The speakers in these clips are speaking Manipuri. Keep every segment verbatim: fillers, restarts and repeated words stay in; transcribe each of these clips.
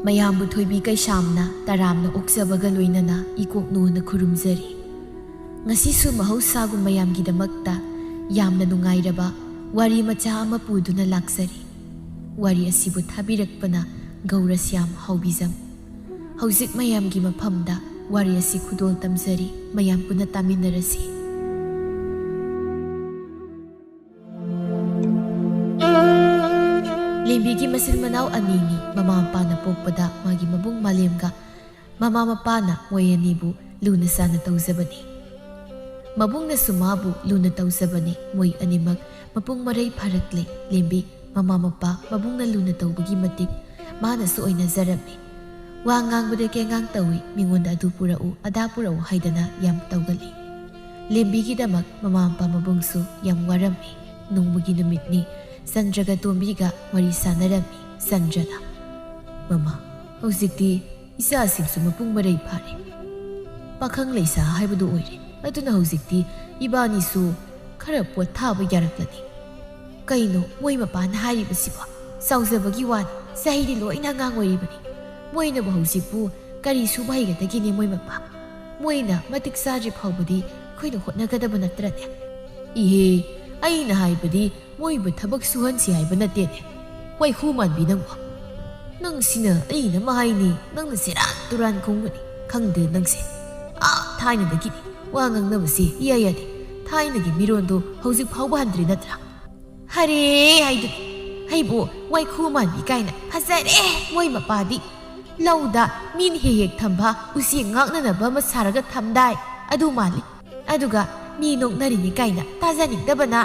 ꯃꯌꯥꯝꯕꯨ ꯊꯣꯏꯕꯤ ꯀꯩꯁꯥꯝꯅ ꯇꯔꯥꯝꯅ ꯑꯣꯛꯆꯕꯒ ꯂꯣꯏꯅꯅ ꯏꯀꯣꯛꯅꯣꯅ ꯈꯨꯔꯨꯝꯖꯔꯤ꯫ ꯉꯁꯤꯁꯨ ꯃꯍꯧꯁꯥꯒꯨꯝ ꯃꯌꯥꯝꯒꯤꯗꯃꯛꯇ ꯌꯥꯝꯅ ꯅꯨꯡꯉꯥꯏꯔꯕ ꯋꯥꯔꯤ ꯃꯆꯥ ꯑꯃ ꯄꯨꯗꯨꯅ ꯂꯥꯛꯆꯔꯤ꯫ ꯋꯥꯔꯤ ꯑꯁꯤꯕꯨ ꯊꯥꯕꯤꯔꯛꯄꯅ ꯒꯧꯔꯁ꯭ꯌꯥꯝ ꯍꯥꯎꯕꯤꯖꯝ꯫ ꯍꯧꯖꯤꯛ ꯃꯌꯥꯝꯒꯤ ꯃꯐꯝꯗ ꯋꯥꯔꯤ ꯑꯁꯤ ꯈꯨꯗꯣꯜ ꯇꯝꯖꯔꯤ, ꯃꯌꯥꯝ ꯄꯨꯟꯅ ꯇꯥꯃꯤꯟꯅꯔꯁꯤ꯫ ꯂꯦꯝꯕꯤꯒꯤ ꯃꯆꯤꯟ ꯃꯅꯥꯎ ꯑꯅꯤꯅꯤ꯫ ꯃꯃꯥ ꯃꯄꯥꯅ ꯄꯣꯛꯄꯗ ꯃꯥꯒꯤ ꯃꯕꯨꯡ ꯃꯥꯂꯦꯝꯒ ꯃꯃꯥ ꯃꯄꯥꯅ ꯃꯣꯏ ꯑꯅꯤꯕꯨ ꯂꯨꯅ ꯆꯥꯅ ꯇꯧꯖꯕꯅꯤ꯫ ꯃꯕꯨꯡꯅꯁꯨ ꯃꯥꯕꯨ ꯂꯨꯅ ꯇꯧꯖꯕꯅꯤ꯫ ꯃꯣꯏ ꯑꯅꯤꯃꯛ ꯃꯄꯨꯡ ꯃꯔꯩ ꯐꯥꯔꯛꯂꯦ꯫ ꯂꯦꯝꯕꯤ ꯃꯃꯥ ꯃꯄꯥ ꯃꯕꯨꯡꯅ ꯂꯨꯅ ꯇꯧꯕꯒꯤ ꯃꯇꯤꯛ ꯃꯥꯅꯁꯨ ꯑꯣꯏꯅꯖꯔꯝꯃꯤ꯫ ꯋꯥ ꯉꯥꯡꯕꯗ ꯀꯦꯉꯥꯡ ꯇꯧꯏ, ꯃꯤꯉꯣꯟꯗ ꯑꯗꯨ ꯄꯨꯔꯛꯎ, ꯑꯗꯥ ꯄꯨꯔꯛꯎ ꯍꯥꯏꯗꯅ ꯌꯥꯝ ꯇꯧꯒꯜꯂꯤ꯫ ꯂꯦꯝꯕꯤꯒꯤꯗꯃꯛ ꯃꯃꯥ ꯃꯄꯥ ꯃꯕꯨꯡꯁꯨ ꯌꯥꯝ ꯋꯥꯔꯝꯃꯤ꯫ ꯅꯣꯡꯃꯒꯤ ꯅꯨꯃꯤꯠꯅꯤ, ꯆꯟꯗ꯭ꯔꯒ ꯇꯣꯝꯕꯤꯒ ꯋꯥꯔꯤ ꯁꯥꯟꯅꯔꯝꯃꯤ꯫ ꯆꯟꯗ꯭ꯔꯅ, "ꯃꯃꯥ, ꯍꯧꯖꯤꯛꯇꯤ ꯏꯆꯥꯁꯤꯡꯁꯨ ꯃꯄꯨꯡ ꯃꯔꯩ ꯐꯥꯔꯦ꯫ ꯄꯥꯈꯪ ꯂꯩꯁꯥ ꯍꯥꯏꯕꯗꯨ ꯑꯣꯏꯔꯦ꯫ ꯑꯗꯨꯅ ꯍꯧꯖꯤꯛꯇꯤ ꯏꯕꯥꯅꯤꯁꯨ ꯈꯔ ꯄꯣꯊꯥꯕ ꯌꯥꯔꯛꯂꯅꯤ꯫ ꯀꯩꯅꯣ ꯃꯣꯏ ꯃꯄꯥꯅ ꯍꯥꯏꯔꯤꯕꯁꯤꯕꯣ? ꯆꯥꯎꯖꯕꯒꯤ ꯋꯥꯅꯤ, ꯆꯍꯤꯗꯤ ꯂꯣꯏꯅ ꯑꯉꯥꯡ ꯑꯣꯏꯔꯤꯕꯅꯤ꯫ ꯃꯣꯏꯅꯕꯨ ꯍꯧꯖꯤꯛꯄꯨ ꯀꯔꯤ ꯁꯨꯕ ꯍꯩꯒꯗꯒꯦꯅꯦ ꯃꯣꯏ ꯃꯄꯥ? ꯃꯣꯏꯅ ꯃꯇꯤꯛ ꯆꯥꯗ꯭ꯔꯤ ꯐꯥꯎꯕꯗꯤ ꯑꯩꯈꯣꯏꯅ ꯍꯣꯠꯅꯒꯗꯕ ꯅꯠꯇ꯭ꯔꯅꯦ?" "ꯏꯍꯦ, ꯑꯩꯅ ꯍꯥꯏꯕꯗꯤ ꯃꯣꯏꯕꯨ ꯊꯕꯛ ꯁꯨꯍꯟꯁꯤ ꯍꯥꯏꯕ ꯅꯠꯇꯦꯅꯦ, ꯋꯥꯏꯈꯨ ꯃꯥꯟꯕꯤ ꯅꯪꯕꯣ꯫ ꯅꯪꯁꯤꯅ ꯑꯩꯅ ꯑꯃ ꯍꯥꯏꯅꯤ, ꯅꯪꯅ ꯁꯦꯔꯥꯟ ꯇꯨꯔꯥꯟ ꯈꯨꯝꯒꯅꯤ꯫ ꯈꯪꯗꯦ ꯅꯪꯁꯦ꯫ ꯑꯥ, ꯊꯥꯏꯅꯗꯒꯤꯅꯤ ꯋꯥ ꯉꯥꯡꯅꯕꯁꯦ ꯏꯌꯥ ꯌꯥꯗꯦ꯫ ꯊꯥꯏꯅꯒꯤ ꯃꯤꯔꯣꯟꯗꯣ ꯍꯧꯖꯤꯛ ꯐꯥꯎꯕ ꯍꯟꯗ꯭ꯔꯤ ꯅꯠꯇ꯭ꯔꯥ?" "ꯍꯔꯦ ꯍꯥꯏꯗꯨꯅꯤ꯫ ꯑꯩꯕꯨ ꯋꯥꯏꯈꯨ ꯃꯥꯟꯕꯤ ꯀꯥꯏꯅ ꯐꯖꯔꯦ ꯃꯣꯏ ꯃꯄꯥꯗꯤ꯫ ꯂꯧꯗ ꯃꯤꯅ ꯍꯦꯛ ꯍꯦꯛ ꯊꯝꯕ ꯎꯆꯦꯛ ꯉꯥꯛꯅꯅꯕ ꯑꯃ ꯁꯥꯔꯒ ꯊꯝꯗꯥꯏ, ꯑꯗꯨ ꯃꯥꯜꯂꯤ꯫ ꯑꯗꯨꯒ ꯃꯤ ꯅꯣꯛꯅꯔꯤꯅꯤ ꯀꯥꯏꯅ ꯇꯥꯖꯅꯤꯡꯗꯕꯅ꯫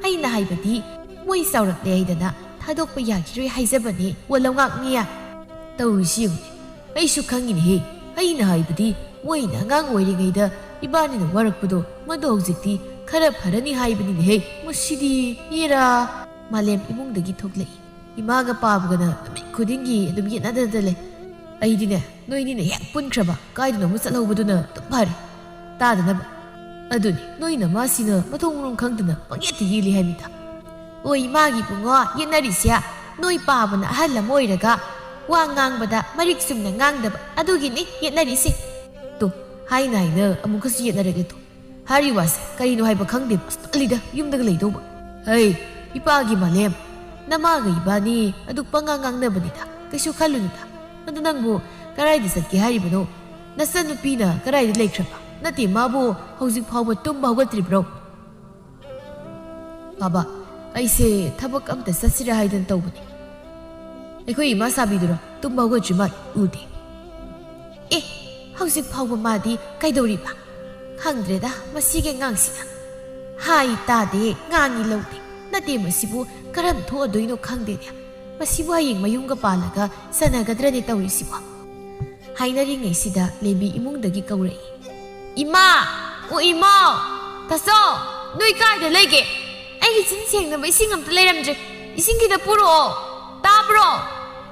ꯑꯩꯅ ꯍꯥꯏꯕꯗꯤ ꯃꯣꯏ ꯆꯥꯎꯔꯛꯂꯦ ꯍꯥꯏꯗꯅ ꯊꯥꯗꯣꯛꯄ ꯌꯥꯈꯤꯔꯣꯏ ꯍꯥꯏꯖꯕꯅꯤ, ꯋꯥ ꯂꯧꯉꯥꯛꯅꯤꯌꯥ꯫ ꯇꯧꯔꯤꯁꯤ ꯌꯦꯡꯉꯨꯅꯦ, ꯑꯩꯁꯨ ꯈꯪꯉꯤꯅꯦꯍꯦ꯫ ꯑꯩꯅ ꯍꯥꯏꯕꯗꯤ ꯃꯣꯏꯅ ꯑꯉꯥꯡ ꯑꯣꯏꯔꯤꯉꯩꯗ ꯏꯕꯥꯅꯤꯅ ꯋꯥꯔꯛꯄꯗꯣ, ꯃꯗꯨ ꯍꯧꯖꯤꯛꯇꯤ ꯈꯔ ꯐꯔꯅꯤ ꯍꯥꯏꯕꯅꯤꯅꯦꯍꯦ꯫ ꯃꯁꯤꯗꯤ ꯏꯔꯥ!" ꯃꯥꯂꯦꯝ ꯏꯃꯨꯡꯗꯒꯤ ꯊꯣꯛꯂꯛꯏ꯫ ꯏꯃꯥꯒ ꯄꯥꯕꯒꯅ ꯅꯨꯃꯤꯠ ꯈꯨꯗꯤꯡꯒꯤ ꯑꯗꯨꯝ ꯌꯦꯠꯅꯗꯅ ꯂꯩ꯫ ꯑꯩꯗꯤꯅꯦ, ꯅꯣꯏꯅꯤꯅ ꯍꯦꯛ ꯄꯨꯟꯈ꯭ꯔꯕ ꯀꯥꯏꯗꯅꯣ ꯑꯃ ꯆꯠꯍꯧꯕꯗꯨꯅ ꯑꯗꯨꯝ ꯐꯔꯦ꯫ ꯇꯥꯗꯅꯕ꯫ ꯑꯗꯨꯅꯤ, ꯅꯣꯏ ꯅꯃꯥꯁꯤꯅ ꯃꯊꯣꯡ ꯃꯔꯝ ꯈꯪꯗꯅ ꯄꯪꯌꯦꯠꯇ ꯌꯦꯠꯂꯤ ꯍꯥꯏꯃꯤꯗ꯫ ꯑꯣꯏ, ꯃꯥꯒꯤ ꯏꯕꯨꯡꯉꯣ, ꯌꯦꯠꯅꯔꯤꯁꯦ ꯅꯣꯏ ꯄꯥꯕꯅ ꯑꯍꯜ ꯑꯃ ꯑꯣꯏꯔꯒ ꯋꯥ ꯉꯥꯡꯕꯗ ꯃꯔꯤꯛ ꯆꯨꯝꯅ ꯉꯥꯡꯗꯕ ꯑꯗꯨꯒꯤꯅꯤ ꯌꯦꯠꯅꯔꯤꯁꯦ꯫ ꯇꯨ, ꯍꯥꯏꯅ ꯍꯥꯏꯅ ꯑꯃꯨꯛꯀꯁꯨ ꯌꯦꯠꯅꯔꯒꯦ ꯇꯨ꯫ ꯍꯥꯏꯔꯤ ꯋꯥꯁꯦ ꯀꯔꯤꯅꯣ ꯍꯥꯏꯕ ꯈꯪꯗꯦ꯫ ꯑꯁ, ꯇꯜꯂꯤꯗ, ꯌꯨꯝꯗꯒ ꯂꯩꯗꯧꯕ꯫ ꯍꯩ, ꯏꯄꯥꯒꯤ ꯃꯥꯂꯦꯝ, ꯅꯃꯥꯒ ꯏꯕꯥꯅꯤ ꯑꯗꯨ ꯄꯉꯥꯡ ꯉꯥꯡꯅꯕꯅꯤꯗ, ꯀꯩꯁꯨ ꯈꯜꯂꯨꯅꯨꯗ꯫ ꯑꯗꯨ ꯅꯪꯕꯨ ꯀꯗꯥꯏꯗ ꯆꯠꯀꯦ ꯍꯥꯏꯔꯤꯕꯅꯣ? ꯅꯆꯟꯅꯨꯄꯤꯅ ꯀꯗꯥꯏꯗ ꯂꯩꯈ꯭ꯔꯕ? ꯅꯠꯇꯦ, ꯃꯥꯕꯨ ꯍꯧꯖꯤꯛ ꯐꯥꯎꯕ ꯇꯨꯝꯕ ꯍꯧꯒꯠꯇ꯭ꯔꯤꯕ꯭ꯔꯣ? ꯕꯥꯕꯥ, ꯑꯩꯁꯦ ꯊꯕꯛ ꯑꯝꯇ ꯆꯠꯁꯤꯔꯥ ꯍꯥꯏꯗꯅ ꯇꯧꯕꯅꯤ꯫ ꯑꯩꯈꯣꯏ ꯏꯃꯥ ꯁꯥꯕꯤꯗꯨꯔꯣ? ꯇꯨꯝꯕ ꯍꯧꯒꯠꯇ꯭ꯔꯤ ꯃꯥꯜꯂꯦ, ꯎꯗꯦ꯫ ꯑꯦ, ꯍꯧꯖꯤꯛ ꯐꯥꯎꯕ ꯃꯥꯗꯤ ꯀꯩꯗꯧꯔꯤꯕ? ꯈꯪꯗ꯭ꯔꯦꯗ ꯃꯁꯤꯒꯤ ꯑꯉꯥꯡꯁꯤꯅ꯫ ꯍꯥꯏ ꯇꯥꯗꯦ, ꯉꯥꯡꯉꯤ ꯂꯧꯗꯦ꯫ ꯅꯠꯇꯦ, ꯃꯁꯤꯕꯨ ꯀꯔꯝ ꯊꯣꯛꯑꯗꯣꯏꯅꯣ ꯈꯪꯗꯦꯅꯦ꯫ ꯃꯁꯤꯕꯨ ꯍꯌꯦꯡ ꯃꯌꯨꯝꯒ ꯄꯥꯜꯂꯒ ꯆꯟꯅꯒꯗ꯭ꯔꯅꯦ ꯇꯧꯔꯤꯁꯤꯕꯣ? ꯍꯥꯏꯅꯔꯤꯉꯩꯁꯤꯗ ꯂꯦꯝꯕꯤ ꯏꯃꯨꯡꯗꯒꯤ ꯀꯧꯔꯛꯏ꯫ "ꯏꯃꯥ! ꯑꯣ ꯏꯃꯥ! ꯇꯥꯆꯧ! ꯅꯣꯏ ꯀꯥꯏꯗ ꯂꯩꯒꯦ? ꯑꯩꯒꯤ ꯆꯤꯟ ꯁꯦꯡꯅꯕ ꯏꯁꯤꯡ ꯑꯝꯇ ꯂꯩꯔꯝꯗ꯭ꯔꯦ꯫ ꯏꯁꯤꯡ ꯈꯤꯇ ꯄꯨꯔꯛꯑꯣ꯫ ꯇꯥꯕ꯭ꯔꯣ?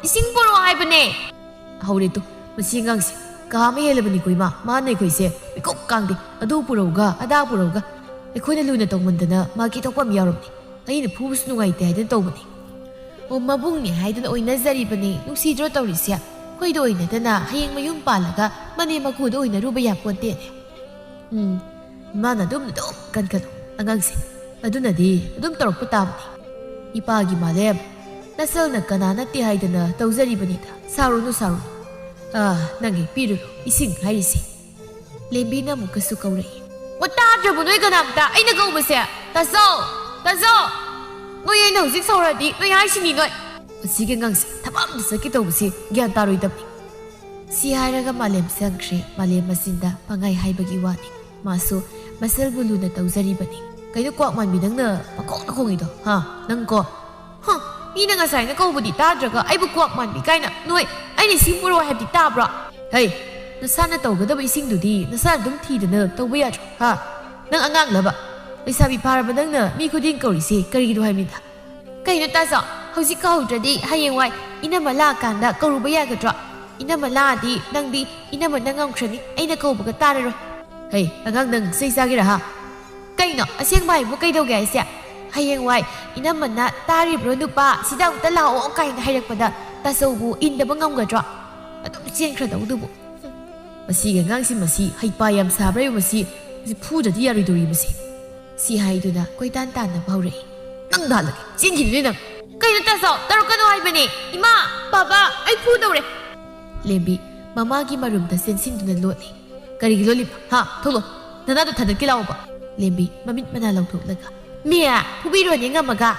ꯏꯁꯤꯡ ꯄꯨꯔꯛꯑꯣ ꯍꯥꯏꯕꯅꯦ!" ꯍꯧꯔꯦ ꯇꯨ, ꯃꯁꯤ ꯑꯉꯥꯡꯁꯦ꯫ ꯀꯥ ꯑꯃ ꯍꯦꯜꯂꯕꯅꯤꯀꯣ ꯏꯃꯥ, ꯃꯥꯅ ꯑꯩꯈꯣꯏꯁꯦ ꯃꯤꯀꯨꯞ ꯀꯥꯡꯗꯦ꯫ ꯑꯗꯨ ꯄꯨꯔꯛꯎꯒ, ꯑꯗꯥ ꯄꯨꯔꯛꯎꯒ꯫ ꯑꯩꯈꯣꯏꯅ ꯂꯨꯅ ꯇꯧꯃꯟꯗꯅ ꯃꯥ ꯀꯤꯊꯣꯛꯄ ꯑꯃ ꯌꯥꯎꯔꯕꯅꯤ꯫ ꯑꯩꯅ ꯐꯨꯕꯁꯨ ꯅꯨꯡꯉꯥꯏꯇꯦ ꯍꯥꯏꯗꯅ ꯇꯧꯕꯅꯤ꯫ ꯑꯣ, ꯃꯕꯨꯡꯅꯦ ꯍꯥꯏꯗꯅ ꯑꯣꯏꯅꯖꯔꯤꯕꯅꯤ꯫ ꯅꯨꯡꯁꯤꯗ꯭ꯔꯣ ꯇꯧꯔꯤꯁꯦ? ꯑꯩꯈꯣꯏꯗ ꯑꯣꯏꯅꯗꯅ ꯍꯌꯦꯡ ꯃꯌꯨꯝ ꯄꯥꯜꯂꯒ ꯃꯅꯦꯝ ꯃꯀꯨꯗ ꯑꯣꯏꯅꯔꯨꯕ ꯌꯥꯄꯣꯟꯇꯦꯅꯦ꯫ ꯎꯝ, ꯏꯃꯥꯅ ꯑꯗꯨꯝ, ꯑꯗꯨꯝ ꯀꯟꯈꯠꯂꯨ ꯑꯉꯥꯡꯁꯦ꯫ ꯑꯗꯨꯅꯗꯤ ꯑꯗꯨꯝ ꯇꯧꯔꯛꯄ ꯇꯥꯕꯅꯤ꯫ ꯏꯄꯥꯒꯤ ꯃꯥꯂꯦꯝ, ꯅꯆꯜꯅ ꯀꯅꯥ ꯅꯠꯇꯦ ꯍꯥꯏꯗꯅ ꯇꯧꯖꯔꯤꯕꯅꯤꯗ꯫ ꯁꯥꯎꯔꯨꯅꯨ, ꯁꯥꯎꯔꯨꯅꯨ꯫ ꯑꯥ, ꯅꯪꯒꯤ ꯄꯤꯔꯨꯔꯣ ꯏꯁꯤꯡ ꯍꯥꯏꯔꯤꯁꯦ꯫ ꯂꯦꯝꯕꯤꯅ ꯑꯃꯨꯛꯀꯁꯨ ꯀꯧꯔꯛꯏ꯫ ꯑꯣ, ꯇꯥꯗ꯭ꯔꯕꯣ ꯅꯣꯏ ꯀꯅꯥꯝꯇ ꯑꯩꯅ ꯀꯧꯕꯁꯦ? ꯇꯥꯆꯧ! ꯇꯥꯆꯧ! ꯅꯣꯏ ꯑꯩꯅ ꯍꯧꯖꯤꯛ ꯁꯧꯔꯗꯤ ꯅꯣꯏ ꯍꯥꯏꯁꯤꯅꯤ ꯅꯣꯏ꯫ ꯃꯁꯤꯒꯤ ꯑꯉꯥꯡꯁꯦ ꯊꯕꯛ ꯑꯝꯇ ꯆꯠꯀꯦ ꯇꯧꯕꯁꯤ ꯒ꯭ꯌꯥꯟ ꯇꯥꯔꯣꯏꯗꯕꯅꯤ꯫ ꯁꯤ ꯍꯥꯏꯔꯒ ꯃꯥꯂꯦꯝ ꯆꯪꯈ꯭ꯔꯦ꯫ ꯃꯥꯂꯦꯝ ꯃꯆꯤꯟꯗ ꯄꯪꯍꯥꯏ ꯍꯥꯏꯕꯒꯤ ꯋꯥꯅꯤ꯫ ꯃꯥꯁꯨ ꯃꯆꯜꯕꯨ ꯂꯨꯅ ꯇꯧꯖꯔꯤꯕꯅꯤ꯫ ꯀꯩꯅꯣ ꯀ꯭ꯋꯥꯛ ꯃꯥꯟꯕꯤ ꯅꯪꯅ ꯄꯪꯈꯣꯡꯗ ꯈꯣꯡꯉꯤꯗꯣ, ꯍꯥ? ꯅꯪꯀꯣ? ꯍ, ꯃꯤꯅ ꯉꯁꯥꯏꯅ ꯀꯧꯕꯗꯤ ꯇꯥꯗ꯭ꯔꯒ ꯑꯩꯕꯨ ꯀ꯭ꯋꯥꯛ ꯃꯥꯟꯕꯤ ꯀꯥꯏꯅ꯫ ꯅꯣꯏ, ꯑꯩꯅ ꯏꯁꯤꯡ ꯄꯨꯔꯛꯑꯣ ꯍꯥꯏꯕꯗꯤ ꯇꯥꯕ꯭ꯔꯣ? ꯍꯩ, ꯅꯁꯥꯅ ꯇꯧꯒꯗꯕ ꯏꯁꯤꯡꯗꯨꯗꯤ ꯅꯁꯥꯅ ꯑꯗꯨꯝ ꯊꯤꯗꯅ ꯇꯧꯕ ꯌꯥꯗ꯭ꯔꯣ, ꯍꯥ? ꯅꯪ ꯑꯉꯥꯡꯂꯕ? ꯂꯩꯁꯥꯕꯤ ꯐꯥꯔꯕ ꯅꯪꯅ ꯃꯤ ꯈꯨꯗꯤꯡ ꯀꯧꯔꯤꯁꯦ ꯀꯔꯤꯒꯤꯅꯣ ꯍꯥꯏꯕꯅꯤꯗ꯫ ꯀꯩꯅꯣ ꯇꯥꯆꯧ, ꯍꯧꯖꯤꯛ ꯀꯧꯍꯧꯗ꯭ꯔꯗꯤ ꯍꯌꯦꯡꯋꯥꯏ ꯏꯅꯝꯃ ꯂꯥꯛꯑꯀꯥꯟꯗ ꯀꯧꯔꯨꯕ ꯌꯥꯒꯗ꯭ꯔꯣ? ꯏꯅꯝꯃ ꯂꯥꯛꯑꯗꯤ ꯅꯪꯗꯤ ꯏꯅꯝꯃꯅ ꯉꯝꯈ꯭ꯔꯅꯤ, ꯑꯩꯅ ꯀꯧꯕꯒ ꯇꯥꯔꯔꯣꯏ꯫ ꯍꯩ, ꯑꯉꯥꯡ ꯅꯪ ꯆꯩ ꯆꯥꯒꯦꯔꯥ ꯍꯥ? ꯀꯩꯅꯣ, ꯑꯁꯦꯡꯕ ꯍꯥꯏꯕꯨ ꯀꯩꯗꯧꯒꯦ ꯍꯥꯏꯁꯦ? ꯍꯌꯦꯡꯋꯥꯏ ꯏꯅꯝꯃꯅ "ꯇꯥꯔꯤꯕ꯭ꯔꯣ ꯅꯨꯄꯥ, ꯁꯤꯗ ꯑꯃꯨꯛꯇ ꯂꯥꯛꯑꯣ" ꯀꯥꯏꯅ ꯍꯥꯏꯔꯛꯄꯗ ꯇꯥꯆꯧꯕꯨ ꯏꯟꯗꯕ ꯉꯝꯒꯗ꯭ꯔꯣ? ꯑꯗꯨꯝ ꯆꯦꯟꯈ꯭ꯔꯗꯧꯗꯨꯕꯨ꯫ ꯃꯁꯤꯒꯤ ꯑꯉꯥꯡꯁꯤ, ꯃꯁꯤ ꯍꯩꯄꯥ ꯌꯥꯝ ꯁꯥꯕ꯭ꯔꯥ? ꯃꯁꯤ, ꯃꯁꯤ ꯐꯨꯗ꯭ꯔꯗꯤ ꯌꯥꯔꯣꯏꯗꯧꯔꯤ ꯃꯁꯤ꯫ ꯁꯤ ꯍꯥꯏꯗꯨꯅ ꯀꯣꯏꯇꯥꯟ ꯇꯥꯟꯅꯕ ꯍꯧꯔꯛꯏ꯫ "ꯅꯪ ꯗꯥꯜꯂꯒꯦ, ꯆꯦꯟꯈꯤꯗꯣꯏꯅꯦ ꯅꯪ!" "ꯀꯩꯅꯣ ꯇꯥꯆꯧ, ꯇꯧꯔꯛꯀꯅꯨ ꯍꯥꯏꯕꯅꯦ! ꯏꯃꯥ, ꯄꯥꯕ, ꯑꯩ ꯐꯨꯗꯧꯔꯦ!" ꯂꯦꯝꯕꯤ ꯃꯃꯥꯒꯤ ꯃꯔꯨꯝꯗ ꯆꯦꯟꯁꯤꯟꯗꯨꯅ ꯂꯣꯠꯂꯤ꯫ "ꯀꯔꯤꯒꯤ ꯂꯣꯠꯂꯤꯕ? ꯍꯥ? ꯊꯣꯛꯂꯣ! ꯅꯅꯥꯗꯣ ꯊꯥꯗꯠꯀꯦ ꯂꯥꯛꯑꯣꯕ!" ꯂꯦꯝꯕꯤ ꯃꯃꯤꯠ ꯃꯅꯥ ꯂꯧꯊꯣꯛꯂꯒ, "ꯃꯦ, ꯐꯨꯕꯤꯔꯣꯅꯦ ꯉꯝꯃꯒ!"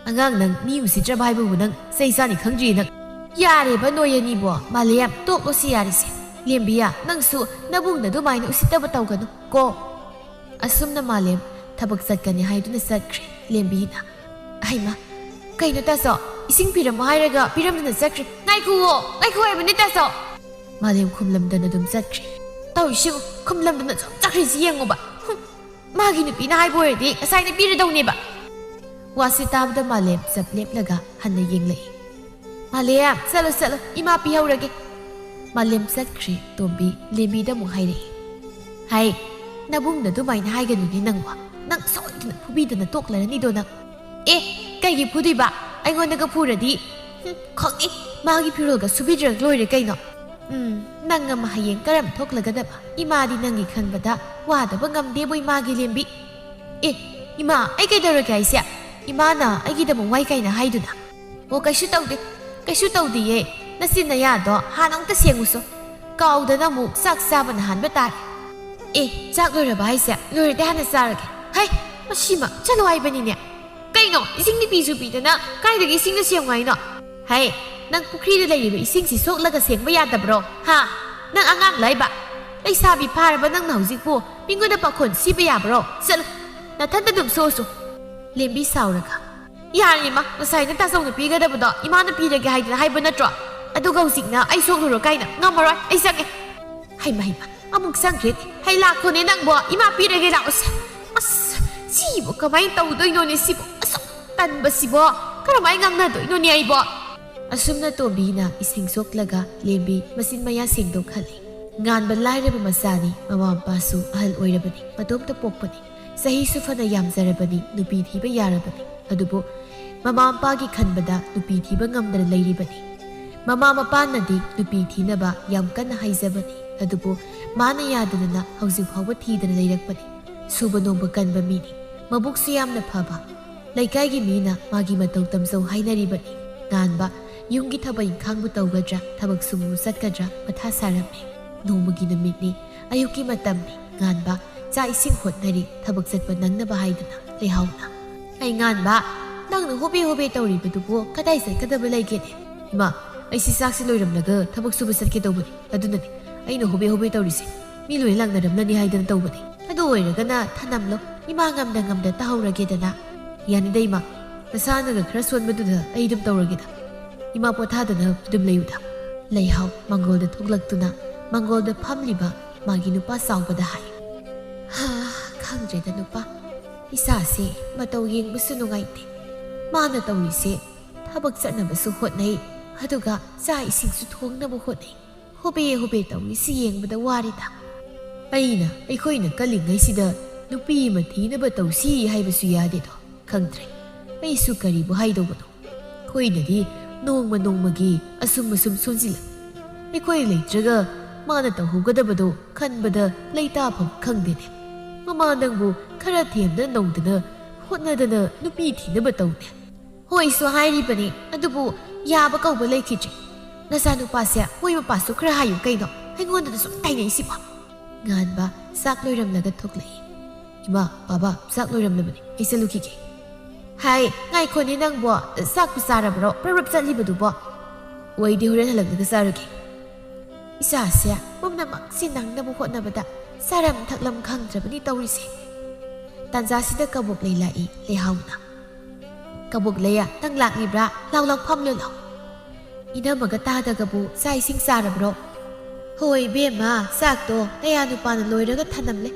"ꯑꯉꯥꯡ ꯅꯪ ꯃꯤ ꯎꯁꯤꯠꯇ꯭ꯔꯕ ꯍꯥꯏꯕꯕꯨ ꯅꯪ ꯆꯩ ꯆꯥꯅꯤ ꯈꯪꯗ꯭ꯔꯤ ꯅꯪ!" "ꯌꯥꯔꯦꯕ ꯅꯣꯏ ꯑꯅꯤꯕꯣ, ꯃꯥꯂꯦꯝ, ꯇꯣꯛꯂꯣꯁꯤ ꯌꯥꯔꯦꯁꯦ꯫ ꯂꯦꯝꯕꯤꯌꯥ, ꯅꯪꯁꯨ ꯅꯕꯨꯡꯅ ꯑꯗꯨꯃꯥꯏꯅ ꯎꯁꯤꯠꯇꯕ ꯇꯧꯒꯅꯨ ꯀꯣ!" ꯑꯁꯨꯝꯅ ꯃꯥꯂꯦꯝ ꯊꯕꯛ ꯆꯠꯀꯅꯤ ꯍꯥꯏꯗꯨꯅ ꯆꯠꯈ꯭ꯔꯦ꯫ ꯂꯦꯝꯕꯤꯅ, "ꯑꯍꯩꯃ, ꯀꯩꯅꯣ ꯇꯥꯆꯧ? ꯏꯁꯤꯡ ꯄꯤꯔꯝꯃꯣ ꯍꯥꯏꯔꯒ ꯄꯤꯔꯝꯗꯅ ꯆꯠꯈ꯭ꯔꯦ꯫ ꯉꯥꯏꯈꯨꯋꯣ, ꯉꯥꯏꯈꯨ ꯍꯥꯏꯕꯅꯦ ꯇꯥꯆꯧ!" ꯃꯥꯂꯦꯝ ꯈꯨꯝꯂꯝꯗꯅ ꯑꯗꯨꯝ ꯆꯠꯈ꯭ꯔꯦ꯫ "ꯇꯧꯔꯤꯁꯤꯕꯨ, ꯈꯨꯝꯂꯝꯗꯅ ꯁꯨꯝ ꯆꯠꯈ꯭ꯔꯤꯁꯤ ꯌꯦꯡꯉꯨꯕ꯫ ꯍꯨꯝ, ꯃꯥꯒꯤ ꯅꯨꯄꯤꯅ ꯍꯥꯏꯕ ꯑꯣꯏꯔꯗꯤ ꯉꯁꯥꯏꯅ ꯄꯤꯔꯗꯧꯅꯦꯕ!" ꯋꯥꯁꯤ ꯇꯥꯕꯗ ꯃꯥꯂꯦꯝ ꯆꯞ ꯂꯦꯞꯂꯒ ꯍꯟꯅ ꯌꯦꯡꯂꯛꯏ꯫ "ꯃꯥꯂꯦꯝ, ꯆꯠꯂꯣ, ꯆꯠꯂꯣ, ꯏꯃꯥ ꯄꯤꯍꯧꯔꯒꯦ꯫" ꯃꯥꯂꯦꯝ ꯆꯠꯈ꯭ꯔꯦ꯫ ꯇꯣꯝꯕꯤ ꯂꯦꯝꯕꯤꯗ ꯑꯃꯨꯛ ꯍꯥꯏꯔꯛꯏ꯫ "ꯍꯥꯏ, ꯅꯕꯨꯡꯅ ꯑꯗꯨꯃꯥꯏꯅ ꯍꯥꯏꯒꯅꯨꯅꯦ ꯅꯪꯕꯣ꯫ ꯅꯪ ꯁꯣꯏꯗꯅ ꯐꯨꯕꯤꯗꯅ ꯇꯣꯛꯂꯔꯅꯤꯗꯣ ꯅꯪ!" "ꯑꯦ, ꯀꯩꯒꯤ ꯐꯨꯗꯣꯏꯕ? ꯑꯩꯉꯣꯟꯗꯒ ꯐꯨꯔꯗꯤ, ꯍꯨꯝ, ꯈꯪꯅꯤ, ꯃꯥꯒꯤ ꯐꯤꯔꯣꯜꯒ ꯁꯨꯕꯤꯗ꯭ꯔꯒ ꯂꯣꯏꯔꯦ ꯀꯩꯅꯣ!" "ꯎꯝ, ꯅꯪ ꯑꯃ ꯍꯌꯦꯡ ꯀꯔꯝ ꯊꯣꯛꯂꯒꯗꯕ? ꯏꯃꯥꯗꯤ ꯅꯪꯒꯤ ꯈꯟꯕꯗ ꯋꯥꯗꯕ ꯉꯝꯗꯦꯕꯣ ꯏꯃꯥꯒꯤ ꯂꯦꯝꯕꯤ!" "ꯑꯦ, ꯏꯃꯥ, ꯑꯩ ꯀꯩꯗꯧꯔꯒꯦ ꯍꯥꯏꯁꯦ? ꯏꯃꯥꯅ ꯑꯩꯒꯤꯗꯃꯛ ꯋꯥꯏ ꯀꯥꯏꯅ ꯍꯥꯏꯗꯨꯅ?" "ꯑꯣ, ꯀꯩꯁꯨ ꯇꯧꯗꯦ, ꯀꯩꯁꯨ ꯇꯧꯗꯤꯌꯦ꯫ ꯅꯆꯤꯟ ꯅꯌꯥꯗꯣ ꯍꯥꯟꯅ ꯑꯃꯨꯛꯇ ꯁꯦꯡꯉꯨꯁꯣ꯫ ꯀꯥꯎꯗꯅ ꯑꯃꯨꯛ ꯆꯥꯛ ꯆꯥꯕꯅ ꯍꯥꯟꯕ ꯇꯥꯔꯦ꯫" "ꯑꯦ, ꯆꯥꯛ ꯂꯣꯏꯔꯕ ꯍꯥꯏꯁꯦ? ꯂꯣꯏꯔꯗꯤ ꯍꯥꯟꯅ ꯆꯥꯔꯒꯦ꯫" "ꯍꯩ, ꯃꯁꯤꯃ ꯆꯠꯂꯣ ꯍꯥꯏꯕꯅꯤꯅꯦ꯫ ꯀꯩꯅꯣ, ꯏꯁꯤꯡ ꯅꯨꯄꯤꯁꯨ ꯄꯤꯗꯅ ꯀꯥꯏꯗꯒꯤ ꯏꯁꯤꯡꯗ ꯁꯦꯡꯉꯨ ꯍꯥꯏꯅꯣ?" "ꯍꯩ, ꯅꯪ ꯄꯨꯈ꯭ꯔꯤꯗ ꯂꯩꯔꯤꯕ ꯏꯁꯤꯡꯁꯤ ꯁꯣꯛꯂꯒ ꯁꯦꯡꯕ ꯌꯥꯗꯕ꯭ꯔꯣ? ꯍꯥ? ꯅꯪ ꯑꯉꯥꯡ ꯂꯥꯏꯕ? ꯂꯩꯁꯥꯕꯤ ꯐꯥꯔꯕ ꯅꯪꯅ ꯍꯧꯖꯤꯛꯄꯨ ꯃꯤꯉꯣꯟꯗ ꯄꯥꯈꯣꯟ ꯁꯤꯕ ꯌꯥꯕ꯭ꯔꯣ? ꯆꯠꯂꯨ, ꯅꯊꯟꯗ ꯑꯗꯨꯝ ꯁꯣꯛꯎꯁꯨ꯫" ꯂꯦꯝꯕꯤ ꯁꯥꯎꯔꯒ, "ꯌꯥꯔꯦ ꯏꯃꯥ, ꯉꯁꯥꯏꯅ ꯇꯥꯆꯧꯅ ꯄꯤꯒꯗꯕꯗꯣ ꯏꯃꯥꯅ ꯄꯤꯔꯒꯦ ꯍꯥꯏꯗꯅ ꯍꯥꯏꯕ ꯅꯠꯇ꯭ꯔꯣ? ꯑꯗꯨꯒ ꯍꯧꯖꯤꯛꯅ ꯑꯩ ꯁꯣꯛꯂꯨꯔꯣ ꯀꯥꯏꯅ? ꯉꯝꯃꯔꯣꯏ, ꯑꯩ ꯆꯪꯉꯦ꯫" "ꯍꯩꯃ, ꯍꯩꯃ, ꯑꯃꯨꯛ ꯆꯪꯈ꯭ꯔꯦ꯫ ꯍꯩ, ꯂꯥꯛꯈꯣꯅꯦ ꯅꯪꯕꯣ, ꯏꯃꯥ ꯄꯤꯔꯒꯦ, ꯂꯥꯛꯑꯣꯁꯦ꯫ ꯑꯁ, ꯁꯤꯕꯨ ꯀꯃꯥꯏꯅ ꯇꯧꯗꯣꯏꯅꯣꯅꯦ ꯁꯤꯕꯨ? ꯑꯁꯨꯛ ꯇꯟꯕꯁꯤꯕꯣ, ꯀꯔꯝꯍꯥꯏꯅ ꯉꯥꯡꯅꯗꯣꯏꯅꯣꯅꯦ ꯑꯩꯕꯣ?" ꯑꯁꯨꯝꯅ ꯇꯣꯝꯕꯤꯅ ꯏꯁꯤꯡ ꯁꯣꯛꯂꯒ ꯂꯦꯝꯕꯤ ꯃꯆꯤꯟ ꯃꯌꯥ ꯁꯦꯡꯗꯣꯛꯍꯜꯂꯤ꯫ ꯉꯥꯟꯕ ꯂꯥꯏꯔꯕ ꯃꯆꯥꯅꯤ, ꯃꯃꯥ ꯃꯄꯥꯁꯨ ꯑꯍꯜ ꯑꯣꯏꯔꯕꯅꯤ, ꯃꯇꯣꯝꯇ ꯄꯣꯛꯄꯅꯤ꯫ ꯆꯍꯤꯁꯨ ꯐꯅ ꯌꯥꯝꯖꯔꯕꯅꯤ, ꯅꯨꯄꯤ ꯊꯤꯕ ꯌꯥꯔꯕꯅꯤ꯫ ꯑꯗꯨꯕꯨ ꯃꯃꯥ ꯃꯄꯥꯒꯤ ꯈꯟꯕꯗ ꯅꯨꯄꯤ ꯊꯤꯕ ꯉꯝꯗꯅ ꯂꯩꯔꯤꯕꯅꯤ꯫ ꯃꯃꯥ ꯃꯄꯥꯅꯗꯤ ꯅꯨꯄꯤ ꯊꯤꯅꯕ ꯌꯥꯝ ꯀꯟꯅ ꯍꯥꯏꯖꯕꯅꯤ, ꯑꯗꯨꯕꯨ ꯃꯥꯅ ꯌꯥꯗꯗꯅ ꯍꯧꯖꯤꯛ ꯐꯥꯎꯕ ꯊꯤꯗꯅ ꯂꯩꯔꯛꯄꯅꯤ꯫ ꯁꯨꯕ ꯅꯣꯝꯕ ꯀꯟꯕ ꯃꯤꯅꯤ, ꯃꯕꯨꯛꯁꯨ ꯌꯥꯝꯅ ꯐꯕ꯫ ꯂꯩꯀꯥꯏꯒꯤ ꯃꯤꯅ ꯃꯥꯒꯤ ꯃꯇꯧ ꯇꯝꯖꯧ ꯍꯥꯏꯅꯔꯤꯕꯅꯤ꯫ ꯉꯥꯟꯕ ꯌꯨꯝꯒꯤ ꯊꯕꯛ ꯏꯪꯈꯥꯡꯕꯨ ꯇꯧꯒꯗ꯭ꯔꯥ, ꯊꯕꯛ ꯁꯨꯕꯕꯨ ꯆꯠꯀꯗ꯭ꯔꯥ ꯃꯊꯥ ꯁꯥꯔꯝꯃꯤ꯫ ꯅꯣꯡꯃꯒꯤ ꯅꯨꯃꯤꯠꯅꯤ, ꯑꯌꯨꯛꯀꯤ ꯃꯇꯝꯅꯤ꯫ ꯉꯥꯟꯕ ꯆꯥꯛ ꯏꯁꯤꯡ ꯍꯣꯠꯅꯔꯤ, ꯊꯕꯛ ꯆꯠꯄ ꯅꯪꯅꯕ ꯍꯥꯏꯗꯨꯅ꯫ ꯂꯩꯍꯥꯎꯅ, "ꯑꯩ ꯉꯥꯟꯕ, ꯅꯪꯅ ꯍꯣꯕꯦ ꯍꯣꯕꯦ ꯇꯧꯔꯤꯕꯗꯨꯕꯨ ꯀꯗꯥꯏ ꯆꯠꯀꯗꯕ ꯂꯩꯒꯦꯅꯦ?" "ꯏꯃꯥ, ꯑꯩꯁꯤ ꯆꯥꯛꯁꯤ ꯂꯣꯏꯔꯝꯂꯒ ꯊꯕꯛ ꯁꯨꯕ ꯆꯠꯀꯦ ꯇꯧꯕꯅꯤ, ꯑꯗꯨꯅꯅꯤ ꯑꯩꯅ ꯍꯣꯕꯦ ꯍꯣꯕꯦ ꯇꯧꯔꯤꯁꯦ꯫ ꯃꯤ ꯂꯣꯏ ꯂꯥꯛꯅꯔꯝꯂꯅꯤ ꯍꯥꯏꯗꯅ ꯇꯧꯕꯅꯤ꯫ ꯑꯗꯨ ꯑꯣꯏꯔꯒꯅ ꯊꯅꯝꯂꯣ, ꯏꯃꯥ ꯉꯝꯗ ꯉꯝꯗ ꯇꯧꯍꯧꯔꯒꯦꯗꯅ꯫" "ꯌꯥꯅꯤꯗ ꯏꯃꯥ, ꯅꯁꯥꯅꯒ ꯈꯔ ꯁꯣꯟꯕꯗꯨꯗ ꯑꯩ ꯑꯗꯨꯝ ꯇꯧꯔꯒꯦꯗ꯫ ꯏꯃꯥ ꯄꯣꯊꯥꯗꯅ ꯑꯗꯨꯝ ꯂꯩꯌꯨꯗ꯫" ꯂꯩꯍꯥꯎ ꯃꯪꯒꯣꯜꯗ ꯊꯣꯛꯂꯛꯇꯨꯅ ꯃꯪꯒꯣꯜꯗ ꯐꯝꯂꯤꯕ ꯃꯥꯒꯤ ꯅꯨꯄꯥ ꯆꯥꯎꯕꯗ ꯍꯥꯏ, "ꯍꯥ, ꯈꯪꯗ꯭ꯔꯦꯗ ꯅꯨꯄꯥ, ꯏꯆꯥꯁꯦ ꯃꯇꯧ ꯌꯦꯡꯕꯁꯨ ꯅꯨꯡꯉꯥꯏꯇꯦ꯫ ꯃꯥꯅ ꯇꯧꯔꯤꯁꯦ ꯊꯕꯛ ꯆꯠꯅꯕꯁꯨ ꯍꯣꯠꯅꯩ, ꯑꯗꯨꯒ ꯆꯥꯛ ꯏꯁꯤꯡꯁꯨ ꯊꯣꯡꯅꯕ ꯍꯣꯠꯅꯩ꯫ ꯍꯣꯕꯦ ꯍꯣꯕꯦ ꯇꯧꯔꯤꯁꯤ ꯌꯦꯡꯕꯗ ꯋꯥꯔꯦꯗ꯫ ꯑꯩꯅ, ꯑꯩꯈꯣꯏꯅ ꯀꯜꯂꯤꯉꯩꯁꯤꯗ ꯅꯨꯄꯤ ꯑꯃ ꯊꯤꯅꯕ ꯇꯧꯁꯤ ꯍꯥꯏꯕꯁꯨ ꯌꯥꯗꯦꯗꯣ꯫ ꯈꯪꯗ꯭ꯔꯦ, ꯑꯩꯁꯨ ꯀꯔꯤꯕꯨ ꯍꯥꯏꯗꯧꯕꯅꯣ꯫ ꯑꯩꯈꯣꯏꯅꯗꯤ ꯅꯣꯡꯃ ꯅꯣꯡꯃꯒꯤ ꯑꯁꯨꯝ ꯑꯁꯨꯝ ꯁꯣꯟꯖꯤꯜꯂꯛ꯫ ꯑꯩꯈꯣꯏ ꯂꯩꯇ꯭ꯔꯒ ꯃꯥꯅ ꯇꯧꯍꯧꯒꯗꯕꯗꯣ ꯈꯟꯕꯗ ꯂꯩꯇꯥꯐꯝ ꯈꯪꯗꯦꯅꯦ꯫ ꯃꯃꯥ ꯅꯪꯕꯨ ꯈꯔ ꯊꯦꯝꯗꯅ ꯅꯧꯗꯅ ꯍꯣꯠꯅꯗꯅ ꯅꯨꯄꯤ ꯊꯤꯅꯕ ꯇꯧꯅꯦ꯫" "ꯍꯣꯏꯁꯨ ꯍꯥꯏꯔꯤꯕꯅꯤ, ꯑꯗꯨꯕꯨ ꯌꯥꯕ ꯀꯧꯕ ꯂꯩꯈꯤꯗ꯭ꯔꯦ꯫ ꯅꯆꯥꯅꯨꯄꯥꯁꯦ ꯃꯣꯏ ꯃꯄꯥꯁꯨ ꯈꯔ ꯍꯥꯏꯌꯨ ꯀꯩꯅꯣ, ꯑꯩꯉꯣꯟꯗꯗ ꯁꯨꯝ ꯇꯥꯏꯅꯩꯁꯤꯕꯣ꯫" ꯉꯥꯟꯕ ꯆꯥꯛ ꯂꯣꯏꯔꯝꯂꯒ ꯊꯣꯛꯂꯛꯏ꯫ "ꯏꯃꯥ, ꯕꯥꯕꯥ, ꯆꯥꯛ ꯂꯣꯏꯔꯝꯂꯕꯅꯤ, ꯑꯩ ꯆꯠꯂꯨꯈꯤꯒꯦ꯫" "ꯍꯥꯏ, ꯉꯥꯏꯈꯣꯅꯦ ꯅꯪꯕꯣ, ꯆꯥꯛꯄꯨ ꯆꯥꯔꯕ꯭ꯔꯣ? ꯄ꯭ꯔꯞ ꯄ꯭ꯔꯞ ꯆꯠꯂꯤꯕꯗꯨꯕꯣ?" "ꯑꯣ, ꯑꯩꯗꯤ ꯍꯣꯔꯦꯟ ꯍꯜꯂꯛꯂꯒ ꯆꯥꯔꯒꯦ꯫" ꯏꯆꯥꯁꯦ ꯄꯨꯝꯅꯃꯛꯁꯦ ꯅꯪꯅꯕ ꯍꯣꯠꯅꯕꯗ ꯆꯥꯔꯝ ꯊꯛꯂꯝ ꯈꯪꯗ꯭ꯔꯕꯅꯤ ꯇꯧꯔꯤꯁꯦ꯫ ꯇꯥꯟꯖꯥꯁꯤꯗ ꯀꯕꯣꯛ ꯂꯩ ꯂꯥꯛꯏ꯫ ꯂꯩꯍꯥꯎꯅ, "ꯀꯕꯣꯛ ꯂꯩ, ꯅꯪ ꯂꯥꯛꯂꯤꯕ꯭ꯔꯥ? ꯂꯥꯎ, ꯂꯥꯎ, ꯐꯝꯂꯨ ꯂꯥꯎ꯫" "ꯏꯅꯝꯃꯒ ꯇꯥꯗꯒꯕꯨ ꯆꯥꯛ ꯏꯁꯤꯡ ꯆꯥꯔꯕ꯭ꯔꯣ?" "ꯍꯣꯏ ꯏꯕꯦꯝꯃ, ꯆꯥꯛꯇꯣ ꯅꯌꯥ ꯅꯨꯄꯥꯅ ꯂꯣꯏꯔꯒ ꯊꯅꯝꯂꯦ,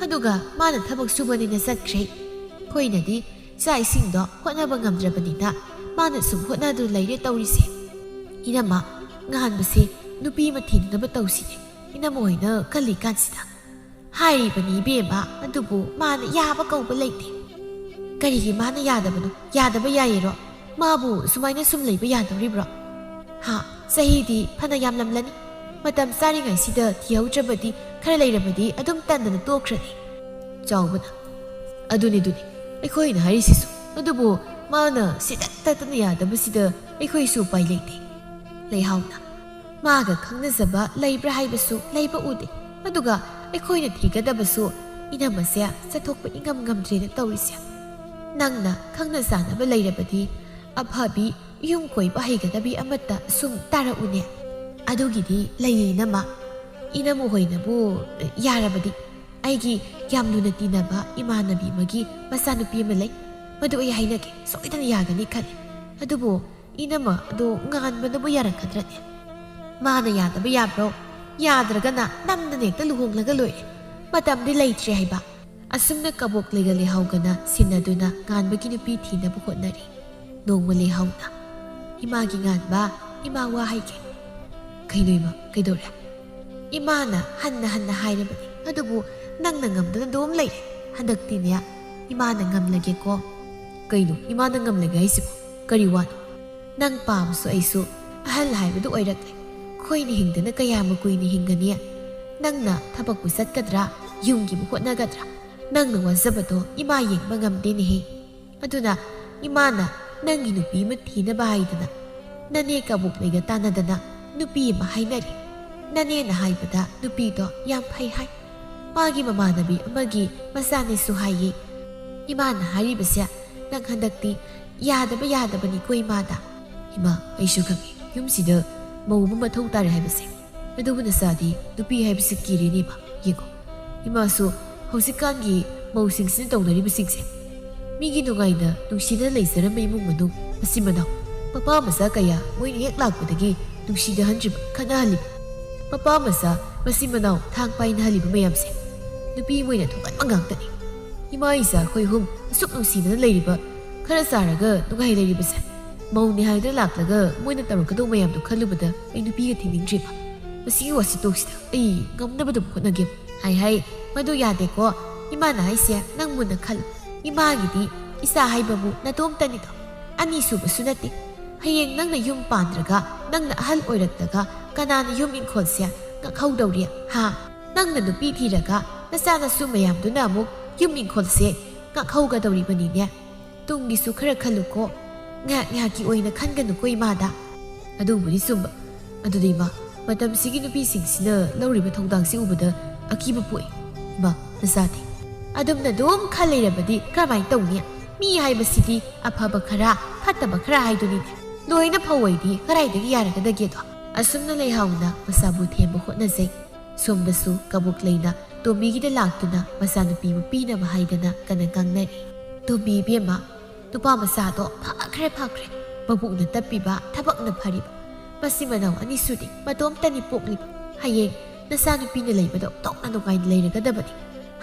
ꯑꯗꯨꯒ ꯃꯥꯅ ꯊꯕꯛ ꯁꯨꯕꯅꯤꯅ ꯆꯠꯈ꯭ꯔꯦ꯫ ꯑꯩꯈꯣꯏꯅꯗꯤ ꯆꯥꯛ ꯏꯁꯤꯡꯗꯣ ꯍꯣꯠꯅꯕ ꯉꯝꯗ꯭ꯔꯕꯅꯤꯅ ꯃꯥꯅ ꯁꯨꯝ ꯍꯣꯠꯅꯗꯨꯅ ꯂꯩꯔꯦ ꯇꯧꯔꯤꯁꯦ꯫ ꯏꯅꯝꯃ, ꯉꯍꯥꯟꯕꯁꯦ ꯅꯨꯄꯤ ꯑꯃ ꯊꯤꯅꯅꯕ ꯇꯧꯁꯤꯅꯦ, ꯏꯅꯝꯃ ꯍꯣꯏꯅ ꯀꯜꯂꯤꯀꯥꯟꯁꯤꯗ꯫" "ꯍꯥꯏꯔꯤꯕꯅꯤ ꯏꯕꯦꯝꯃ, ꯑꯗꯨꯕꯨ ꯃꯥꯅ ꯌꯥꯕ ꯀꯧꯕ ꯂꯩꯇꯦ꯫" "ꯀꯔꯤꯒꯤ ꯃꯥꯅ ꯌꯥꯗꯕꯅꯣ? ꯌꯥꯗꯕ ꯌꯥꯏꯌꯦꯔꯣ? ꯃꯥꯕꯨ ꯁꯨꯃꯥꯏꯅ ꯁꯨꯝ ꯂꯩꯕ ꯌꯥꯗꯧꯔꯤꯕ꯭ꯔꯣ?" ꯍꯥ, ꯆꯍꯤꯗꯤ ꯐꯅ ꯌꯥꯝꯂꯝꯂꯅꯤ꯫ ꯃꯇꯝ ꯆꯥꯔꯤꯉꯩꯁꯤꯗ ꯊꯤꯍꯧꯗ꯭ꯔꯕꯗꯤ ꯈꯔ ꯂꯩꯔꯕꯗꯤ ꯑꯗꯨꯝ ꯇꯟꯗꯅ ꯇꯣꯛꯈ꯭ꯔꯅꯤ꯫ ꯆꯥꯎꯕꯅ, "ꯑꯗꯨꯅꯤ, ꯑꯗꯨꯅꯤ, ꯑꯩꯈꯣꯏꯅ ꯍꯥꯏꯔꯤꯁꯤꯁꯨ꯫ ꯑꯗꯨꯕꯨ ꯃꯥꯅ ꯁꯤꯗꯠ ꯇꯠꯇꯅ ꯌꯥꯗꯕꯁꯤꯗ ꯑꯩꯈꯣꯏꯁꯨ ꯎꯄꯥꯏ ꯂꯩꯇꯦ꯫" ꯂꯩꯍꯥꯎꯅ, "ꯃꯥꯒ ꯈꯪꯅꯖꯕ ꯂꯩꯕ꯭ꯔꯥ ꯍꯥꯏꯕꯁꯨ ꯂꯩꯕ ꯎꯗꯦ꯫ ꯑꯗꯨꯒ ꯑꯩꯈꯣꯏꯅ ꯊꯤꯒꯗꯕꯁꯨ ꯏꯅꯝꯃꯁꯦ ꯆꯠꯊꯣꯛꯄ ꯏꯉꯝ ꯉꯝꯗ꯭ꯔꯦꯅ ꯇꯧꯔꯤꯁꯦ꯫ ꯅꯪꯅ ꯈꯪꯅ ꯆꯥꯟꯅꯕ ꯂꯩꯔꯕꯗꯤ ꯑꯐꯕꯤ, ꯌꯨꯝ ꯀꯣꯏꯕ ꯍꯩꯒꯗꯕꯤ ꯑꯃꯠꯇ ꯁꯨꯝ ꯇꯥꯔꯛꯎꯅꯦ꯫" "ꯑꯗꯨꯒꯤꯗꯤ ꯂꯩꯌꯦ ꯏꯅꯝꯃ꯫ ꯏꯅꯝꯃ ꯍꯣꯏꯅꯕꯨ ꯌꯥꯔꯕꯗꯤ ꯑꯩꯒꯤ ꯌꯥꯝ ꯂꯨꯅ ꯇꯤꯟꯅꯕ ꯏꯃꯥꯟꯅꯕꯤ ꯑꯃꯒꯤ ꯃꯆꯥꯅꯨꯄꯤ ꯑꯃ ꯂꯩ꯫ ꯃꯗꯨ ꯑꯩ ꯍꯥꯏꯅꯒꯦ, ꯁꯣꯏꯗꯅ ꯌꯥꯒꯅꯤ ꯈꯜꯂꯤ꯫ ꯑꯗꯨꯕꯨ ꯏꯅꯝꯃ ꯑꯗꯣ ꯉꯥꯟꯕꯅꯕꯨ ꯌꯥꯔꯛꯀꯗ꯭ꯔꯅꯦ? ꯃꯥꯅ ꯌꯥꯗꯕ ꯌꯥꯕ꯭ꯔꯣ? ꯌꯥꯗ꯭ꯔꯒꯅ ꯅꯝꯗꯅ ꯍꯦꯛꯇ ꯂꯨꯍꯣꯡꯂꯒ ꯂꯣꯏꯔꯦ꯫ ꯃꯇꯝꯗꯤ ꯂꯩꯇ꯭ꯔꯦ ꯍꯥꯏꯕ꯫" ꯑꯁꯨꯝꯅ ꯀꯕꯣꯛ ꯂꯩꯒ ꯂꯩꯍꯥꯎꯒꯅ ꯁꯤꯟꯅꯗꯨꯅ ꯉꯥꯟꯕꯒꯤ ꯅꯨꯄꯤ ꯊꯤꯅꯕ ꯍꯣꯠꯅꯔꯤ꯫ ꯅꯣꯡꯃ ꯂꯩꯍꯥꯎꯅ, "ꯏꯃꯥꯒꯤ ꯉꯥꯟꯕ, ꯏꯃꯥ ꯋꯥ ꯍꯥꯏꯒꯦ꯫" "ꯀꯩꯅꯣ ꯏꯃꯥ, ꯀꯩꯗꯧꯔꯦ?" "ꯏꯃꯥꯅ ꯍꯟꯅ ꯍꯟꯅ ꯍꯥꯏꯔꯕꯅꯤ, ꯑꯗꯨꯕꯨ ꯅꯪꯅ ꯉꯝꯗꯅ ꯑꯗꯨꯝ ꯂꯩꯔꯦ꯫ ꯍꯟꯗꯛꯇꯤꯅꯦ, ꯏꯃꯥꯅ ꯉꯝꯂꯒꯦꯀꯣ꯫" "ꯀꯩꯅꯣ ꯏꯃꯥꯅ ꯉꯝꯂꯒꯦ ꯍꯥꯏꯁꯤꯕꯣ? ꯀꯔꯤ ꯋꯥꯅꯣ?" "ꯅꯪ ꯄꯥꯕꯁꯨ ꯑꯩꯁꯨ ꯑꯍꯜ ꯍꯥꯏꯕꯗꯨ ꯑꯣꯏꯔꯛꯂꯦ꯫ ꯑꯩꯈꯣꯏꯅ ꯍꯤꯡꯗꯅ ꯀꯌꯥꯝ ꯀꯨꯏꯅ ꯍꯤꯡꯒꯅꯤ? ꯅꯪꯅ ꯊꯕꯛꯄꯨ ꯆꯠꯀꯗ꯭ꯔꯥ, ꯌꯨꯝꯒꯤꯕꯨ ꯍꯣꯠꯅꯒꯗ꯭ꯔꯥ? ꯅꯪꯅ ꯋꯥꯖꯕꯗꯣ ꯏꯃꯥ ꯌꯦꯡꯕ ꯉꯝꯗꯦꯅꯦꯍꯦ꯫ ꯑꯗꯨꯅ ꯏꯃꯥꯅ ꯅꯪꯒꯤ ꯅꯨꯄꯤ ꯑꯃ ꯊꯤꯅꯕ ꯍꯥꯏꯗꯅ ꯅꯅꯦ ꯀꯕꯣꯛꯂꯩꯒ ꯇꯥꯟꯅꯗꯅ ꯅꯨꯄꯤ ꯑꯃ ꯍꯥꯏꯅꯔꯦ꯫ ꯅꯅꯦꯅ ꯍꯥꯏꯕꯗ ꯅꯨꯄꯤꯗꯣ ꯌꯥꯝ ꯐꯩ ꯍꯥꯏ꯫ ꯃꯥꯒꯤ ꯃꯃꯥꯟꯅꯕꯤ ꯑꯃꯒꯤ ꯃꯆꯥꯅꯦꯁꯨ ꯍꯥꯏꯌꯦ꯫ ꯏꯃꯥꯅ ꯍꯥꯏꯔꯤꯕꯁꯦ ꯅꯪ ꯍꯟꯗꯛꯇꯤ ꯌꯥꯗꯕ ꯌꯥꯗꯕꯅꯤꯀꯣ ꯏꯃꯥꯗ꯫" "ꯏꯃꯥ, ꯑꯩꯁꯨ ꯈꯪꯉꯤ ꯌꯨꯝꯁꯤꯗ ꯃꯧ ꯑꯃ ꯃꯊꯧ ꯇꯥꯔꯦ ꯍꯥꯏꯕꯁꯦ꯫ ꯑꯗꯨꯕꯨ ꯅꯆꯥꯗꯤ ꯅꯨꯄꯤ ꯍꯥꯏꯕꯁꯤ ꯀꯤꯔꯦꯅꯦ ꯏꯃꯥ꯫ ꯌꯦꯡꯉꯣ, ꯏꯃꯥꯁꯨ ꯍꯧꯖꯤꯛꯀꯥꯟꯒꯤ ꯃꯧꯁꯤꯡꯁꯤꯅ ꯇꯧꯅꯔꯤꯕꯁꯤꯡꯁꯦ꯫ ꯃꯤꯒꯤ ꯅꯨꯡꯉꯥꯏꯅ ꯅꯨꯡꯁꯤꯅ ꯂꯩꯖꯔꯝꯕ ꯏꯃꯨꯡ ꯃꯅꯨꯡ ꯃꯆꯤꯟ ꯃꯅꯥꯎ, ꯃꯄꯥ ꯃꯆꯥ ꯀꯌꯥ ꯃꯣꯏꯅ ꯍꯦꯛ ꯂꯥꯛꯄꯗꯒꯤ ꯅꯨꯡꯁꯤꯅꯍꯟꯗ꯭ꯔꯤꯕ, ꯈꯠꯅꯍꯜꯂꯤꯕ, ꯃꯄꯥ ꯃꯆꯥ ꯃꯆꯤꯟ ꯃꯅꯥꯎ ꯊꯥꯡ ꯄꯥꯏꯅꯍꯜꯂꯤꯕ ꯃꯌꯥꯝꯁꯦ ꯅꯨꯄꯤ ꯃꯣꯏꯅ ꯊꯣꯛꯍꯟꯕ ꯉꯥꯛꯇꯅꯤ꯫ ꯏꯃꯥ ꯏꯆꯥ ꯑꯩꯈꯣꯏ ꯑꯍꯨꯝ ꯑꯁꯨꯛ ꯅꯨꯡꯁꯤꯅꯅ ꯂꯩꯔꯤꯕ, ꯈꯔ ꯆꯥꯔꯒ ꯅꯨꯡꯉꯥꯏ ꯂꯩꯔꯤꯕꯁꯦ, ꯃꯧꯅꯦ ꯍꯥꯏꯗꯨꯅ ꯂꯥꯛꯂꯒ ꯃꯣꯏꯅ ꯇꯧꯔꯛꯀꯗꯧꯕ ꯃꯌꯥꯝꯗꯣ ꯈꯜꯂꯨꯕꯗ ꯑꯩ ꯅꯨꯄꯤꯒ ꯊꯤꯅꯤꯡꯗ꯭ꯔꯤꯕ꯫ ꯃꯁꯤꯒꯤ ꯋꯥꯁꯤ ꯇꯣꯛꯁꯤꯗ, ꯑꯩ ꯉꯝꯅꯕ ꯑꯗꯨꯝ ꯍꯣꯠꯅꯒꯦ꯫" "ꯍꯥꯏ ꯍꯥꯏ, ꯃꯗꯨ ꯌꯥꯗꯦꯀꯣ꯫ ꯏꯃꯥꯅ ꯍꯥꯏꯁꯦ ꯅꯪ ꯃꯨꯟꯅ ꯈꯜꯂꯨ꯫ ꯏꯃꯥꯒꯤꯗꯤ ꯏꯆꯥ ꯍꯥꯏꯕꯕꯨ ꯅꯇꯣꯝꯇꯅꯤꯗꯣ, ꯑꯅꯤꯁꯨꯕꯁꯨ ꯅꯠꯇꯦ꯫ ꯍꯌꯦꯡ ꯅꯪꯅ ꯌꯨꯝ ꯄꯥꯟꯗ꯭ꯔꯒ, ꯅꯪꯅ ꯑꯍꯜ ꯑꯣꯏꯔꯛꯂꯒ ꯀꯅꯥꯅ ꯌꯨꯝ ꯏꯪꯈꯣꯜꯁꯦ ꯉꯥꯛꯍꯧꯗꯧꯔꯤ? ꯍꯥ? ꯅꯪꯅ ꯅꯨꯄꯤ ꯊꯤꯔꯒ ꯅꯆꯥ ꯅꯁꯨ ꯃꯌꯥꯝꯗꯨꯅ ꯑꯃꯨꯛ ꯌꯨꯝ ꯏꯪꯈꯣꯜꯁꯦ ꯉꯥꯛꯍꯧꯒꯗꯧꯔꯤꯕꯅꯤꯅꯦ꯫ ꯇꯨꯡꯒꯤꯁꯨ ꯈꯔ ꯈꯜꯂꯨꯀꯣ꯫ ꯉꯥꯏꯍꯥꯛ ꯉꯥꯏꯍꯥꯛꯀꯤ ꯑꯣꯏꯅ ꯈꯟꯒꯅꯨꯀꯣ ꯏꯃꯥꯗ꯫ ꯑꯗꯨꯕꯨꯗꯤ ꯆꯨꯝꯕ꯫ ꯑꯗꯨꯗꯤ ꯏꯃꯥ, ꯃꯇꯝꯁꯤꯒꯤ ꯅꯨꯄꯤꯁꯤꯡꯁꯤꯅ ꯂꯧꯔꯤꯕ ꯊꯧꯗꯥꯡꯁꯤ ꯎꯕꯗ ꯑꯀꯤꯕ ꯄꯣꯛꯏ꯫ ꯏꯃꯥ, ꯅꯆꯥꯗꯤ ꯑꯗꯨꯝꯅ ꯑꯗꯨꯝ ꯈꯜ ꯂꯩꯔꯕꯗꯤ ꯀꯔꯝꯍꯥꯏꯅ ꯇꯧꯅꯤ? ꯃꯤ ꯍꯥꯏꯕꯁꯤꯗꯤ ꯑꯐꯕ ꯈꯔ, ꯐꯠꯇꯕ ꯈꯔ ꯍꯥꯏꯗꯨꯅꯤꯅꯦ꯫ ꯂꯣꯏꯅ ꯐꯧ ꯑꯣꯏꯗꯤ ꯀꯗꯥꯏꯗꯒꯤ ꯌꯥꯔꯒꯗꯒꯦꯗꯣ? ꯑꯁꯨꯝꯅ ꯂꯩꯍꯥꯎꯅ ꯃꯆꯥꯕꯨ ꯊꯦꯝꯕ ꯍꯣꯠꯅꯖꯩ꯫ ꯁꯣꯝꯗꯁꯨ ꯀꯕꯣꯛꯂꯩꯅ ꯇꯣꯝꯕꯤꯒꯤꯗ ꯂꯥꯛꯇꯨꯅ ꯃꯆꯥꯅꯨꯄꯤꯕꯨ ꯄꯤꯅꯕ ꯍꯥꯏꯗꯅ ꯀꯟꯅ ꯉꯥꯡꯅꯔꯤ꯫ "ꯇꯣꯝꯕꯤ ꯏꯕꯦꯝꯃ, ꯅꯨꯄꯥ ꯃꯆꯥꯗꯣ ꯐꯈ꯭ꯔꯦ, ꯐꯈ꯭ꯔꯦ꯫ ꯃꯕꯨꯛꯅ ꯇꯞꯄꯤꯕ, ꯊꯕꯛꯅ ꯐꯔꯤꯕ꯫ ꯃꯆꯤꯟ ꯃꯅꯥꯎ ꯑꯅꯤ ꯁꯨꯗꯦ, ꯃꯇꯣꯝꯇꯅꯤ ꯄꯣꯛꯂꯤꯕ꯫ ꯍꯌꯦꯡ ꯅꯆꯥꯅꯨꯄꯤꯅ ꯂꯩꯕꯗꯧ ꯇꯧꯅ ꯅꯨꯡꯉꯥꯏꯅ ꯂꯩꯔꯒꯗꯕꯅꯤ"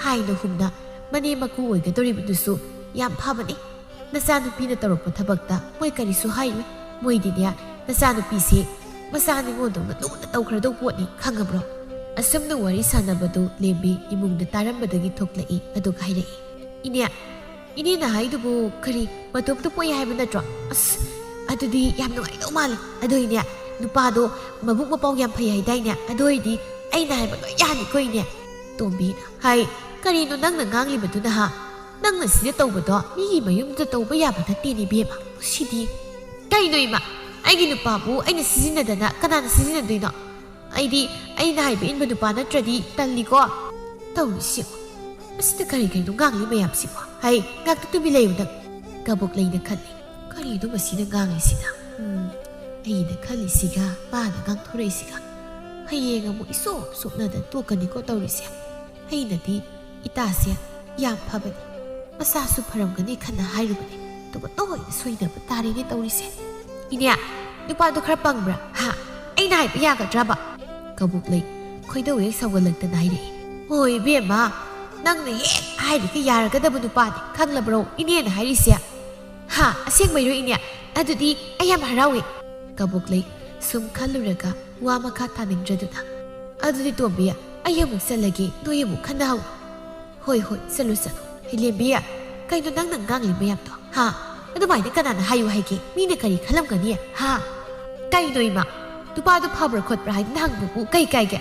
ꯍꯥꯏꯅ ꯍꯨꯝꯅ ꯃꯅꯦꯝ ꯃꯀꯨ ꯑꯣꯏꯒꯗꯧꯔꯤꯕꯗꯨꯁꯨ ꯌꯥꯝ ꯐꯕꯅꯤ꯫ ꯅꯆꯥꯅꯨꯄꯤꯅ ꯇꯧꯔꯛꯄ ꯊꯕꯛꯇ ꯃꯣꯏ ꯀꯔꯤꯁꯨ ꯍꯥꯏꯔꯣꯏ꯫ ꯃꯣꯏꯗꯤꯅꯦ, ꯅꯆꯥꯅꯨꯄꯤꯁꯦ ꯃꯆꯥ ꯅꯤꯉꯣꯜꯗꯧꯅ ꯂꯨꯅ ꯇꯧꯈ꯭ꯔꯗꯧ ꯄꯣꯠꯅꯤ, ꯈꯪꯉꯕ꯭ꯔꯣ? ꯑꯁꯨꯝꯅ ꯋꯥꯔꯤ ꯁꯥꯟꯅꯕꯗꯨ ꯂꯦꯝꯕꯤ ꯏꯃꯨꯡꯗ ꯇꯥꯔꯝꯕꯗꯒꯤ ꯊꯣꯛꯂꯛꯏ, ꯑꯗꯨꯒ ꯍꯥꯏꯔꯛꯏ, "ꯏꯅꯦ, ꯏꯅꯦꯅ ꯍꯥꯏꯗꯨꯕꯨ ꯀꯔꯤ, ꯃꯇꯣꯝꯇ ꯄꯣꯛꯏ ꯍꯥꯏꯕ ꯅꯠꯇ꯭ꯔꯣ? ꯑꯁ, ꯑꯗꯨꯗꯤ ꯌꯥꯝ ꯅꯨꯡꯉꯥꯏꯗꯧ ꯃꯥꯜꯂꯦ꯫ ꯑꯗꯨ ꯏꯅꯦ, ꯅꯨꯄꯥꯗꯣ ꯃꯕꯨꯛ ꯃꯄꯥꯎ ꯌꯥꯝ ꯐꯩ ꯍꯥꯏꯗꯥꯏꯅꯦ? ꯑꯗꯨ ꯑꯣꯏꯗꯤ ꯑꯩꯅ ꯍꯥꯏꯕ ꯂꯣꯏ ꯌꯥꯅꯤꯀꯣ ꯏꯅꯦ?" ꯇꯣꯝꯕꯤꯅ, "ꯍꯥꯏ, ꯀꯔꯤꯅꯣ ꯅꯪꯅ ꯉꯥꯡꯂꯤꯕꯗꯨꯅ, ꯍꯥ? ꯅꯪꯅ ꯁꯤꯗ ꯇꯧꯕꯗꯣ ꯃꯤꯒꯤ ꯃꯌꯨꯝꯗꯨꯗ ꯇꯧꯕ ꯌꯥꯕ ꯅꯠꯇꯦꯅꯦ ꯏꯕꯦꯝꯃ꯫ ꯁꯤꯗꯤ"꯫ "ꯀꯩꯅꯣ ꯏꯃꯥ? ꯑꯩꯒꯤ ꯅꯨꯄꯥꯕꯨ ꯑꯩꯅ ꯁꯤꯖꯤꯟꯅꯗꯅ ꯀꯅꯥꯅ ꯁꯤꯖꯤꯟꯅꯗꯣꯏꯅꯣ? ꯑꯩꯗꯤ ꯑꯩꯅ ꯍꯥꯏꯕ ꯏꯟꯕ ꯅꯨꯄꯥ ꯅꯠꯇ꯭ꯔꯗꯤ ꯇꯜꯂꯤꯀꯣ꯫ ꯇꯧꯔꯤꯁꯤꯕꯨ, ꯃꯁꯤꯗ ꯀꯔꯤ ꯀꯔꯤꯅꯣ ꯉꯥꯡꯂꯤ ꯃꯌꯥꯝꯁꯤꯕꯣ? ꯍꯩ, ꯉꯥꯛꯇ ꯇꯨꯃꯤꯟ ꯂꯩꯌꯨ ꯅꯪ"꯫ ꯀꯕꯣꯛꯂꯩꯅ ꯈꯜꯂꯤ, "ꯀꯔꯤꯅꯣ ꯃꯁꯤꯅ ꯉꯥꯡꯂꯤꯁꯤꯅ? ꯎꯝ, ꯑꯩꯅ ꯈꯜꯂꯤꯁꯤꯒ ꯃꯥꯅ ꯉꯥꯡꯊꯣꯔꯛꯏꯁꯤꯒ ꯍꯌꯦꯡ ꯑꯃꯨꯛ ꯏꯁꯣꯛ ꯁꯣꯛꯅꯗꯅ ꯇꯣꯛꯀꯅꯤꯀꯣ ꯇꯧꯔꯤꯁꯦ꯫ ꯑꯩꯅꯗꯤ ꯏꯇꯥꯁꯦ ꯌꯥꯝ ꯐꯕꯅꯤ, ꯃꯁꯥꯁꯨ ꯐꯔꯝꯒꯅꯤ ꯈꯟꯅ ꯍꯥꯏꯔꯨꯕꯅꯤ, ꯑꯗꯨꯒ ꯂꯣꯏꯅ ꯁꯣꯏꯅꯕ ꯇꯥꯔꯦꯅꯦ ꯇꯧꯔꯤꯁꯦ꯫ ꯏꯅꯦ, ꯅꯨꯄꯥꯗꯣ ꯈꯔ ꯄꯪꯕ꯭ꯔꯥ? ꯍꯥ? ꯑꯩꯅ ꯍꯥꯏꯕ ꯌꯥꯒꯗ꯭ꯔꯕ?" ꯀꯕꯣꯛꯂꯩ ꯈꯣꯏꯗꯧ ꯍꯦꯛ ꯁꯥꯎꯒꯠꯂꯛꯇꯅ ꯍꯥꯏꯔꯛꯏ꯫ "ꯍꯣꯏ ꯏꯕꯦꯝꯃ, ꯅꯪꯅ ꯍꯦꯛ ꯍꯥꯏꯔꯤꯒ ꯌꯥꯔꯒꯗꯕ ꯅꯨꯄꯥꯅꯤ, ꯈꯪꯂꯕ꯭ꯔꯣ ꯏꯅꯦꯅ ꯍꯥꯏꯔꯤꯁꯦ?" "ꯍꯥ? ꯑꯁꯦꯡꯕꯩꯔꯣ ꯏꯅꯦ? ꯑꯗꯨꯗꯤ ꯑꯩ ꯌꯥꯝ ꯍꯔꯥꯎꯏ"꯫ ꯀꯕꯣꯛꯂꯩ ꯁꯨꯝ ꯈꯜꯂꯨꯔꯒ ꯋꯥ ꯃꯈꯥ ꯇꯥꯅꯤꯡꯗ꯭ꯔꯗꯨꯅ, "ꯑꯗꯨꯗꯤ ꯇꯣꯝꯕꯤ, ꯑꯩ ꯑꯃꯨꯛ ꯆꯠꯂꯒꯦ, ꯅꯣꯏ ꯑꯃꯨꯛ ꯈꯟꯅꯍꯧ"꯫ "ꯍꯣꯏ, ꯍꯣꯏ, ꯆꯠꯂꯨ, ꯆꯠꯂꯨ꯫ ꯍꯩꯂꯦꯝꯕꯤ, ꯀꯩꯅꯣ ꯅꯪꯅ ꯉꯥꯡꯂꯤ ꯃꯌꯥꯝꯗꯣ, ꯍꯥ? ꯑꯗꯨꯃꯥꯏꯅ ꯀꯅꯥꯅ ꯍꯥꯏꯌꯨ ꯍꯥꯏꯒꯦ? ꯃꯤꯅ ꯀꯔꯤ ꯈꯜꯂꯝꯒꯅꯤ? ꯍꯥ? ꯀꯩꯅꯣ ꯏꯃꯥ? ꯅꯨꯄꯥꯗꯣ ꯐꯕ꯭ꯔꯥ ꯈꯣꯠꯄ꯭ꯔꯥ ꯍꯥꯏꯗꯅ ꯍꯪꯕꯕꯨ ꯀꯩ ꯀꯥꯏꯒꯦ?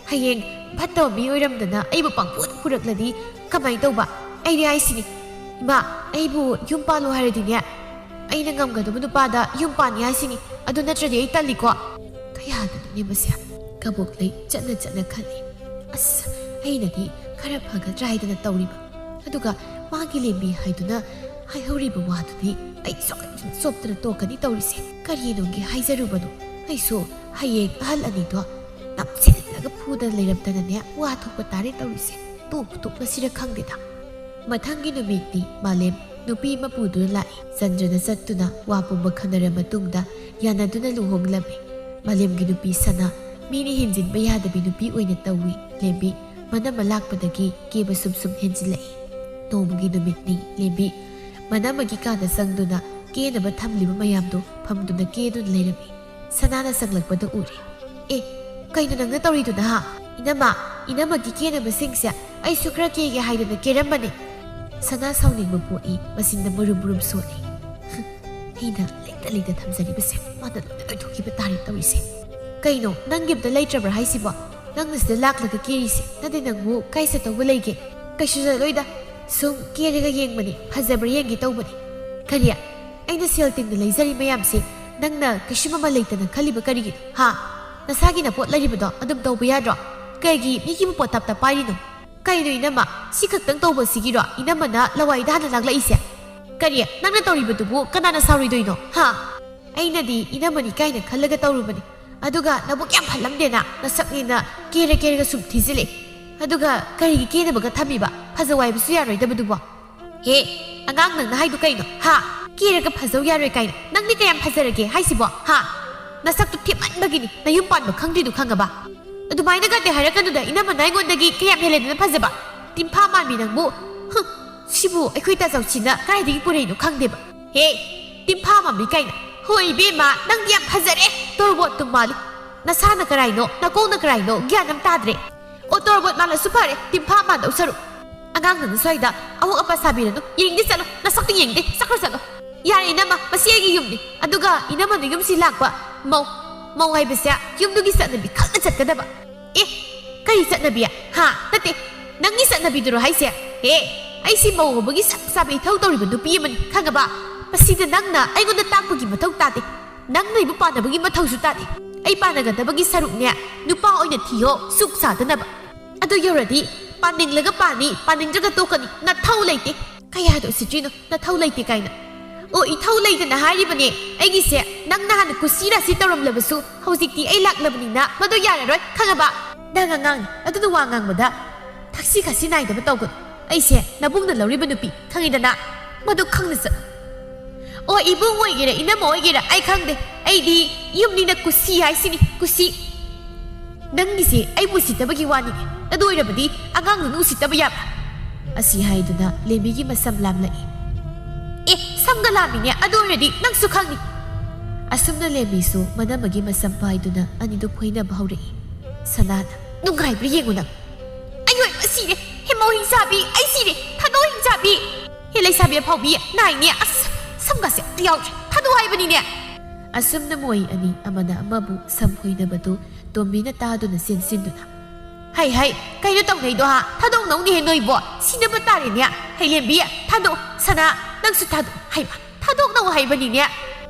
ꯍꯌꯦꯡ ꯐꯠꯇꯕ ꯃꯤ ꯑꯣꯏꯔꯝꯗꯅ ꯑꯩꯕꯨ ꯄꯪꯐꯨꯗ ꯐꯨꯔꯛꯂꯗꯤ ꯀꯃꯥꯏꯅ ꯇꯧꯕ? ꯑꯩꯗꯤ ꯍꯥꯏꯁꯤꯅꯤ, ꯏꯃꯥ, ꯑꯩꯕꯨ ꯌꯨꯝ ꯄꯥꯜꯂꯣ ꯍꯥꯏꯔꯗꯤꯅꯦ, ꯑꯩꯅ ꯉꯝꯒꯗꯕ ꯅꯨꯄꯥꯗ ꯌꯨꯝ ꯄꯥꯟꯅꯤ ꯍꯥꯏꯁꯤꯅꯤ꯫ ꯑꯗꯨ ꯅꯠꯇ꯭ꯔꯗꯤ ꯑꯩ ꯇꯜꯂꯤꯀꯣ꯫ ꯀꯌꯥꯗꯅꯣꯅꯦ ꯃꯁꯦ? ꯀꯕꯣꯛ ꯂꯩ ꯆꯠꯅ ꯆꯠꯅ ꯈꯜꯂꯤ꯫ ꯑꯁ, ꯑꯩꯅꯗꯤ ꯈꯔ ꯐꯒꯗ꯭ꯔꯥ ꯍꯥꯏꯗꯅ ꯇꯧꯔꯤꯕ꯫ ꯑꯗꯨꯒ ꯃꯥꯒꯤ ꯂꯦꯝꯕꯤ ꯍꯥꯏꯗꯨꯅ ꯍꯥꯏꯍꯧꯔꯤꯕ ꯋꯥꯗꯨꯗꯤ ꯑꯩ ꯁꯣꯏꯗꯅ ꯆꯣꯞꯇꯅ ꯇꯣꯛꯀꯅꯤ ꯇꯧꯔꯤꯁꯦ꯫ ꯀꯔꯤꯅꯣꯒꯤ ꯍꯥꯏꯖꯔꯨꯕꯅꯣ? ꯑꯩꯁꯨ ꯍꯌꯦꯡ ꯑꯍꯜ ꯑꯅꯤꯗꯣ ꯅꯞꯁꯤꯜꯂꯒ ꯐꯨꯗꯅ ꯂꯩꯔꯝꯗꯅꯅꯦ, ꯋꯥ ꯊꯣꯛꯄ ꯇꯥꯔꯦ ꯇꯧꯔꯤꯁꯦ꯫ ꯇꯣꯛꯄꯨ ꯇꯣꯛꯅꯁꯤꯔ ꯈꯪꯗꯦꯗ꯫ ꯃꯊꯪꯒꯤ ꯅꯨꯃꯤꯠꯇꯤ ꯃꯥꯂꯦꯝ ꯅꯨꯄꯤ ꯑꯃ ꯄꯨꯗꯨꯅ ꯂꯥꯛꯏ꯫ ꯆꯟꯗ꯭ꯔꯅ ꯆꯠꯇꯨꯅ ꯋꯥ ꯄꯨꯝꯕ ꯈꯟꯅꯔ ꯃꯇꯨꯡꯗ ꯌꯥꯅꯗꯨꯅ ꯂꯨꯍꯣꯡꯂꯝꯃꯤ꯫ ꯃꯥꯂꯦꯝꯒꯤ ꯅꯨꯄꯤ ꯁꯅꯥ ꯃꯤꯅ ꯍꯦꯟꯖꯤꯟꯕ ꯌꯥꯗꯕꯤ ꯅꯨꯄꯤ ꯑꯣꯏꯅ ꯇꯧꯏ꯫ ꯂꯦꯝꯕꯤ ꯃꯅꯝꯃ ꯂꯥꯛꯄꯗꯒꯤ ꯀꯦꯕ ꯁꯨꯝ ꯁꯨꯝ ꯍꯦꯟꯖꯤꯜꯂꯛꯏ꯫ ꯅꯣꯡꯃꯒꯤ ꯅꯨꯃꯤꯠꯅꯤ꯫ ꯂꯦꯝꯕꯤ ꯃꯅꯝꯃꯒꯤ ꯀꯥꯗ ꯆꯪꯗꯨꯅ ꯀꯦꯅꯕ ꯊꯝꯂꯤꯕ ꯃꯌꯥꯝꯗꯨ ꯐꯝꯗꯨꯅ ꯀꯦꯗꯨꯅ ꯂꯩꯔꯝꯃꯤ꯫ ꯁꯅꯥꯅ ꯆꯪꯂꯛꯄꯗ ꯎꯔꯦ꯫ "ꯑꯦ, ꯀꯩꯅꯣ ꯅꯪꯅ ꯇꯧꯔꯤꯗꯨꯅ, ꯍꯥ? ꯏꯅꯝꯃ, ꯏꯅꯝꯃꯒꯤ ꯀꯦꯅꯕꯁꯤꯡꯁꯦ ꯑꯩꯁꯨ ꯈꯔ ꯀꯦꯒꯦ ꯍꯥꯏꯗꯅ ꯀꯦꯔꯝꯕꯅꯦ꯫" ꯁꯅꯥ ꯁꯥꯎꯅꯤꯡꯕ ꯄꯣꯛꯏ, ꯃꯆꯤꯟꯗ ꯃꯨꯔꯨꯝ ꯃꯨꯔꯨꯝ ꯁꯣꯜꯂꯤ꯫ "ꯍꯨꯝ, ꯑꯩꯅ ꯂꯩꯇ ꯂꯩꯇ ꯊꯝꯖꯔꯤꯕꯁꯦ ꯃꯥꯅ ꯂꯣꯏꯅ ꯂꯣꯏꯊꯣꯛꯈꯤꯕ ꯇꯥꯔꯦ ꯇꯧꯔꯤꯁꯦ꯫ ꯀꯩꯅꯣ, ꯅꯪꯒꯤ ꯑꯝꯇ ꯂꯩꯇ꯭ꯔꯕ꯭ꯔꯥ ꯍꯥꯏꯁꯤꯕꯣ? ꯅꯪꯅ ꯁꯤꯗ ꯂꯥꯛꯂꯒ ꯀꯦꯔꯤꯁꯦ? ꯅꯠꯇꯦ, ꯅꯪꯕꯨ ꯀꯥꯏ ꯆꯠꯇꯧꯕ ꯂꯩꯒꯦ?" "ꯀꯩꯁꯨ ꯆꯠꯂꯣꯏꯗ, ꯁꯨꯝ ꯀꯦꯔꯒ ꯌꯦꯡꯕꯅꯤ, ꯐꯖꯕ꯭ꯔꯥ ꯌꯦꯡꯒꯦ ꯇꯧꯕꯅꯤ꯫" "ꯀꯔꯤ? ꯑꯩꯅ ꯁꯦꯜ ꯇꯤꯡꯅ ꯂꯩꯖꯔꯤ ꯃꯌꯥꯝꯁꯦ ꯅꯪꯅ ꯀꯩꯁꯨ ꯃꯃꯜ ꯂꯩꯇꯅ ꯈꯜꯂꯤꯕ ꯀꯔꯤꯒꯤꯅꯣ? ꯍꯥ? ꯅꯁꯥꯒꯤ ꯅꯄꯣꯠ ꯂꯩꯔꯤꯕꯗꯣ ꯑꯗꯨꯝ ꯇꯧꯕ ꯌꯥꯗ꯭ꯔꯣ? ꯀꯩꯒꯤ ꯃꯤꯒꯤ ꯃꯄꯣꯠ ꯇꯞ ꯇꯞ ꯄꯥꯏꯔꯤꯅꯣ?" "ꯀꯩꯅꯣ ꯏꯅꯝꯃ, ꯁꯤ ꯈꯛꯇꯪ ꯇꯧꯕꯁꯤꯒꯤꯔꯣ ꯏꯅꯝꯃꯅ ꯂꯋꯥꯏꯗ ꯍꯥꯟꯅ ꯂꯥꯛꯂꯛꯏꯁꯦ? ꯀꯔꯤ? ꯅꯪꯅ ꯇꯧꯔꯤꯕꯗꯨꯕꯨ ꯀꯅꯥꯅ ꯁꯥꯎꯔꯣꯏꯗꯣꯏꯅꯣ? ꯍꯥ? ꯑꯩꯅꯗꯤ ꯏꯅꯝꯃꯅꯤ ꯀꯥꯏꯅ ꯈꯜꯂꯒ ꯇꯧꯔꯨꯕꯅꯤ꯫ ꯑꯗꯨꯒ ꯅꯕꯨꯛ ꯌꯥꯝ ꯐꯠꯂꯝꯗꯦꯅ, ꯅꯁꯛꯅꯦꯅ ꯀꯦꯔ ꯀꯦꯔꯒ ꯁꯨꯝ ꯊꯤꯖꯤꯜꯂꯦ꯫ ꯑꯗꯨꯒ ꯀꯔꯤꯒꯤ ꯀꯦꯅꯕꯒ ꯊꯝꯃꯤꯕ? ꯐꯖꯧ ꯍꯥꯏꯕꯁꯨ ꯌꯥꯔꯣꯏꯗꯕꯗꯨꯕꯣ?" "ꯍꯦ, ꯑꯉꯥꯡ, ꯅꯪꯅ ꯍꯥꯏꯗꯨ ꯀꯩꯅꯣ? ꯍꯥ? ꯀꯦꯔꯒ ꯐꯖꯧ ꯌꯥꯔꯣꯏ ꯀꯥꯏꯅ? ꯅꯪꯗꯤ ꯀꯌꯥꯝ ꯐꯖꯔꯒꯦ ꯍꯥꯏꯁꯤꯕꯣ? ꯍꯥ? ꯅꯁꯛꯇꯨ ꯊꯤꯃꯟꯕꯒꯤꯅꯤ ꯅꯌꯨꯝ ꯄꯥꯟꯕ ꯈꯪꯗ꯭ꯔꯤꯗꯨ, ꯈꯪꯉꯕ?" "ꯑꯗꯨꯃꯥꯏꯅꯒꯗꯤ ꯍꯥꯏꯔꯛꯀꯅꯨꯗ, ꯏꯅꯝꯃꯅ ꯑꯩꯉꯣꯟꯗꯒꯤ ꯀꯌꯥꯝ ꯍꯦꯜꯂꯦꯗꯅ ꯐꯖꯕ? ꯇꯤꯝꯐꯥ ꯃꯥꯟꯕꯤ ꯅꯪꯕꯨ꯫ ꯍꯨꯝ, ꯁꯤꯕꯨ ꯑꯩꯈꯣꯏ ꯇꯥꯆꯧꯁꯤꯅ ꯀꯗꯥꯏꯗꯒꯤ ꯄꯨꯔꯛꯏꯅꯣ ꯈꯪꯗꯦꯕ꯫ ꯍꯦ, ꯇꯤꯝꯐꯥ ꯃꯥꯟꯕꯤ ꯀꯥꯏꯅ꯫ ꯍꯣꯏ ꯏꯕꯦꯝꯃ, ꯅꯪꯗꯤ ꯌꯥꯝ ꯐꯖꯔꯦ, ꯇꯣꯔꯕꯣꯠꯇꯨ ꯃꯥꯜꯂꯤ꯫ ꯅꯁꯥꯅ ꯀꯔꯥꯏꯅꯣ, ꯅꯀꯣꯛꯅ ꯀꯔꯥꯏꯅꯣ, ꯒ꯭ꯌꯥꯟ ꯑꯃ ꯇꯥꯗ꯭ꯔꯦ꯫ ꯑꯣ, ꯇꯣꯔꯕꯣꯠ ꯃꯥꯜꯂꯁꯨ ꯐꯔꯦ, ꯇꯤꯝꯐꯥ ꯃꯥꯟꯗꯧ ꯁꯔꯨꯛ꯫ ꯑꯉꯥꯡ, ꯅꯪ ꯁ꯭ꯋꯥꯏꯗ ꯑꯋꯣꯛ ꯑꯄꯥ ꯁꯥꯕꯤꯔꯅꯨ, ꯌꯦꯡꯗꯦ, ꯆꯠꯂꯣ, ꯅꯁꯛꯇꯨ ꯌꯦꯡꯗꯦ, ꯆꯠꯈ꯭ꯔꯣ, ꯆꯠꯂꯣ꯫" ꯌꯥꯔꯦ ꯏꯅꯝꯃ, ꯃꯁꯤ ꯑꯩꯒꯤ ꯌꯨꯝꯅꯤ꯫ ꯑꯗꯨꯒ ꯏꯅꯝꯃꯅ ꯌꯨꯝꯁꯤ ꯂꯥꯛꯄ ꯃꯧ, ꯃꯧ ꯍꯥꯏꯕꯁꯦ ꯌꯨꯝꯗꯨꯒꯤ ꯆꯠꯅꯕꯤ ꯈꯪꯅ ꯆꯠꯀꯗꯕ꯫ ꯑꯦ, ꯀꯔꯤ ꯆꯠꯅꯕꯤ? ꯍꯥ? ꯅꯠꯇꯦ, ꯅꯪꯒꯤ ꯆꯠꯅꯕꯤꯗꯨꯔꯣ ꯍꯥꯏꯁꯦ? ꯑꯦ, ꯑꯩꯁꯤ ꯃꯧ ꯍꯧꯕꯒꯤ ꯆꯞ ꯆꯥꯕ ꯏꯊꯧ ꯇꯧꯔꯤꯕ ꯅꯨꯄꯤ ꯑꯃꯅꯤ, ꯈꯪꯉꯕ? ꯃꯁꯤꯗ ꯅꯪꯅ ꯑꯩꯉꯣꯟꯗ ꯇꯥꯛꯄꯒꯤ ꯃꯊꯧ ꯇꯥꯗꯦ꯫ ꯅꯪꯅ ꯑꯩꯕꯨ ꯄꯥꯟꯅꯕꯒꯤ ꯃꯊꯧꯁꯨ ꯇꯥꯗꯦ꯫ ꯑꯩ ꯄꯥꯟꯅꯒꯗꯕꯒꯤ ꯁꯔꯨꯛꯅꯦ ꯅꯨꯄꯥ ꯑꯣꯏꯅ ꯊꯤꯌꯣ, ꯁꯨꯛ ꯁꯥꯗꯅꯕ꯫ ꯑꯗꯨ ꯌꯧꯔꯗꯤ ꯄꯥꯅꯤꯡꯂꯒ ꯄꯥꯅꯤ, ꯄꯥꯅꯤꯡꯗ꯭ꯔꯒ ꯇꯣꯛꯀꯅꯤ꯫ ꯅꯊꯧ ꯂꯩꯇꯦ꯫ ꯀꯌꯥꯗ ꯎꯁꯤꯠꯇ꯭ꯔꯤꯅꯣ, ꯅꯊꯧ ꯂꯩꯇꯦ ꯀꯥꯏꯅ꯫ ꯑꯣ, ꯏꯊꯧ ꯂꯩꯇꯅ ꯍꯥꯏꯔꯤꯕꯅꯦ꯫ ꯑꯩꯒꯤꯁꯦ ꯅꯪꯅ ꯍꯥꯟꯅ ꯀꯨꯁꯤ ꯔꯥꯁꯤ ꯇꯧꯔꯝꯂꯕꯁꯨ, ꯍꯧꯖꯤꯛꯇꯤ ꯑꯩ ꯂꯥꯛꯂꯕꯅꯤꯅ ꯃꯗꯨ ꯌꯥꯔꯔꯣꯏ, ꯈꯪꯉꯕ? ꯅꯪ ꯑꯉꯥꯡꯅꯤ, ꯑꯗꯨꯅ ꯋꯥ ꯉꯥꯡꯕꯗ ꯊꯛꯁꯤ ꯈꯥꯁꯤ ꯅꯥꯏꯗꯕ ꯇꯧꯒꯅꯨ꯫ ꯑꯩꯁꯦ ꯅꯕꯨꯡꯅ ꯂꯧꯔꯤꯕ ꯅꯨꯄꯤ, ꯈꯪꯉꯤꯗꯅ? ꯃꯗꯨ ꯈꯪꯅ ꯆꯠꯂꯨ꯫ ꯑꯣ, ꯏꯕꯨꯡ ꯑꯣꯏꯒꯦꯔꯥ, ꯏꯅꯝꯃ ꯑꯣꯏꯒꯦꯔꯥ, ꯑꯩ ꯈꯪꯗꯦ꯫ ꯑꯩꯗꯤ ꯌꯨꯝꯅꯤꯅ ꯀꯨꯁꯤ ꯍꯥꯏꯁꯤꯅꯤ, ꯀꯨꯁꯤ꯫ ꯅꯪꯒꯤꯁꯦ ꯑꯩꯕꯨ ꯎꯁꯤꯠꯇꯕꯒꯤ ꯋꯥꯅꯤꯅꯦ꯫ ꯑꯗꯨ ꯑꯣꯏꯔꯕꯗꯤ ꯑꯉꯥꯡꯗꯨꯅ ꯎꯁꯤꯠꯇꯕ ꯌꯥꯕ꯭ꯔꯥ? ꯑꯁꯤ ꯍꯥꯏꯗꯨꯅ ꯂꯦꯝꯕꯤꯒꯤ ꯃꯁꯝ ꯂꯥꯝꯂꯛꯏ꯫ ꯑꯦ, ꯁꯝꯒ ꯂꯥꯝꯃꯤꯅꯦ, ꯑꯗꯨ ꯑꯣꯏꯔꯗꯤ ꯅꯪꯁꯨ ꯈꯪꯅꯤ꯫ ꯑꯁꯨꯝꯅ ꯂꯦꯝꯕꯤꯁꯨ ꯃꯅꯝꯃꯒꯤ ꯃꯁꯝ ꯄꯥꯏꯗꯨꯅ ꯑꯅꯤꯗꯨ ꯐꯣꯏꯅꯕ ꯍꯧꯔꯛꯏ꯫ ꯁꯅꯥꯅ, ꯅꯨꯡꯉꯥꯏꯕ꯭ꯔꯥ ꯌꯦꯡꯉꯨ ꯅꯪ꯫ ꯑꯩ ꯑꯣꯏꯕ ꯁꯤꯔꯦ꯫ ꯍꯦ ꯃꯧ ꯍꯤꯡꯆꯥꯕꯤ, ꯑꯩ ꯁꯤꯔꯦ꯫ ꯊꯥꯗꯣꯛ ꯍꯤꯡꯆꯥꯕꯤ꯫ ꯍꯦ ꯂꯩꯁꯥꯕꯤ ꯑꯐꯥꯎꯕꯤ, ꯅꯥꯏꯅꯦ꯫ ꯑꯁ, ꯁꯝꯒꯁꯦ ꯑꯝꯇ ꯌꯥꯎꯗ꯭ꯔꯦ꯫ ꯊꯥꯗꯣꯛ ꯍꯥꯏꯕꯅꯤꯅꯦ꯫ ꯑꯁꯨꯝꯅ ꯃꯣꯏ ꯑꯅꯤ ꯑꯃꯅ ꯑꯃꯕꯨ ꯁꯝ ꯐꯣꯏꯅꯕꯗꯨ ꯇꯣꯝꯕꯤꯅ ꯇꯥꯗꯨꯅ ꯆꯦꯟꯁꯤꯟꯗꯨꯅ, "ꯍꯩ, ꯍꯩ, ꯀꯩꯅꯣ ꯇꯧꯅꯩꯗꯣ ꯍꯥ? ꯊꯥꯗꯣꯛꯅꯧꯅꯦꯍꯦ ꯅꯣꯏꯕꯣ꯫ ꯁꯤꯅꯕ ꯇꯥꯔꯦꯅꯦ꯫ ꯍꯩ ꯂꯦꯝꯕꯤ, ꯊꯥꯗꯣꯛ꯫ ꯁꯅꯥ, ꯅꯪꯁꯨ ꯊꯥꯗꯣꯛ꯫ ꯍꯩꯃ, ꯊꯥꯗꯣꯛꯅꯧ ꯍꯥꯏꯕꯅꯤꯅꯦ꯫"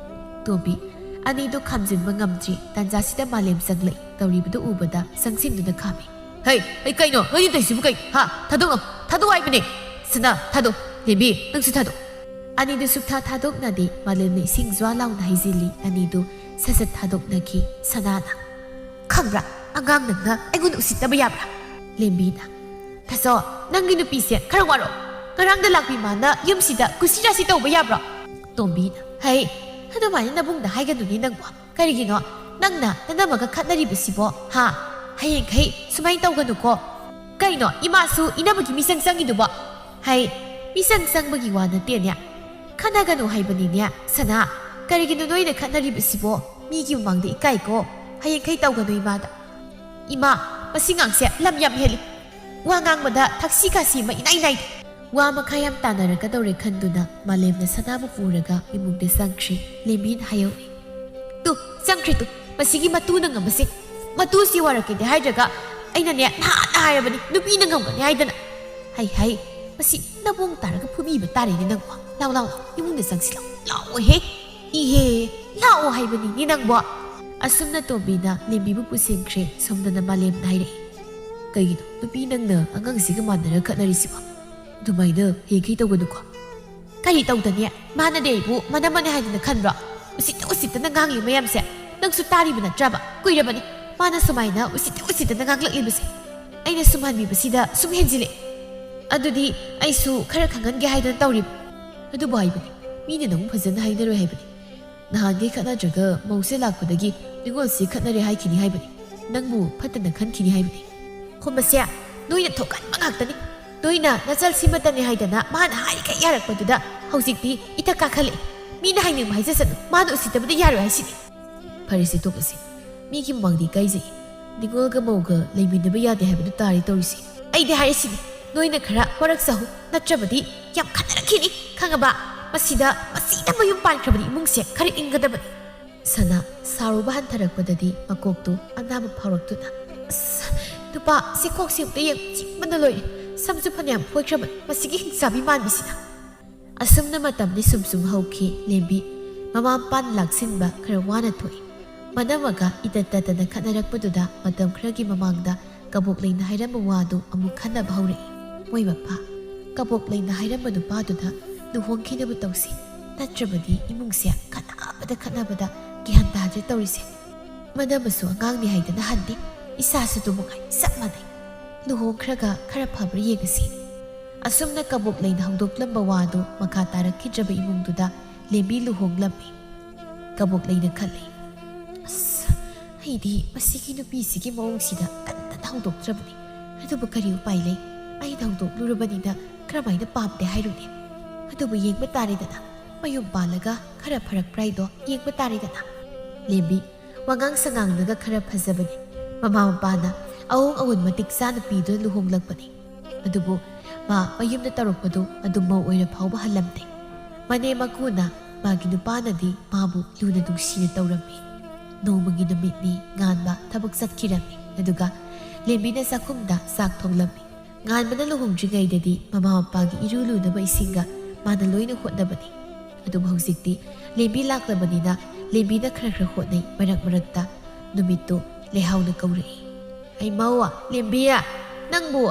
ꯇꯣꯝꯕꯤ, ꯑꯅꯤꯗꯨ ꯈꯥꯝꯖꯤꯟꯕ ꯉꯝꯗ꯭ꯔꯤ ꯇꯥꯟꯖꯥꯁꯤꯗ ꯃꯥꯂꯦꯝ ꯆꯪꯂꯛꯏ꯫ ꯇꯧꯔꯤꯕꯗꯨ ꯎꯕꯗ ꯆꯪꯁꯤꯟꯗꯨꯅ ꯈꯥꯝꯃꯤ꯫ "ꯍꯩ, ꯑꯩ ꯀꯩꯅꯣ? ꯅꯣꯏꯅꯤ ꯇꯧꯔꯤꯁꯤꯕꯨ ꯀꯩ? ꯍꯥ? ꯊꯥꯗꯣꯛꯅꯧ, ꯊꯥꯗꯣꯛ ꯍꯥꯏꯕꯅꯦ꯫ ꯁꯅꯥ, ꯊꯥꯗꯣꯛ꯫ ꯂꯦꯝꯕꯤ, ꯅꯪꯁꯨ ꯊꯥꯗꯣꯛ꯫" ꯑꯅꯤꯗꯨ ꯁꯨꯛꯊꯥ ꯊꯥꯗꯣꯛꯅꯗꯦ꯫ ꯃꯥꯂꯦꯝꯅ ꯏꯁꯤꯡ ꯖ꯭ꯋꯥ ꯂꯥꯎꯅ ꯍꯩꯖꯤꯜꯂꯤ꯫ ꯑꯅꯤꯗꯨ ꯁꯠ ꯁꯠ ꯊꯥꯗꯣꯛꯅꯈꯤ꯫ ꯁꯅꯥꯅ, "ꯈꯪꯕ꯭ꯔꯥ? ꯑꯉꯥꯡ ꯅꯪꯅ ꯑꯩꯉꯣꯟꯗ ꯎꯁꯤꯠꯇꯕ ꯌꯥꯕ꯭ꯔꯥ?" ꯂꯦꯝꯕꯤꯅ, "ꯊꯥꯖꯧ, ꯅꯪꯒꯤ ꯅꯨꯄꯤꯁꯦ ꯈꯔ ꯋꯥꯔꯣ꯫ ꯉꯔꯥꯡꯗ ꯂꯥꯛꯄꯤ ꯃꯥꯅ ꯌꯨꯝꯁꯤꯗ ꯀꯨꯁꯤ ꯔꯥꯁꯤ ꯇꯧꯕ ꯌꯥꯕ꯭ꯔꯣ?" ꯇꯣꯝꯕꯤꯅ, "ꯍꯩ, ꯑꯗꯨꯃꯥꯏꯅ ꯅꯕꯨꯡꯗ ꯍꯥꯏꯒꯅꯨꯅꯦ ꯅꯪꯕꯣ꯫ ꯀꯔꯤꯒꯤꯅꯣ ꯅꯪꯅ ꯅꯅꯝꯃꯒ ꯈꯠꯅꯔꯤꯕꯁꯤꯕꯣ? ꯍꯥ? ꯍꯌꯦꯡꯈꯩ ꯁꯨꯃꯥꯏꯅ ꯇꯧꯒꯅꯨꯀꯣ꯫ ꯀꯩꯅꯣ, ꯏꯃꯥꯁꯨ ꯏꯅꯝꯃꯒꯤ ꯃꯤꯆꯪ ꯆꯪꯉꯤꯗꯨꯕꯣ?" "ꯍꯩ, ꯃꯤꯆꯪ ꯆꯪꯕꯒꯤ ꯋꯥ ꯅꯠꯇꯦꯅꯦ꯫ ꯈꯠꯅꯒꯅꯨ ꯍꯥꯏꯕꯅꯤꯅꯦ, ꯁꯅꯥ꯫ ꯀꯔꯤꯒꯤꯅꯣ ꯅꯣꯏꯅ ꯈꯠꯅꯔꯤꯕꯁꯤꯕꯣ? ꯃꯤꯒꯤ ꯃꯃꯥꯡꯗ ꯏꯀꯥꯏꯀꯣ꯫ ꯍꯌꯦꯡꯈꯩ ꯇꯧꯒꯅꯨ ꯏꯃꯥꯗ꯫ ꯏꯃꯥ, ꯃꯁꯤ ꯉꯥꯡꯁꯦ ꯂꯝ ꯌꯥꯝ ꯍꯦꯜꯂꯤ꯫ ꯋꯥ ꯉꯥꯡꯕꯗ ꯊꯛꯁꯤ ꯈꯥꯁꯤ ꯑꯃ ꯏꯅꯥꯏ ꯅꯥꯏꯗꯦ꯫ ꯋꯥ ꯃꯈꯥ ꯌꯥꯝ ꯇꯥꯅꯔꯛꯀꯗꯧꯔꯦ ꯈꯟꯗꯨꯅ ꯃꯥꯂꯦꯝꯅ ꯁꯅꯥꯕꯨ ꯄꯨꯔꯒ ꯏꯃꯨꯡꯗ ꯆꯪꯈ꯭ꯔꯦ꯫ ꯂꯦꯝꯕꯤꯅ ꯍꯥꯏꯍꯧꯏ, "ꯇꯨ, ꯆꯪꯈ꯭ꯔꯦ ꯇꯨ, ꯃꯁꯤꯒꯤ ꯃꯇꯨꯅ ꯉꯝꯕꯁꯦ꯫ ꯃꯇꯨꯁꯤ ꯋꯥꯔꯛꯀꯦꯗꯤ ꯍꯥꯏꯗ꯭ꯔꯒ ꯑꯩꯅꯅꯦ ꯅꯍꯥꯟꯅ ꯍꯥꯏꯔꯕꯅꯤ ꯅꯨꯄꯤꯅ ꯉꯝꯒꯅꯤ ꯍꯥꯏꯗꯅ꯫ ꯍꯩ ꯍꯩ, ꯃꯁꯤ ꯅꯕꯣꯡ ꯇꯥꯔꯒ ꯐꯨꯕꯤꯕ ꯇꯥꯔꯦꯅꯦ ꯅꯪꯕꯣ꯫ ꯂꯥꯎ ꯂꯥꯎ ꯂꯥꯎ, ꯏꯃꯨꯡꯗ ꯆꯪꯁꯤ ꯂꯥꯎ, ꯂꯥꯛꯑꯣꯍꯦ꯫ ꯏꯍꯦ, ꯂꯥꯛꯑꯣ ꯍꯥꯏꯕꯅꯤꯅꯦ ꯅꯪꯕꯣ꯫" ꯑꯁꯨꯝꯅ ꯇꯣꯝꯕꯤꯅ ꯂꯦꯝꯕꯤꯕꯨ ꯄꯨꯁꯤꯟꯈ꯭ꯔꯦ꯫ ꯁꯣꯝꯗꯅ ꯃꯥꯂꯦꯝꯅ ꯍꯥꯏꯔꯛꯏ, "ꯀꯩꯒꯤꯅꯣ ꯅꯨꯄꯤ ꯅꯪꯅ ꯑꯉꯥꯡꯁꯤꯒ ꯃꯥꯟꯅꯔ ꯈꯠꯅꯔꯤꯁꯤꯕꯣ? ꯑꯗꯨꯃꯥꯏꯅ ꯍꯦꯛ ꯍꯦꯛ ꯇꯧꯒꯅꯨꯀꯣ꯫" "ꯀꯔꯤ ꯇꯧꯗꯅꯤ? ꯃꯥꯅꯗꯤ ꯑꯩꯕꯨ ꯃꯅꯝꯃꯅꯦ ꯍꯥꯏꯗꯅ ꯈꯟꯕ꯭ꯔꯣ? ꯎꯁꯤꯠꯇ ꯎꯁꯤꯠꯇꯅ ꯉꯥꯡꯂꯤ ꯃꯌꯥꯝꯁꯦ ꯅꯪꯁꯨ ꯇꯥꯔꯤꯕ ꯅꯠꯇ꯭ꯔꯕ? ꯀꯨꯏꯔꯕꯅꯤ ꯃꯥꯅ ꯁꯨꯃꯥꯏꯅ ꯎꯁꯤꯠꯇ ꯎꯁꯤꯠꯇꯅ ꯉꯥꯡꯂꯛꯂꯤꯕꯁꯦ꯫ ꯑꯩꯅ ꯁꯨꯝꯍꯟꯕꯤꯕꯁꯤꯗ ꯁꯨꯝ ꯍꯦꯟꯖꯤꯜꯂꯦ꯫ ꯑꯗꯨꯗꯤ ꯑꯩꯁꯨ ꯈꯔ ꯈꯪꯍꯟꯒꯦ ꯍꯥꯏꯗꯅ ꯇꯧꯔꯤꯕ꯫ ꯑꯗꯨꯕꯨ ꯍꯥꯏꯕꯅꯤ, ꯃꯤꯅ ꯅꯪꯕꯨ ꯐꯖꯅ ꯍꯥꯏꯅꯔꯣꯏ ꯍꯥꯏꯕꯅꯤ꯫ ꯅꯍꯥꯟꯒꯩ ꯈꯠꯅꯗ꯭ꯔꯒ ꯃꯧꯁꯦ ꯂꯥꯛꯄꯗꯒꯤ ꯅꯤꯉꯣꯜꯁꯦ ꯈꯠꯅꯔꯦ ꯍꯥꯏꯈꯤꯅꯤ ꯍꯥꯏꯕꯅꯤ꯫ ꯅꯪꯕꯨ ꯐꯠꯇꯅ ꯈꯟꯈꯤꯅꯤ ꯍꯥꯏꯕꯅꯤ꯫" "ꯈꯨꯝꯕꯁꯦ ꯅꯣꯏꯅ ꯊꯣꯛꯍꯟꯕ ꯉꯥꯛꯇꯅꯤ꯫ ꯅꯣꯏꯅ ꯅꯆꯜꯁꯤꯃꯇꯅꯤ ꯍꯥꯏꯗꯅ ꯃꯥꯅ ꯍꯥꯏꯔꯤꯈꯩ ꯌꯥꯔꯛꯄꯗꯨꯗ ꯍꯧꯖꯤꯛꯇꯤ ꯏꯊꯛ ꯀꯥꯈꯠꯂꯛꯏ꯫ ꯃꯤꯅ ꯍꯥꯏꯅꯤꯡꯕ ꯍꯥꯏꯖꯁꯅꯨ, ꯃꯥꯅ ꯎꯁꯤꯠꯇꯕꯗ ꯌꯥꯔꯣꯏ ꯍꯥꯏꯁꯤꯅꯤ꯫" "ꯐꯔꯦꯁꯦ ꯇꯣꯛꯑꯁꯦ, ꯃꯤꯒꯤ ꯃꯃꯥꯡꯗ ꯏꯀꯥꯏꯖꯩ꯫ ꯅꯤꯉꯣꯜꯒ ꯃꯧꯒ ꯂꯩꯃꯤꯟꯅꯕ ꯌꯥꯗꯦ ꯍꯥꯏꯕꯗꯨ ꯇꯥꯔꯦ ꯇꯧꯔꯤꯁꯦ꯫ ꯑꯩꯗꯤ ꯍꯥꯏꯔꯤꯁꯤꯅꯤ, ꯅꯣꯏꯅ ꯈꯔ ꯋꯥꯔꯛꯆꯍꯧ, ꯅꯠꯇ꯭ꯔꯕꯗꯤ ꯌꯥꯝ ꯈꯠꯅꯔꯛꯈꯤꯅꯤ, ꯈꯪꯉꯕ? ꯃꯁꯤꯗ, ꯃꯁꯤꯗ ꯃꯌꯨꯝ ꯄꯥꯟꯈ꯭ꯔꯕꯅꯤ ꯏꯃꯨꯡꯁꯦ ꯈꯔ ꯏꯪꯒꯗꯕꯅꯤ꯫" ꯁꯅꯥ ꯁꯥꯎꯔꯨꯕ ꯍꯟꯊꯔꯛꯄꯗꯗꯤ ꯃꯀꯣꯛꯇꯨ ꯑꯅꯥꯕ ꯐꯥꯎꯔꯛꯇꯨꯅ, "ꯑꯁ, ꯅꯨꯄꯥ ꯁꯤ ꯀꯣꯛꯁꯤ ꯑꯝꯇ ꯌꯦꯡ, ꯆꯤꯛꯄꯅ ꯂꯣꯏꯔꯦ꯫ ꯁꯝꯁꯨ ꯐꯅꯌꯥꯝ ꯐꯣꯏꯈ꯭ꯔꯕꯅꯤ, ꯃꯁꯤꯒꯤ ꯍꯤꯡꯆꯥꯕꯤ ꯃꯥꯟꯕꯁꯤꯅ꯫" ꯑꯁꯨꯝꯅ ꯃꯇꯝꯗꯤ ꯁꯨꯝ ꯁꯨꯝ ꯍꯧꯈꯤ꯫ ꯂꯦꯝꯕꯤ ꯃꯃꯥ ꯃꯄꯥꯅ ꯂꯥꯛꯁꯤꯟꯕ ꯈꯔ ꯋꯥꯅ ꯊꯣꯛꯏ꯫ ꯃꯅꯝꯃꯒ ꯏꯇꯠ ꯇꯠꯇꯅ ꯈꯠꯅꯔꯛꯄꯗꯨꯗ ꯃꯇꯝ ꯈꯔꯒꯤ ꯃꯃꯥꯡꯗ ꯀꯕꯣꯛꯂꯩꯅ ꯍꯥꯏꯔꯝꯕ ꯋꯥꯗꯨ ꯑꯃꯨꯛ ꯈꯟꯅꯕ ꯍꯧꯔꯛꯏ꯫ ꯃꯣꯏ ꯃꯄꯥ, ꯀꯕꯣꯛꯂꯩꯅ ꯍꯥꯏꯔꯝꯕ ꯅꯨꯄꯥꯗꯨꯗ ꯂꯨꯍꯣꯡꯈꯤꯅꯕ ꯇꯧꯁꯤ, ꯅꯠꯇ꯭ꯔꯕꯗꯤ ꯏꯃꯨꯡꯁꯦ ꯈꯠꯅꯕꯗ ꯈꯠꯅꯕꯗ ꯒ꯭ꯌꯥꯟ ꯇꯥꯗ꯭ꯔꯦ ꯇꯧꯔꯤꯁꯦ꯫ ꯃꯅꯝꯃꯁꯨ ꯑꯉꯥꯡꯅꯤ ꯍꯥꯏꯗꯅ ꯍꯟꯗꯦ, ꯏꯆꯥꯁꯨ ꯑꯗꯨ ꯃꯉꯥꯏ ꯆꯞ ꯃꯥꯟꯅꯩ꯫ ꯂꯨꯍꯣꯡꯈ꯭ꯔꯒ ꯈꯔ ꯐꯕ꯭ꯔꯥ ꯌꯦꯡꯉꯁꯤ꯫ ꯑꯁꯨꯝꯅ ꯀꯕꯣꯛꯂꯩꯅ ꯍꯧꯗꯣꯛꯂꯝꯕ ꯋꯥꯗꯨ ꯃꯈꯥ ꯇꯥꯔꯛꯈꯤꯗ꯭ꯔꯕ ꯏꯃꯨꯡꯗꯨꯗ ꯂꯦꯝꯕꯤ ꯂꯨꯍꯣꯡꯂꯝꯃꯤ꯫ ꯀꯕꯣꯛꯂꯩꯅ ꯈꯜꯂꯤ, "ꯑꯁ, ꯑꯩꯗꯤ ꯃꯁꯤꯒꯤ ꯅꯨꯄꯤꯁꯤꯒꯤ ꯃꯑꯣꯡꯁꯤꯗ ꯀꯟꯅ ꯍꯧꯗꯣꯛꯇ꯭ꯔꯕꯅꯤ꯫ ꯑꯗꯨꯕꯨ ꯀꯔꯤ ꯎꯄꯥꯏ ꯂꯩ? ꯑꯩꯅ ꯍꯧꯗꯣꯛꯂꯨꯔꯕꯅꯤꯅ ꯀꯔꯝꯍꯥꯏꯅ ꯄꯥꯝꯗꯦ ꯍꯥꯏꯔꯨꯅꯤ? ꯑꯗꯨꯕꯨ ꯌꯦꯡꯕ ꯇꯥꯔꯦꯗꯅ, ꯃꯌꯨꯝ ꯄꯥꯜꯂꯒ ꯈꯔ ꯐꯔꯛꯄ꯭ꯔꯥ ꯍꯥꯏꯗꯣ ꯌꯦꯡꯕ ꯇꯥꯔꯦꯗꯅ꯫" ꯂꯦꯝꯕꯤ ꯋꯥꯉꯥꯡ ꯁꯉꯥꯡꯗꯒ ꯈꯔ ꯐꯖꯕꯅꯤ꯫ ꯃꯃꯥ ꯃꯄꯥꯅ ꯑꯑꯣꯡ ꯑꯑꯣꯟ ꯃꯇꯤꯛ ꯆꯥꯅ ꯄꯤꯗꯨꯅ ꯂꯨꯍꯣꯡꯂꯛꯄꯅꯤ꯫ ꯑꯗꯨꯕꯨ ꯃꯥ ꯃꯌꯨꯝꯗ ꯇꯧꯔꯛꯄꯗꯨ ꯑꯗꯨꯝ ꯃꯧ ꯑꯣꯏꯔ ꯐꯥꯎꯕ ꯍꯜꯂꯝꯗꯦ꯫ ꯃꯅꯦꯝ ꯃꯀꯨꯅ ꯃꯥꯒꯤ ꯅꯨꯄꯥꯅꯗꯤ ꯃꯥꯕꯨ ꯂꯨꯅ ꯅꯨꯡꯁꯤꯅ ꯇꯧꯔꯝꯃꯤ꯫ ꯅꯣꯡꯃꯒꯤ ꯅꯨꯃꯤꯠꯅꯤ ꯉꯥꯟꯕ ꯊꯕꯛ ꯆꯠꯈꯤꯔꯝꯃꯤ꯫ ꯑꯗꯨꯒ ꯂꯦꯝꯕꯤꯅ ꯆꯥꯛꯈꯨꯝꯗ ꯆꯥꯛ ꯊꯣꯡꯂꯝꯃꯤ꯫ ꯉꯥꯟꯕꯅ ꯂꯨꯍꯣꯡꯗ꯭ꯔꯤꯉꯩꯗꯗꯤ ꯃꯃꯥ ꯃꯄꯥꯒꯤ ꯏꯔꯨ ꯂꯨꯅꯕ ꯏꯁꯤꯡꯒ ꯃꯥꯅ ꯂꯣꯏꯅ ꯍꯣꯠꯅꯕꯅꯤ꯫ ꯑꯗꯨꯕꯨ ꯍꯧꯖꯤꯛꯇꯤ ꯂꯦꯝꯕꯤ ꯂꯥꯛꯂꯕꯅꯤꯅ ꯂꯦꯝꯕꯤꯅ ꯈꯔ ꯈꯔ ꯍꯣꯠꯅꯩ꯫ ꯃꯔꯛ ꯃꯔꯛꯇ ꯅꯨꯃꯤꯠꯇꯨ ꯂꯩꯍꯥꯎꯅ ꯀꯧꯔꯛꯏ꯫ "ꯍꯩꯃꯧ, ꯂꯦꯝꯕꯤ, ꯅꯪꯕꯨ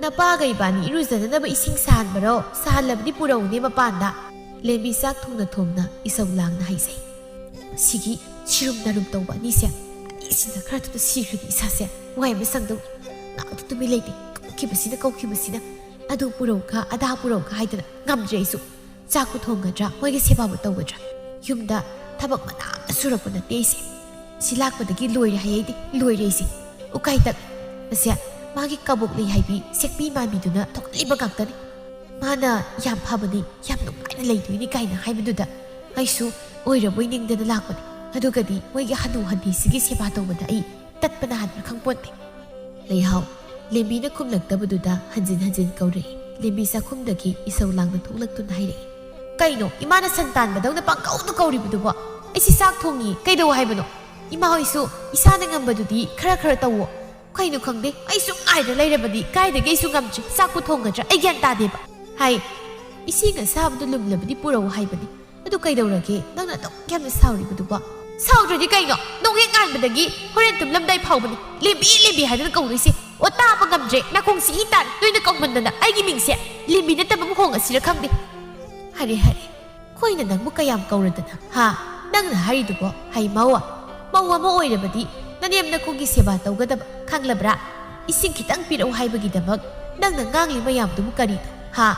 ꯅꯄꯥꯒ ꯏꯕꯥꯅꯤ ꯏꯔꯨꯖꯅꯅꯕ ꯏꯁꯤꯡ ꯁꯥꯍꯟꯕꯔꯣ? ꯁꯥꯍꯜꯂꯕꯗꯤ ꯄꯨꯔꯛꯎꯅꯦ ꯃꯄꯥꯟꯗ꯫" ꯂꯦꯝꯕꯤ ꯆꯥꯛ ꯊꯣꯡꯅ ꯊꯣꯡꯅ ꯏꯁꯧ ꯂꯥꯡꯅ ꯍꯥꯏꯖꯩ꯫ "ꯁꯤꯒꯤ ꯁꯤꯔꯨꯝ ꯅꯥꯔꯨꯝ ꯇꯧꯕ ꯑꯅꯤꯁꯦ, ꯑꯅꯤꯁꯤꯅ ꯈꯔ ꯊꯨꯅ ꯁꯤꯈ꯭ꯔꯗꯤ ꯏꯁꯥꯁꯦ ꯋꯥꯏ ꯑꯃ ꯁꯪꯗꯧꯅꯤ꯫ ꯉꯥꯏꯍꯥꯛꯇ ꯇꯨꯃꯤꯟ ꯂꯩꯇꯦ꯫ ꯀꯧꯈꯤꯕꯁꯤꯅ, ꯀꯧꯈꯤꯕꯁꯤꯅ꯫ ꯑꯗꯨ ꯄꯨꯔꯛꯎꯒ, ꯑꯗꯥ ꯄꯨꯔꯛꯎꯒ ꯍꯥꯏꯗꯅ ꯉꯝꯗ꯭ꯔꯦ ꯑꯩꯁꯨ꯫ ꯆꯥꯛꯄꯨ ꯊꯣꯡꯒꯗ꯭ꯔꯥ, ꯃꯣꯏꯒꯤ ꯁꯦꯕꯥꯕꯨ ꯇꯧꯒꯗ꯭ꯔꯥ? ꯌꯨꯝꯗ ꯊꯕꯛ ꯃꯅꯥ ꯑꯃ ꯁꯨꯔꯛꯄ ꯅꯠꯇꯦ ꯑꯩꯁꯦ꯫ ꯁꯤ ꯂꯥꯛꯄꯗꯒꯤ ꯂꯣꯏꯔꯦ ꯍꯥꯏ ꯑꯩꯗꯤ, ꯂꯣꯏꯔꯦ ꯑꯩꯁꯦ꯫ ꯎꯀꯥꯏ ꯇꯛ꯫ ꯑꯁꯦ, ꯃꯥꯒꯤ ꯀꯕꯣꯛ ꯂꯩ ꯍꯥꯏꯕꯤ ꯁꯦꯛꯄꯤ ꯃꯥꯟꯕꯤꯗꯨꯅ ꯊꯣꯛꯂꯛꯏꯕ ꯉꯥꯛꯇꯅꯤ꯫ ꯃꯥꯅ ꯌꯥꯝ ꯐꯕꯅꯤ, ꯌꯥꯝ ꯅꯨꯡꯉꯥꯏꯅ ꯂꯩꯗꯣꯏꯅꯤ ꯀꯥꯏꯅ ꯍꯥꯏꯕꯗꯨꯗ ꯑꯩꯁꯨ ꯑꯣꯏꯔꯕꯣꯏ ꯅꯤꯡꯗꯅ ꯂꯥꯛꯄꯅꯤ꯫ ꯑꯗꯨꯒꯗꯤ ꯃꯣꯏꯒꯤ ꯍꯅꯨ ꯍꯟꯊꯤꯁꯤꯒꯤ ꯁꯦꯕꯥ ꯇꯧꯕꯗ ꯑꯩ ꯇꯠꯄꯅ ꯍꯥꯟꯕ꯭ꯔꯥ ꯈꯪꯄꯣꯟꯇꯦ꯫" ꯂꯩꯍꯥꯎ꯫ ꯂꯦꯝꯕꯤꯅ ꯈꯨꯝꯂꯛꯇꯕꯗꯨꯗ ꯍꯟꯖꯤꯟ ꯍꯟꯖꯤꯟ ꯀꯧꯔꯛꯏ꯫ ꯂꯦꯝꯕꯤ ꯆꯥꯛꯈꯨꯝꯗꯒꯤ ꯏꯁꯧ ꯂꯥꯡꯅ ꯊꯣꯛꯂꯛꯇꯨꯅ ꯍꯥꯏꯔꯛꯏ꯫ "ꯀꯩꯅꯣ, ꯏꯃꯥꯅ ꯁꯟ ꯇꯥꯟꯕꯗꯧꯅ ꯄꯪꯀꯧꯗ ꯀꯧꯔꯤꯕꯗꯨꯕꯣ? ꯑꯩꯁꯤ ꯆꯥꯛ ꯊꯣꯡꯉꯤ, ꯀꯩꯗꯧ ꯍꯥꯏꯕꯅꯣ? ꯏꯃꯥ ꯍꯣꯏꯁꯨ ꯏꯁꯥꯅ ꯉꯝꯕꯗꯨꯗꯤ ꯈꯔ ꯈꯔ ꯇꯧꯋꯣ꯫ ꯀꯩꯅꯣ ꯈꯪꯗꯦ, ꯑꯩ ꯁꯨꯝ ꯉꯥꯏꯗ ꯂꯩꯔꯕꯗꯤ ꯀꯥꯏꯗꯒꯤ ꯑꯩꯁꯨ ꯉꯝꯗ꯭ꯔꯦ꯫ ꯆꯥꯛꯄꯨ ꯊꯣꯡꯒꯗ꯭ꯔꯥ? ꯑꯩ ꯒ꯭ꯌꯥꯟ ꯇꯥꯗꯦꯕ꯫" ꯍꯥꯏ꯫ "ꯏꯁꯤꯡ ꯑꯁꯥꯕꯗꯨ ꯂꯨꯝꯂꯕꯗꯤ ꯄꯨꯔꯛꯎ ꯍꯥꯏꯕꯅꯤ꯫ ꯑꯗꯨ ꯀꯩꯗꯧꯔꯒꯦ? ꯅꯪꯅ ꯑꯗꯨꯛ ꯌꯥꯝꯅ ꯁꯥꯎꯔꯤꯕꯗꯨꯕꯣ?" "ꯁꯥꯎꯗ꯭ꯔꯗꯤ ꯀꯩꯅꯣ? ꯅꯣꯡ ꯍꯦꯛ ꯉꯥꯟꯕꯗꯒꯤ ꯍꯣꯔꯦꯟ ꯇꯨꯝꯂꯝꯗꯥꯏ ꯐꯥꯎꯕꯅꯤ ꯂꯦꯝꯕꯤ, ꯂꯦꯝꯕꯤ ꯍꯥꯏꯗꯨꯅ ꯀꯧꯗꯣꯏꯁꯦ꯫ ꯑꯣ, ꯇꯥꯕ ꯉꯝꯗ꯭ꯔꯦ꯫ ꯅꯥꯀꯣꯡꯁꯤ ꯏ ꯇꯥꯔꯦ꯫ ꯅꯣꯏꯅ ꯀꯧꯃꯟꯗꯅ ꯑꯩꯒꯤ ꯃꯤꯡꯁꯦ ꯂꯦꯝꯕꯤ ꯅꯠꯇꯕ ꯑꯃ ꯍꯣꯡꯉꯁꯤꯔ ꯈꯪꯗꯦ꯫" "ꯍꯥꯏꯔꯦ, ꯍꯥꯏꯔꯦ꯫ ꯑꯩꯈꯣꯏꯅ ꯅꯪꯕꯨ ꯀꯌꯥꯝ ꯀꯧꯔꯗꯅ, ꯍꯥ? ꯅꯪꯅ ꯍꯥꯏꯔꯤꯗꯨꯕꯣ? ꯍꯩ ꯃꯧ, ꯃꯧ ꯑꯃ ꯑꯣꯏꯔꯕꯗꯤ ꯅꯅꯦꯝ ꯅꯀꯨꯒꯤ ꯁꯦꯕꯥ ꯇꯧꯒꯗꯕ, ꯈꯪꯂꯕ꯭ꯔꯥ? ꯏꯁꯤꯡ ꯈꯤꯇꯪ ꯄꯤꯔꯛꯎ ꯍꯥꯏꯕꯒꯤꯗꯃꯛ ꯅꯪꯅ ꯉꯥꯡꯂꯤ ꯃꯌꯥꯝꯗꯨꯕꯨ ꯀꯔꯤꯅꯣ, ꯍꯥ?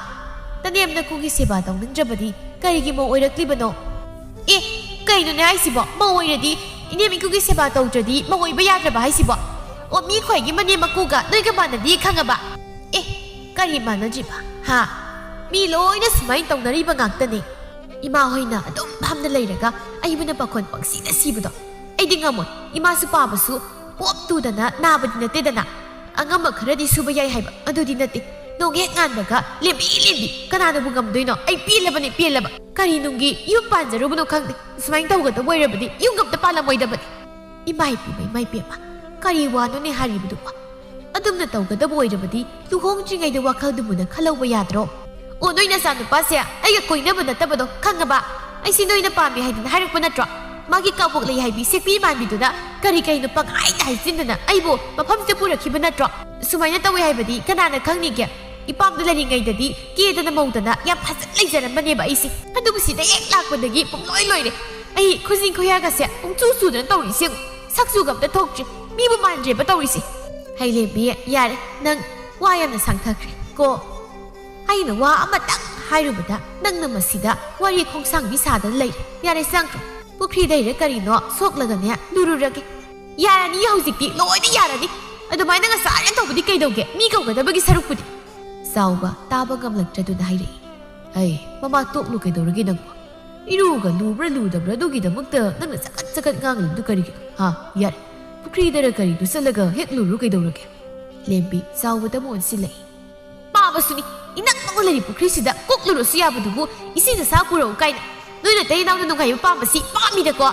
ꯅꯅꯦꯝ ꯅꯀꯨꯒꯤ ꯁꯦꯕꯥ ꯇꯧꯅꯤꯡꯗ꯭ꯔꯕꯗꯤ ꯀꯔꯤꯒꯤ ꯃꯧ ꯑꯣꯏꯔꯛꯂꯤꯕꯅꯣ?" "ꯑꯦ, ꯀꯩꯅꯣꯅꯦ ꯍꯥꯏꯁꯤꯕꯣ? ꯃꯧ ꯑꯣꯏꯔꯗꯤ ꯏꯅꯦꯝ ꯏꯀꯨꯒꯤ ꯁꯦꯕꯥ ꯇꯧꯗ꯭ꯔꯗꯤ ꯃꯧ ꯑꯣꯏꯕ ꯌꯥꯗ꯭ꯔꯕ ꯍꯥꯏꯁꯤꯕꯣ? ꯑꯣ, ꯃꯤ ꯈ꯭ꯋꯥꯏꯒꯤ ꯃꯅꯦꯝ ꯃꯀꯨꯒ ꯅꯣꯏꯒ ꯃꯥꯟꯅꯗꯦ ꯈꯪꯉꯕ?" "ꯑꯦ, ꯀꯔꯤ ꯃꯥꯟꯅꯗ꯭ꯔꯤꯕ, ꯍꯥ? ꯃꯤ ꯂꯣꯏꯅ ꯁꯨꯃꯥꯏꯅ ꯇꯧꯅꯔꯤꯕ ꯉꯥꯛꯇꯅꯦ꯫ ꯏꯃꯥ ꯍꯣꯏꯅ ꯑꯗꯨꯝ ꯐꯝꯅ ꯂꯩꯔꯒ ꯑꯏꯕꯅ ꯄꯥꯈꯣꯟ ꯄꯪꯁꯤꯗ ꯁꯤꯕꯗꯣ ꯑꯩꯗꯤ ꯉꯝꯃꯣꯏ꯫ ꯏꯃꯥꯁꯨ ꯄꯥꯕꯁꯨ ꯄꯣꯞ ꯇꯨꯗꯅ ꯅꯥꯕꯗꯤ ꯅꯠꯇꯦꯗꯅ꯫ ꯑꯉꯝꯕ ꯈꯔꯗꯤ ꯁꯨꯕ ꯌꯥꯏ ꯍꯥꯏꯕ ꯑꯗꯨꯗꯤ ꯅꯠꯇꯦ꯫ ꯅꯣꯡ ꯍꯦꯛ ꯉꯥꯟꯕꯒ, "ꯂꯦꯝꯕꯤ, ꯂꯦꯝꯕꯤ, ꯀꯅꯥꯅꯕꯨ ꯉꯝꯗꯣꯏꯅꯣ? ꯑꯩ ꯄꯦꯜꯂꯕꯅꯦ, ꯄꯦꯜꯂꯕ꯫ ꯀꯔꯤ ꯅꯨꯡꯒꯤ ꯌꯨꯝ ꯄꯥꯟꯖꯔꯨꯕꯅꯣ ꯈꯪꯗꯦ꯫ ꯁꯨꯃꯥꯏꯅ ꯇꯧꯒꯗꯕ ꯑꯣꯏꯔꯕꯗꯤ ꯌꯨꯝꯒ ꯑꯝꯇ ꯄꯥꯜꯂꯝꯃꯣꯏꯗꯕꯅꯤ꯫ ꯏꯃꯥ ꯏꯄꯦꯝꯃ, ꯏꯃꯥ ꯏꯄꯦꯝꯃ, ꯀꯔꯤ ꯋꯥꯅꯣꯅꯦ ꯍꯥꯏꯔꯤꯕꯗꯨꯕꯣ? ꯑꯗꯨꯝꯅ ꯇꯧꯒꯗꯕ ꯑꯣꯏꯔꯕꯗꯤ ꯂꯨꯍꯣꯡꯗ꯭ꯔꯤꯉꯩꯗ ꯋꯥꯈꯜꯗꯨ ꯃꯨꯟꯅ ꯈꯜꯍꯧꯕ ꯌꯥꯗ꯭ꯔꯣ?" "ꯑꯣ, ꯅꯣꯏ ꯅꯆꯥꯅꯨꯄꯥꯁꯦ ꯑꯩꯒ ꯀꯣꯏꯅꯕ ꯅꯠꯇꯕꯗꯣ ꯈꯪꯉꯕ? ꯑꯩꯁꯤ ꯅꯣꯏꯅ ꯄꯥꯝꯃꯤ ꯍꯥꯏꯗꯅ ꯍꯥꯏꯔꯛꯄ ꯅꯠꯇ꯭ꯔꯣ? ꯃꯥꯒꯤ ꯀꯥꯕꯣꯛ ꯂꯩ ꯍꯥꯏꯕꯤ ꯁꯦꯛꯄꯤ ꯃꯥꯟꯕꯤꯗꯨꯅ ꯀꯔꯤ ꯀꯩꯅꯣ ꯄꯪꯍꯥꯏꯗ ꯍꯥꯏꯖꯤꯟꯗꯅ ꯑꯩꯕꯨ ꯃꯐꯝꯁꯤꯗ ꯄꯨꯔꯛꯈꯤꯕ ꯅꯠꯇ꯭ꯔꯣ? ꯁꯨꯃꯥꯏꯅ ꯇꯧꯋꯦ ꯍꯥꯏꯕꯗꯤ ꯀꯅꯥꯅ ꯈꯪꯅꯤꯒꯦ? ꯏꯄꯥꯝꯗ ꯂꯩꯔꯤꯉꯩꯗꯗꯤ ꯀꯦꯗꯅ ꯃꯧꯗꯅ ꯌꯥꯝ ꯐꯖꯅ ꯂꯩꯖꯔꯝꯕꯅꯦꯕ ꯑꯩꯁꯦ꯫ ꯑꯗꯨꯕꯨ ꯁꯤꯗ ꯍꯦꯛ ꯂꯥꯛꯄꯗꯒꯤ ꯄꯨꯡꯂꯣꯏ ꯂꯣꯏꯔꯦ꯫ ꯑꯩ ꯈꯨꯖꯤꯟ ꯈꯨꯌꯥꯒꯁꯦ ꯄꯨꯡꯆꯨ ꯆꯨꯗꯅ ꯇꯧꯔꯤꯁꯦ ꯌꯦꯡꯉꯨ꯫ ꯁꯛꯆꯨꯒ ꯑꯝꯇ ꯊꯣꯛꯇ꯭ꯔꯤ꯫ ꯃꯤꯕꯨ ꯃꯥꯟꯗ꯭ꯔꯦꯕ ꯇꯧꯔꯤꯁꯦ꯫" "ꯍꯩꯂꯦꯝꯕꯤ, ꯌꯥꯔꯦ, ꯅꯪ ꯋꯥ ꯌꯥꯝꯅ ꯁꯥꯡꯊꯈ꯭ꯔꯦ ꯀꯣ꯫ ꯑꯩꯅ ꯋꯥ ꯑꯃꯇꯪ ꯍꯥꯏꯔꯨꯕꯗ ꯅꯪꯅ ꯃꯁꯤꯗ ꯋꯥꯔꯤ ꯈꯣꯡꯁꯥꯡꯕꯤ ꯁꯥꯗꯅ ꯂꯩꯔꯦ꯫ ꯌꯥꯔꯦ, ꯆꯪꯈ꯭ꯔꯣ꯫ ꯄꯨꯈ꯭ꯔꯤꯗꯩꯔ ꯀꯔꯤꯅꯣ ꯁꯣꯛꯂꯒꯅꯦ ꯂꯨꯔꯨꯔꯒꯦ꯫ ꯌꯥꯔꯅꯤ ꯍꯧꯖꯤꯛꯇꯤ, ꯂꯣꯏꯅ ꯌꯥꯔꯅꯤ꯫ ꯑꯗꯨꯃꯥꯏꯅ ꯉꯁꯥꯏꯅ ꯇꯧꯕꯗꯤ ꯀꯩꯗꯧꯒꯦ? ꯃꯤ ꯀꯧꯒꯗꯕꯒꯤ ꯁꯔꯨꯛꯄꯨꯗꯤ꯫" ꯆꯥꯎꯕ ꯇꯥꯕ ꯉꯝꯂꯛꯇ꯭ꯔꯗꯨꯅ ꯍꯥꯏꯔꯛꯏ꯫ "ꯍꯩ, ꯃꯃꯥ ꯇꯣꯛꯂꯨ ꯀꯩꯗꯧꯔꯒꯦ ꯅꯪꯕꯨ? ꯏꯔꯨꯒ ꯂꯨꯕ꯭ꯔꯥ ꯂꯨꯗꯕ꯭ꯔꯥ ꯑꯗꯨꯒꯤꯗꯃꯛꯇ ꯅꯪꯅ ꯆꯀꯠ ꯆꯀꯠ ꯉꯥꯡꯂꯤꯕꯗꯨ ꯀꯔꯤꯒꯤꯅꯣ? ꯍꯥ? ꯌꯥꯔꯦ, ꯄꯨꯈ꯭ꯔꯤꯗꯔ ꯀꯔꯤꯗꯨ ꯆꯠꯂꯒ ꯍꯦꯛ ꯂꯨꯔꯨ ꯀꯩꯗꯧꯔꯒꯦ?" ꯂꯦꯝꯕꯤ ꯆꯥꯎꯕꯗ ꯑꯃꯨꯛ ꯑꯣꯟꯁꯤꯜꯂꯛꯏ꯫ "ꯄꯥꯕꯁꯨꯅꯤ, ꯏꯅꯛ ꯅꯛꯅ ꯂꯩꯔꯤ ꯄꯨꯈ꯭ꯔꯤꯁꯤꯗ ꯀꯣꯛ ꯂꯨꯔꯁꯨ ꯌꯥꯕꯗꯨꯕꯨ ꯏꯁꯤꯡ ꯑꯁꯥ ꯄꯨꯔꯛꯎ ꯀꯥꯏꯅ꯫ ꯅꯣꯏ ꯅꯇꯩ ꯏꯅꯥꯎꯅ ꯅꯨꯡꯉꯥꯏꯕ ꯄꯥꯝꯕꯁꯤ ꯄꯥꯝꯃꯤꯗꯀꯣ꯫"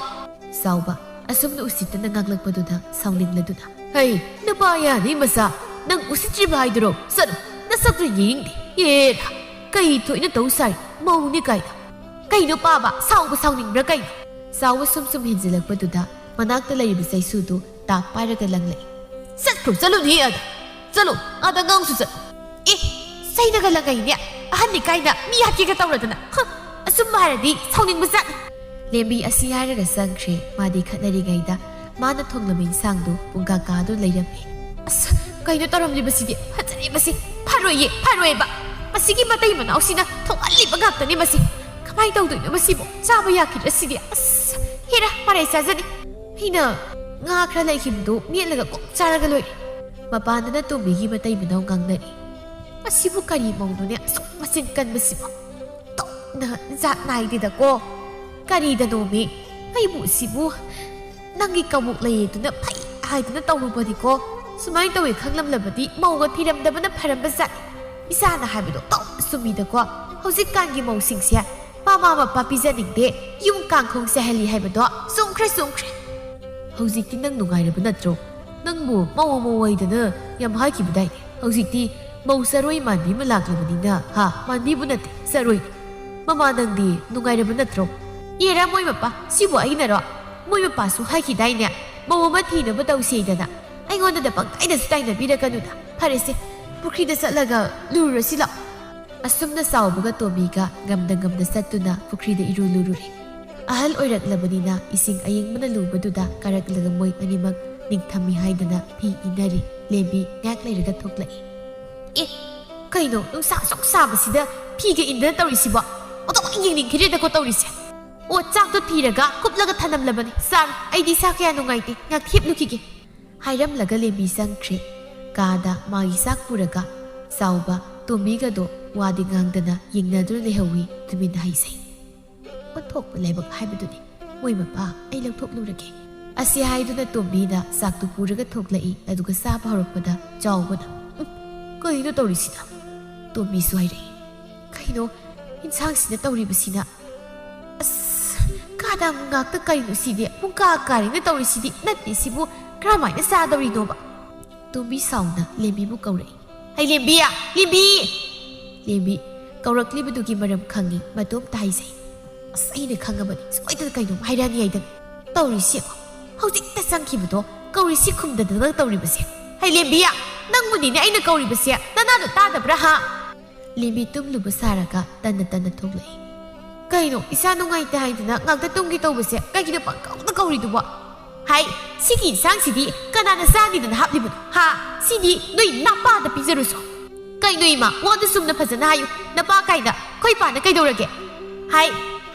ꯆꯥꯎꯕ ꯑꯁꯨꯝꯅ ꯎꯁꯤꯠꯇꯅ ꯉꯥꯡꯂꯛꯄꯗꯨꯗ ꯁꯥꯎꯅꯤꯡꯂꯗꯨꯅ, "ꯍꯩ, ꯅꯄꯥ ꯌꯥꯅꯤ ꯃꯆꯥ, ꯅꯪ ꯎꯁꯤꯠꯇ꯭ꯔꯤꯕ ꯍꯥꯏꯗꯨꯔꯣ? ꯆꯠꯂꯣ, ꯅꯁꯛꯇꯨ ꯌꯦꯡꯅꯤꯡꯗꯦ꯫ ꯑꯦꯔꯥ, ꯀꯩ ꯊꯣꯛꯏꯅ ꯇꯧ ꯁꯥꯔꯤ, ꯃꯧꯅꯤ ꯀꯥꯏꯅ꯫ ꯀꯩꯅꯣ ꯄꯥꯕ, ꯁꯥꯎꯕ ꯁꯥꯎꯅꯤꯡꯕ꯭ꯔꯥ ꯀꯩꯅꯣ?" ꯆꯥꯎꯕ ꯁꯨꯝ ꯁꯨꯝ ꯍꯦꯟꯖꯤꯜꯂꯛꯄꯗꯨꯗ ꯃꯅꯥꯛꯇ ꯂꯩꯔꯤꯕ ꯆꯩꯁꯨꯗꯨ ꯇꯥꯞ ꯄꯥꯏꯔꯒ ꯂꯪꯂꯛꯏ꯫ "ꯆꯠꯈ꯭ꯔꯣ, ꯆꯠꯂꯨꯅꯦ ꯑꯗ꯫ ꯆꯠꯂꯣ, ꯑꯗ ꯉꯥꯡꯁꯨ ꯆꯠꯂꯣ꯫ ꯑꯦ, ꯆꯩꯅꯒ ꯂꯪꯉꯛꯏꯅꯦ꯫ ꯑꯍꯟꯅꯤ ꯀꯥꯏꯅ ꯃꯤ ꯍꯥꯠꯀꯦꯒ ꯇꯧꯔꯗꯅ꯫ ꯍ, ꯑꯆꯨꯝꯕ ꯍꯥꯏꯔꯗꯤ ꯁꯥꯎꯅꯤꯡꯕ ꯖꯥꯠꯅꯤ꯫" ꯂꯦꯝꯕꯤ ꯑꯁꯤ ꯍꯥꯏꯔꯒ ꯆꯪꯈ꯭ꯔꯦ꯫ ꯃꯥꯗꯤ ꯈꯠꯅꯔꯤꯉꯩꯗ ꯃꯥꯅ ꯊꯣꯡꯂꯝꯕ ꯏꯟꯁꯥꯡꯗꯨ ꯄꯨꯡꯀꯥ ꯀꯥꯗꯨꯅ ꯂꯩꯔꯝꯃꯤ꯫ "ꯑꯁ, ꯀꯩꯅꯣ ꯇꯧꯔꯝꯂꯤꯕꯁꯤꯗꯤ? ꯐꯖꯔꯦ ꯃꯁꯤ꯫ ꯐꯔꯣꯏꯌꯦ, ꯐꯔꯣꯏꯌꯦꯕ꯫ ꯃꯁꯤꯒꯤ ꯃꯇꯩ ꯃꯅꯥꯎꯁꯤꯅ ꯊꯣꯛꯍꯜꯂꯤꯕ ꯉꯥꯛꯇꯅꯦ ꯃꯁꯤ꯫ ꯀꯃꯥꯏꯅ ꯇꯧꯗꯣꯏꯅꯣ ꯃꯁꯤꯕꯨ? ꯆꯥꯕ ꯌꯥꯈꯤꯗ꯭ꯔꯥ ꯁꯤꯗꯤ? ꯑꯁ, ꯍꯦꯔꯥ, ꯃꯔꯩ ꯆꯥꯖꯅꯤ꯫ ꯑꯩꯅ ꯉꯥ ꯈꯔ ꯂꯩꯈꯤꯕꯗꯨ ꯃꯦꯠꯂꯒ ꯀꯣꯛ ꯆꯥꯔꯒ ꯂꯣꯏꯔꯦ꯫" ꯃꯄꯥꯟꯗꯅ ꯇꯣꯝꯕꯤꯒꯤ ꯃꯇꯩ ꯃꯅꯥꯎ ꯉꯥꯡꯅꯔꯤ꯫ "ꯃꯁꯤꯕꯨ ꯀꯔꯤ ꯃꯧꯅꯣꯅꯦ ꯑꯁꯨꯛ ꯃꯆꯤꯟ ꯀꯟꯕꯁꯤꯕꯣ? ꯇꯣꯛꯅ ꯖꯥꯠ ꯅꯥꯏꯗꯦꯗꯀꯣ꯫ ꯀꯔꯤꯗꯅꯣꯃꯤ? ꯑꯩꯕꯨ ꯁꯤꯕꯨ ꯅꯪꯒꯤ ꯀꯕꯣꯛ ꯂꯩꯌꯦꯗꯨꯅ ꯐꯩ ꯍꯥꯏꯗꯨꯅ ꯇꯧꯔꯨꯕꯅꯤꯀꯣ꯫ ꯁꯨꯃꯥꯏꯅ ꯇꯧꯋꯦ ꯈꯪꯂꯝꯂꯕꯗꯤ ꯃꯧꯒ ꯊꯤꯔꯝꯗꯕꯅ ꯐꯔꯝꯕ ꯖꯥꯠꯅꯤ꯫" ꯏꯆꯥꯅ ꯍꯥꯏꯕꯗꯣ ꯇꯧ ꯆꯨꯝꯃꯤꯗꯀꯣ꯫ ꯍꯧꯖꯤꯛꯀꯥꯟꯒꯤ ꯃꯧꯁꯤꯡꯁꯦ ꯃꯃꯥ ꯃꯄꯥ ꯄꯤꯖꯅꯤꯡꯗꯦ, ꯌꯨꯝ ꯀꯥꯡꯈꯣꯡ ꯆꯥꯏꯍꯜꯂꯤ ꯍꯥꯏꯕꯗꯣ ꯆꯨꯝꯈ꯭ꯔꯦ, ꯆꯨꯝꯈ꯭ꯔꯦ꯫ ꯍꯧꯖꯤꯛꯇꯤ ꯅꯪ ꯅꯨꯡꯉꯥꯏꯔꯕ ꯅꯠꯇ꯭ꯔꯣ? ꯅꯪꯕꯨ ꯃꯧ ꯃꯧ ꯍꯥꯏꯗꯅ ꯌꯥꯝ ꯍꯥꯏꯈꯤꯕꯗꯥꯏꯅꯦ? ꯍꯧꯖꯤꯛꯇꯤ ꯃꯧ ꯆꯔꯣꯏ ꯃꯥꯟꯕꯤ ꯑꯃ ꯂꯥꯛꯂꯕꯅꯤꯅ, ꯍꯥ? ꯃꯥꯟꯕꯤꯕꯨ ꯅꯠꯇꯦ, ꯆꯔꯣꯏ꯫ ꯃꯃꯥ, ꯅꯪꯗꯤ ꯅꯨꯡꯉꯥꯏꯔꯕ ꯅꯠꯇ꯭ꯔꯣ? ꯑꯦꯔꯥ, ꯃꯣꯏ ꯃꯄꯥ, ꯁꯤꯕꯨ ꯑꯩꯅꯔꯣ? ꯃꯣꯏ ꯃꯄꯥꯁꯨ ꯍꯥꯏꯈꯤꯗꯥꯏꯅꯦ, ꯃꯧ ꯑꯃ ꯊꯤꯅꯕ ꯇꯧꯁꯦꯗꯅ? ꯑꯩꯉꯣꯟꯗꯗ ꯄꯪꯇꯥꯏꯅꯁꯨ ꯇꯥꯏꯅꯕꯤꯔꯛꯀꯅꯨꯗ꯫ ꯐꯔꯦꯁꯦ, ꯄꯨꯈ꯭ꯔꯤꯗ ꯆꯠꯂꯒ ꯂꯨꯔꯨꯔꯁꯤ ꯂꯥꯛꯑꯣ꯫ ꯑꯁꯨꯝꯅ ꯆꯥꯎꯕꯒ ꯇꯣꯝꯕꯤꯒ ꯉꯝꯗ ꯉꯝꯗ ꯆꯠꯇꯨꯅ ꯄꯨꯈ꯭ꯔꯤꯗ ꯏꯔꯨ ꯂꯨꯔꯨꯔꯦ꯫ ꯑꯍꯜ ꯑꯣꯏꯔꯛꯂꯕꯅꯤꯅ ꯏꯁꯤꯡ ꯑꯌꯤꯡꯕꯅ ꯂꯨꯕꯗꯨꯗ ꯀꯥꯔꯛꯂꯒ ꯃꯣꯏ ꯑꯅꯤꯃꯛ ꯅꯤꯡꯊꯝꯃꯤ ꯍꯥꯏꯗꯅ ꯐꯤ ꯏꯟꯅꯔꯤ꯫ ꯂꯦꯝꯕꯤ ꯉꯥꯏꯍꯥꯛ ꯂꯩꯔꯒ ꯊꯣꯛꯂꯛꯏ꯫ ꯑꯦ, ꯀꯩꯅꯣ ꯅꯨꯡꯁꯥ ꯑꯁꯨꯛ ꯁꯥꯕꯁꯤꯗ ꯐꯤꯒ ꯏꯟꯗꯅ ꯇꯧꯔꯤꯁꯤꯕꯣ? ꯑꯣꯟꯊꯣꯛꯅ ꯌꯦꯡꯅꯤꯡꯈꯤꯗ꯭ꯔꯦꯗꯀꯣ ꯇꯧꯔꯤꯁꯦ꯫ ꯑꯣ, ꯆꯥꯛꯇꯣ ꯊꯤꯔꯒ ꯀꯨꯞꯂꯒ ꯊꯅꯝꯂꯕꯅꯤ꯫ ꯆꯥꯔꯣ, ꯑꯩꯗꯤ ꯏꯁꯥ ꯀꯌꯥ ꯅꯨꯡꯉꯥꯏꯇꯦ, ꯉꯥꯛ ꯍꯤꯞꯂꯨꯈꯤꯒꯦ꯫ ꯍꯥꯏꯔꯝꯂꯒ ꯂꯦꯝꯕꯤ ꯆꯪꯈ꯭ꯔꯦ꯫ ꯀꯥꯗ ꯃꯥꯒꯤ ꯆꯥꯛ ꯄꯨꯔꯒ ꯆꯥꯎꯕ ꯇꯣꯝꯕꯤꯒꯗꯣ ꯋꯥꯗꯤ ꯉꯥꯡꯗꯅ ꯌꯦꯡꯅꯗꯨꯅ ꯂꯩꯍꯧꯋꯤ ꯇꯨꯃꯤꯟꯅ ꯍꯩꯖꯩ꯫ ꯑꯣꯟꯊꯣꯛꯄ ꯂꯥꯏꯕꯛ ꯍꯥꯏꯕꯗꯨꯅꯤ꯫ ꯃꯣꯏ ꯃꯄꯥ, ꯑꯩ ꯂꯧꯊꯣꯛꯂꯨꯔꯒꯦ꯫ ꯑꯁꯤ ꯍꯥꯏꯗꯨꯅ ꯇꯣꯝꯕꯤꯅ ꯆꯥꯛꯇꯨ ꯄꯨꯔꯒ ꯊꯣꯛꯂꯛꯏ꯫ ꯑꯗꯨꯒ ꯆꯥꯕ ꯍꯧꯔꯛꯄꯗ ꯆꯥꯎꯕꯅ, "ꯎꯝ, ꯀꯩꯅꯣ ꯇꯧꯔꯤꯁꯤꯅ?" ꯇꯣꯝꯕꯤꯁꯨ ꯍꯥꯏꯔꯛꯏ, "ꯀꯩꯅꯣ ꯏꯟꯁꯥꯡꯁꯤꯅ ꯇꯧꯔꯤꯕꯁꯤꯅ? ꯑꯁ, ꯀꯥꯗꯥꯡ ꯉꯥꯛꯇ ꯀꯩꯅꯣ ꯁꯤꯗꯤ? ꯄꯨꯡꯀꯥ ꯀꯥꯔꯦꯅ ꯇꯧꯔꯤꯁꯤꯗꯤ꯫ ꯅꯠꯇꯦ, ꯁꯤꯕꯨ ꯀꯔꯝꯍꯥꯏꯅ ꯆꯥꯗꯧꯔꯤꯅꯣꯕ?" ꯇꯣꯝꯕꯤ ꯁꯥꯎꯅ ꯂꯦꯝꯕꯤꯕꯨ ꯀꯧꯔꯛꯏ꯫ "ꯍꯩ ꯂꯦꯝꯕꯤ! ꯂꯦꯝꯕꯤ!" ꯂꯦꯝꯕꯤ ꯀꯧꯔꯛꯂꯤꯕꯗꯨꯒꯤ ꯃꯔꯝ ꯈꯪꯉꯤ, ꯃꯇꯣꯝꯇ ꯍꯥꯏꯖꯩ꯫ "ꯑꯁ, ꯑꯩꯅ ꯈꯪꯉꯕꯅꯤ, ꯁꯣꯏꯗꯅ ꯀꯩꯅꯣꯝ ꯍꯥꯏꯔꯛꯑꯅꯤ ꯍꯥꯏꯗꯅ꯫ ꯇꯧꯔꯤꯁꯤ ꯌꯦꯡꯉꯣ, ꯍꯧꯖꯤꯛꯇ ꯆꯪꯈꯤꯕꯗꯣ ꯀꯧꯔꯤꯁꯤ ꯈꯨꯝꯗꯗꯅ ꯇꯧꯔꯤꯕꯁꯦ꯫ ꯍꯩ ꯂꯦꯝꯕꯤ, ꯅꯪꯕꯨꯅꯤꯅꯦ ꯑꯩꯅ ꯀꯧꯔꯤꯕꯁꯦ, ꯅꯅꯥꯗꯣ ꯇꯥꯗꯕ꯭ꯔꯥ ꯍꯥ?" ꯂꯦꯝꯕꯤ ꯇꯨꯝꯂꯨꯕ ꯁꯥꯔꯒ ꯇꯟꯅ ꯇꯟꯅ ꯊꯣꯛꯂꯛꯏ꯫ "ꯀꯩꯅꯣ, ꯏꯁꯥ ꯅꯨꯡꯉꯥꯏꯇꯦ ꯍꯥꯏꯗꯅ ꯉꯥꯛꯇ ꯇꯨꯝꯒꯦ ꯇꯧꯕꯁꯦ ꯀꯩꯒꯤꯅꯣ ꯄꯪꯀꯧꯗ ꯀꯧꯔꯤꯗꯨꯕꯣ? ꯍꯥꯏ, ꯁꯤꯒꯤ ꯏꯟꯁꯥꯡꯁꯤꯗꯤ ꯀꯅꯥꯅ ꯆꯥꯅꯤꯗꯅ ꯍꯥꯞꯂꯤꯕꯅꯣ? ꯍꯥ? ꯁꯤꯗꯤ ꯅꯣꯏ ꯅꯄꯥꯗ ꯄꯤꯖꯔꯨꯁꯣ꯫ ꯀꯩꯅꯣ ꯏꯃꯥ, ꯋꯥꯗꯨ ꯆꯨꯝꯅ ꯐꯖꯅ ꯍꯥꯏꯌꯨ꯫ ꯅꯄꯥ ꯀꯥꯏꯅ, ꯑꯩꯈꯣꯏ ꯄꯥꯅ ꯀꯩꯗꯧꯔꯒꯦ? ꯍꯥꯏ,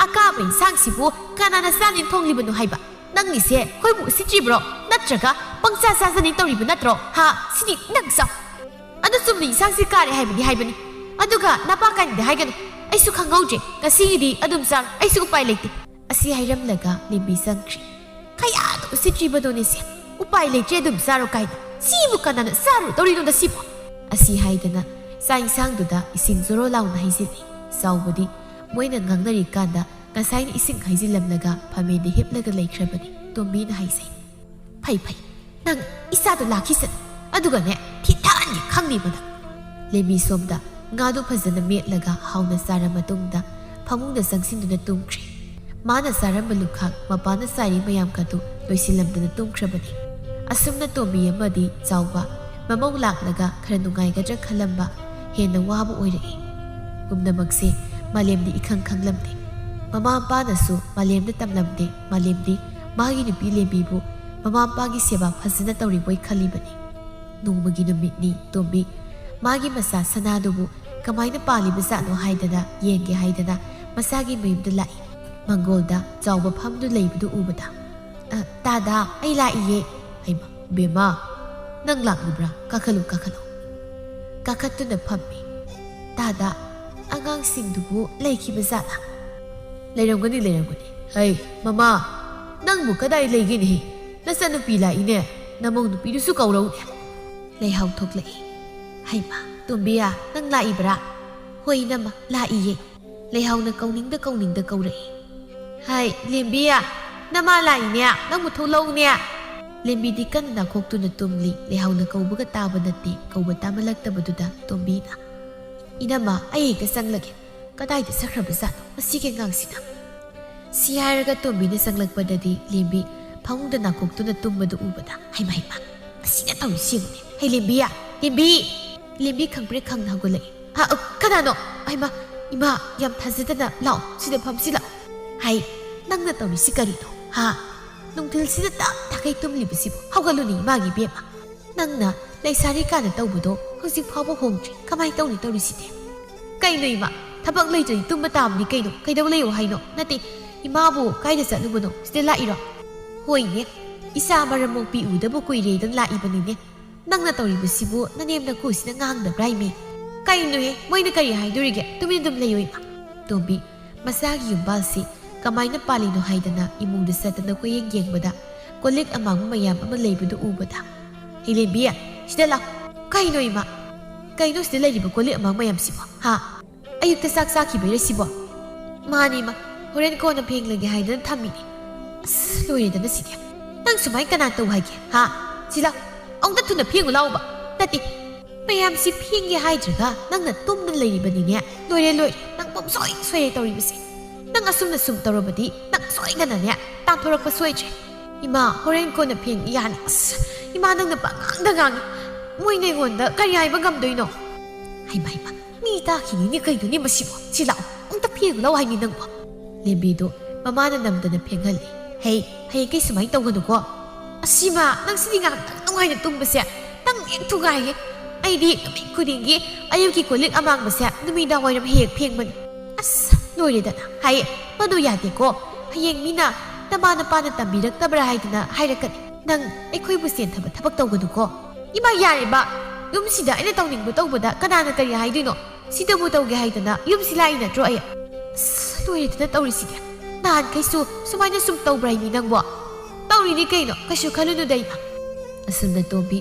ꯑꯀꯥꯕ ꯏꯟꯁꯥꯡꯁꯤꯕꯨ ꯀꯅꯥꯅ ꯆꯥꯅꯤꯅ ꯊꯣꯡꯂꯤꯕꯅꯣ ꯍꯥꯏꯕ? ꯅꯪꯒꯤꯁꯦ ꯑꯩꯈꯣꯏꯕꯨ ꯎꯁꯤꯠꯇ꯭ꯔꯤꯕ꯭ꯔꯣ? ꯅꯠꯇ꯭ꯔꯒ ꯄꯪꯆꯥ ꯆꯥꯖꯅꯤ ꯇꯧꯔꯤꯕ ꯅꯠꯇ꯭ꯔꯣ? ꯍꯥ? ꯁꯤꯗꯤ ꯅꯪ ꯆꯥꯎ꯫ ꯑꯗꯨ ꯆꯨꯝꯅ ꯏꯟꯁꯥꯡꯁꯤ ꯀꯥꯔꯦ ꯍꯥꯏꯕꯗꯤ ꯍꯥꯏꯕꯅꯤ꯫ ꯑꯗꯨꯒ ꯅꯄꯥ ꯀꯥꯏꯅꯗꯤ ꯍꯥꯏꯒꯅꯨ꯫ ꯑꯩꯁꯨ ꯈꯪꯍꯧꯗ꯭ꯔꯦ꯫ ꯉꯁꯤꯒꯤꯗꯤ ꯑꯗꯨꯝ ꯆꯥꯔꯣ꯫ ꯑꯩꯁꯨ ꯎꯄꯥꯏ ꯂꯩꯇꯦ꯫" ꯑꯁꯤ ꯍꯥꯏꯔꯝꯂꯒ ꯂꯦꯝꯕꯤ ꯆꯪꯈ꯭ꯔꯦ꯫ "ꯀꯌꯥꯗ ꯎꯁꯤꯠꯇ꯭ꯔꯤꯕꯅꯣꯅꯦ ꯁꯦ꯫ ꯎꯄꯥꯏ ꯂꯩꯇ꯭ꯔꯦ ꯑꯗꯨꯝ ꯆꯥꯔꯣ ꯀꯥꯏꯅ꯫ ꯁꯤꯕꯨ ꯀꯅꯥꯅ ꯆꯥꯔꯨꯗꯧꯔꯤꯅꯣꯗ ꯁꯤꯕꯨ?" ꯑꯁꯤ ꯍꯥꯏꯗꯅ ꯆꯥꯛ ꯏꯟꯁꯥꯡꯗꯨꯗ ꯏꯁꯤꯡ ꯖꯣꯔꯣ ꯂꯥꯎꯅ ꯍꯩꯖꯤꯜꯂꯤ꯫ ꯆꯥꯎꯕꯗꯤ ꯃꯣꯏꯅ ꯉꯥꯡꯅꯔꯤꯀꯥꯟꯗ ꯉꯁꯥꯏꯅ ꯏꯁꯤꯡ ꯍꯩꯖꯤꯜꯂꯝꯂꯒ ꯐꯝꯃꯦꯟꯗ ꯍꯤꯞꯂꯒ ꯂꯩꯈ꯭ꯔꯕꯅꯤ꯫ ꯇꯣꯝꯕꯤꯅ ꯍꯥꯏꯖꯩ, "ꯐꯩ ꯐꯩ, ꯅꯪ ꯏꯆꯥꯗꯣ ꯂꯥꯛꯈꯤꯁꯅꯨ, ꯑꯗꯨꯒꯅꯦ ꯊꯤꯊꯍꯟꯒꯦ ꯈꯪꯅꯤꯕ ꯅꯪ꯫" ꯂꯦꯝꯕꯤ ꯁꯣꯝꯗ ꯉꯥꯗꯨ ꯐꯖꯅ ꯃꯦꯠꯂꯒ ꯍꯥꯎꯅ ꯆꯥꯔ ꯃꯇꯨꯡꯗ ꯐꯃꯨꯡꯗ ꯆꯪꯁꯤꯟꯗꯨꯅ ꯇꯨꯝꯈ꯭ꯔꯦ꯫ ꯃꯥꯅ ꯆꯥꯔꯝꯕ ꯂꯨꯈꯥꯛ ꯃꯄꯥꯅ ꯆꯥꯏꯔꯤ ꯃꯌꯥꯝꯒꯗꯨ ꯂꯣꯏꯁꯤꯜꯂꯝꯗꯅ ꯇꯨꯝꯈ꯭ꯔꯕꯅꯤ꯫ ꯑꯁꯨꯝꯅ ꯇꯣꯝꯕꯤ ꯑꯃꯗꯤ ꯆꯥꯎꯕ ꯃꯃꯧ ꯂꯥꯛꯂꯒ ꯈꯔ ꯅꯨꯡꯉꯥꯏꯒꯗ꯭ꯔꯥ ꯈꯜꯂꯝꯕ ꯍꯦꯟꯅ ꯋꯥꯕ ꯑꯣꯏꯔꯛꯏ꯫ ꯄꯨꯝꯅꯃꯛꯁꯦ ꯃꯥꯂꯦꯝꯗꯤ ꯏꯈꯪ ꯈꯪꯂꯝꯗꯦ꯫ ꯃꯃꯥ ꯃꯄꯥꯅꯁꯨ ꯃꯥꯂꯦꯝꯗ ꯇꯝꯂꯝꯗꯦ꯫ ꯃꯥꯂꯦꯝꯗꯤ ꯃꯥꯒꯤ ꯅꯨꯄꯤ ꯂꯦꯝꯕꯤꯕꯨ ꯃꯃꯥ ꯃꯄꯥꯒꯤ ꯁꯦꯕꯥ ꯐꯖꯅ ꯇꯧꯔꯤꯕꯣꯏ ꯈꯜꯂꯤꯕꯅꯤ꯫ ꯅꯣꯡꯃꯒꯤ ꯅꯨꯃꯤꯠꯅꯤ ꯇꯣꯝꯕꯤ ꯃꯥꯒꯤ ꯃꯆꯥ ꯁꯅꯥꯗꯨꯕꯨ ꯀꯃꯥꯏꯅ ꯄꯥꯜꯂꯤꯕꯖꯥꯠꯅꯣ ꯍꯥꯏꯗꯅ ꯌꯦꯡꯒꯦ ꯍꯥꯏꯗꯅ ꯃꯆꯥꯒꯤ ꯃꯌꯨꯝꯗ ꯂꯥꯛꯏ꯫ ꯃꯪꯒꯣꯜꯗ ꯆꯥꯎꯕ ꯐꯝꯗꯨ ꯂꯩꯕꯗꯨ ꯎꯕꯗ, "ꯑ, ꯇꯥꯗꯥ, ꯑꯩ ꯂꯥꯛꯏꯌꯦ꯫" "ꯍꯩꯃ, ꯕꯦꯝꯃ, ꯅꯪ ꯂꯥꯛꯂꯤꯕ꯭ꯔꯥ? ꯀꯥꯈꯠꯂꯨ, ꯀꯥꯈꯠꯂꯨ꯫" ꯀꯥꯈꯠꯇꯨꯅ ꯐꯝꯃꯤ꯫ "ꯇꯥꯗꯥ, ꯑꯉꯥꯡꯁꯤꯡꯗꯨꯕꯨ ꯂꯩꯈꯤꯕ ꯖꯥꯠꯂꯥ?" "ꯂꯩꯔꯝꯒꯅꯤ, ꯂꯩꯔꯝꯒꯅꯤ꯫ ꯍꯩ, ꯃꯃꯥ, ꯅꯪꯕꯨ ꯀꯗꯥꯏ ꯂꯩꯒꯦꯅꯦꯍꯦ? ꯅꯆꯟꯅꯨꯄꯤ ꯂꯥꯛꯏꯅꯦ꯫ ꯅꯃꯧ ꯅꯨꯄꯤꯗꯨꯁꯨ ꯀꯧꯔꯧꯅꯦ꯫" ꯂꯩꯍꯥꯎ ꯊꯣꯛꯂꯛꯏ꯫ "ꯍꯩꯃ, ꯇꯣꯝꯕꯤꯌꯥ, ꯅꯪ ꯂꯥꯛꯏꯕ꯭ꯔꯥ?" "ꯍꯣꯏ, ꯏꯅꯝꯃ, ꯂꯥꯛꯏꯌꯦ꯫" ꯂꯩꯍꯥꯎꯅ ꯀꯧꯅꯤꯡꯗ ꯀꯧꯅꯤꯡꯗ ꯀꯧꯔꯛꯏ꯫ "ꯍꯥꯏ, ꯂꯦꯝꯕꯤꯌꯥ, ꯅꯃꯥ ꯂꯥꯛꯏꯅꯦ, ꯅꯪꯕꯨ ꯊꯣꯛꯂꯛꯎꯅꯦ꯫" ꯂꯦꯝꯕꯤꯗꯤ ꯀꯟꯅ ꯅꯥꯈꯣꯛꯇꯨꯅ ꯇꯨꯝꯂꯤ꯫ ꯂꯩꯍꯥꯎꯅ ꯀꯧꯕꯒ ꯇꯥꯕ ꯅꯠꯇꯦ꯫ ꯀꯧꯕ ꯇꯥꯃꯜꯂꯛꯇꯕꯗꯨꯗ ꯇꯣꯝꯕꯤꯅ, "ꯏꯅꯝꯃ, ꯑꯩ ꯍꯦꯛꯇ ꯆꯪꯂꯒꯦ꯫ ꯀꯗꯥꯏꯗ ꯆꯠꯈ꯭ꯔꯕꯖꯥꯠꯅꯣ ꯃꯁꯤꯒꯤ ꯑꯉꯥꯡꯁꯤꯅ?" ꯁꯤ ꯍꯥꯏꯔꯒ ꯇꯣꯝꯕꯤꯅ ꯆꯪꯂꯛꯄꯗꯗꯤ ꯂꯦꯝꯕꯤ ꯐꯃꯨꯡꯗ ꯅꯥꯀꯣꯛꯇꯨꯅ ꯇꯨꯝꯕꯗꯨ ꯎꯕꯗ, "ꯍꯩꯃꯥ, ꯍꯩꯃꯥ, ꯃꯁꯤꯅ ꯇꯧꯔꯤꯁꯤ ꯌꯦꯡꯉꯨꯅꯦ꯫ ꯍꯩ, ꯂꯦꯝꯕꯤꯌꯥ, ꯂꯦꯝꯕꯤ!" ꯂꯦꯝꯕꯤ ꯈꯪꯄ꯭ꯔꯦꯛ ꯈꯪꯅ ꯍꯧꯒꯠꯂꯛꯏ꯫ "ꯍꯥ, ꯑ, ꯀꯅꯥꯅꯣ? ꯍꯩꯃꯥ, ꯏꯃꯥ, ꯌꯥꯝ ꯊꯥꯖꯗꯅ, ꯂꯥꯛꯑꯣ, ꯁꯤꯗ ꯐꯝꯁꯤ ꯂꯥꯛꯑꯣ꯫" "ꯍꯥꯏ, ꯅꯪꯅ ꯇꯧꯔꯤꯁꯤ ꯀꯔꯤꯅꯣ? ꯍꯥ? ꯅꯨꯡꯊꯤꯜꯁꯤꯗ ꯇꯞ ꯇꯈꯩ ꯇꯨꯝꯂꯤꯕꯁꯤꯕꯨ? ꯍꯧꯒꯠꯂꯨꯅꯦ, ꯏꯃꯥꯒꯤ ꯏꯕꯦꯝꯃ꯫ ꯅꯪꯅ ꯂꯩꯁꯥꯔꯤ ꯀꯥꯟꯅ ꯇꯧꯕꯗꯣ ꯍꯧꯖꯤꯛ ꯐꯥꯎꯕ ꯍꯣꯡꯗ꯭ꯔꯤ꯫ ꯀꯃꯥꯏ ꯇꯧꯅꯤ ꯇꯧꯔꯤꯁꯤꯗꯤ?" "ꯀꯩꯅꯣ ꯏꯃꯥ? ꯊꯕꯛ ꯂꯩꯇ꯭ꯔꯗꯤ ꯇꯨꯝꯕ ꯇꯥꯕꯅꯤ ꯀꯩꯅꯣ꯫ ꯀꯩꯗꯧ ꯂꯩꯌꯣ ꯍꯥꯏꯅꯣ? ꯅꯠꯇꯦ, ꯏꯃꯥꯕꯨ ꯀꯥꯏꯗ ꯆꯠꯂꯨꯕꯅꯣ? ꯁꯤꯗ ꯂꯥꯛꯏꯔꯣ?" "ꯍꯣꯏꯅꯦ, ꯏꯆꯥ ꯃꯔꯝ ꯃꯣꯛꯄꯤ ꯎꯗꯕ ꯀꯨꯏꯔꯦꯗꯅ ꯂꯥꯛꯏꯕꯅꯤꯅꯦ꯫ ꯅꯪꯅ ꯇꯧꯔꯤꯕꯁꯤꯕꯨ ꯅꯅꯦꯝ ꯅꯀꯨꯁꯤꯅ ꯉꯥꯡꯗꯕ꯭ꯔꯥ ꯏꯃꯤ?" "ꯀꯩꯅꯣꯍꯦ, ꯃꯣꯏꯅ ꯀꯔꯤ ꯍꯥꯏꯗꯣꯔꯤꯒꯦ? ꯇꯨꯃꯤꯟ ꯑꯗꯨꯝ ꯂꯩꯌꯣ ꯏꯃꯥ꯫" ꯇꯣꯝꯕꯤ ꯃꯆꯥꯒꯤ ꯌꯨꯝꯕꯥꯜꯁꯤ ꯀꯃꯥꯏꯅ ꯄꯥꯜꯂꯤꯅꯣ ꯍꯥꯏꯗꯅ ꯏꯃꯨꯡꯗ ꯆꯠꯇꯅ ꯀꯣꯏꯌꯦꯡ ꯌꯦꯡꯕꯗ ꯀꯣꯜꯂꯤꯛ ꯑꯃꯥꯡꯕ ꯃꯌꯥꯝ ꯑꯃ ꯂꯩꯕꯗꯨ ꯎꯕꯗ, "ꯍꯩꯂꯦꯝꯕꯤ, ꯁꯤꯗ ꯂꯥꯎ꯫" "ꯀꯩꯅꯣ ꯏꯃꯥ?" ꯀꯩꯅꯣ ꯁꯤꯗ ꯂꯩꯔꯤꯕ ꯀꯣꯜꯂꯤꯛ ꯑꯃꯥꯡ ꯃꯌꯥꯝꯁꯤꯕꯣ? ꯍꯥ? ꯑꯌꯨꯛꯇ ꯆꯥꯛ ꯆꯥꯈꯤꯕꯩꯔ ꯁꯤꯕꯣ? ꯃꯥꯅꯤ ꯏꯃꯥ, ꯍꯣꯔꯦꯟ ꯀꯣꯟꯅ ꯐꯦꯡꯂꯒꯦ ꯍꯥꯏꯗꯅ ꯊꯝꯃꯤꯅꯤ꯫ ꯑꯁ, ꯂꯣꯏꯔꯦꯗꯅ ꯁꯤꯗꯤ꯫ ꯅꯪ ꯁꯨꯃꯥꯏꯅ ꯀꯅꯥ ꯇꯧ ꯍꯥꯏꯒꯦ? ꯍꯥ? ꯁꯤ ꯂꯥꯎ, ꯑꯃꯨꯛꯇ ꯊꯨꯅ ꯐꯦꯡꯉꯨ ꯂꯥꯎꯕ꯫ ꯅꯠꯇꯦ, ꯃꯌꯥꯝꯁꯤ ꯐꯦꯡꯒꯦ ꯍꯥꯏꯗ꯭ꯔꯒ ꯅꯪꯅ ꯇꯨꯝꯗꯅ ꯂꯩꯔꯤꯕꯅꯤꯅꯦ꯫ ꯂꯣꯏꯔꯦ, ꯂꯣꯏꯔꯦ, ꯅꯪ ꯄꯨꯝꯁꯣꯏ ꯁꯣꯏꯔꯦ ꯇꯧꯔꯤꯕꯁꯦ꯫ ꯅꯪ ꯑꯁꯨꯝꯅ ꯁꯨꯝ ꯇꯧꯔꯕꯗꯤ ꯅꯪ ꯁꯣꯏꯗꯅꯅꯦ ꯇꯥꯟꯊꯣꯔꯛꯄ ꯁꯣꯏꯗ꯭ꯔꯦ꯫ ꯏꯃꯥ, ꯍꯣꯔꯦꯟ ꯀꯣꯟꯅ ꯐꯦꯡ ꯌꯥꯅꯤ꯫ ꯑꯁ, ꯏꯃꯥ, ꯅꯪꯅ ꯄꯉꯥꯡꯗ ꯉꯥꯡꯉꯤ꯫ ꯃꯣꯏꯅ ꯑꯩꯉꯣꯟꯗ ꯀꯔꯤ ꯍꯥꯏꯕ ꯉꯝꯗꯣꯏꯅꯣ? ꯍꯩꯃꯥ, ꯍꯩꯃꯥ, ꯃꯤ ꯇꯥꯈꯤꯅꯤꯅꯦ ꯀꯩꯅꯣꯅꯦ ꯃꯁꯤꯕꯣ? ꯁꯤ ꯂꯥꯛꯑꯣ, ꯑꯝꯇ ꯐꯦꯡꯉꯨ ꯂꯥꯎ ꯍꯥꯏꯅꯤ ꯅꯪꯕꯣ꯫ ꯂꯦꯝꯕꯤꯗꯣ ꯃꯃꯥꯅ ꯅꯝꯗꯅ ꯐꯦꯡꯍꯜꯂꯤ꯫ ꯍꯩ, ꯍꯌꯦꯡ ꯀꯩ ꯁꯨꯃꯥꯏꯅ ꯇꯧꯒꯅꯨꯀꯣ꯫ ꯑꯁꯤꯃ, ꯅꯪ ꯁꯤꯗꯤ ꯉꯥꯏꯍꯥꯛꯇꯪ ꯅꯨꯡꯉꯥꯏꯅ ꯇꯨꯝꯕꯁꯦ ꯅꯪ ꯍꯦꯛ ꯊꯨꯒꯥꯏꯌꯦ꯫ ꯑꯩꯗꯤ ꯅꯨꯃꯤꯠ ꯈꯨꯗꯤꯡꯒꯤ ꯑꯌꯨꯛꯀꯤ ꯀꯣꯜꯂꯤꯛ ꯑꯃꯥꯡꯕꯁꯦ ꯅꯨꯃꯤꯗꯥꯡ ꯋꯥꯏꯔꯝ ꯍꯦꯛ ꯍꯦꯛ ꯐꯦꯡꯕꯅꯤ꯫ ꯑꯁ, ꯂꯣꯏꯔꯦꯗꯅ꯫ ꯍꯥꯏꯌꯦ, ꯃꯗꯨ ꯌꯥꯗꯦꯀꯣ꯫ ꯍꯌꯦꯡ ꯃꯤꯅ ꯅꯃꯥ ꯅꯄꯥꯅ ꯇꯝꯕꯤꯔꯛꯇꯕ꯭ꯔꯥ ꯍꯥꯏꯗꯅ ꯍꯥꯏꯔꯛꯀꯅꯤ꯫ ꯅꯪ ꯑꯩꯈꯣꯏꯕꯨ ꯁꯦꯟꯊꯕ ꯊꯕꯛ ꯇꯧꯒꯅꯨꯀꯣ꯫ ꯏꯃꯥ, ꯌꯥꯔꯦꯕ꯫ ꯌꯨꯝꯁꯤꯗ ꯑꯩꯅ ꯇꯧꯅꯤꯡꯕ ꯇꯧꯕꯗ ꯀꯅꯥꯅ ꯀꯔꯤ ꯍꯥꯏꯗꯣꯏꯅꯣ? ꯁꯤꯗꯕꯨ ꯇꯧꯒꯦ ꯍꯥꯏꯗꯅ ꯌꯨꯝꯁꯤ ꯂꯥꯛꯏ ꯅꯠꯇ꯭ꯔꯣ ꯑꯩ? ꯑꯁ, ꯂꯣꯏꯔꯦꯗꯅ ꯇꯧꯔꯤꯁꯤꯗꯤ꯫ ꯅꯍꯥꯟꯈꯩꯁꯨ ꯁꯨꯃꯥꯏꯅ ꯁꯨꯝ ꯇꯧꯕ꯭ꯔꯥ ꯍꯥꯏꯅꯤ ꯅꯪꯕꯣ? ꯇꯧꯔꯤꯅꯤ ꯀꯩꯅꯣ, ꯀꯩꯁꯨ ꯈꯜꯂꯨꯅꯨꯗ ꯏꯃꯥ꯫ ꯑꯁꯨꯝꯅ ꯇꯣꯝꯕꯤ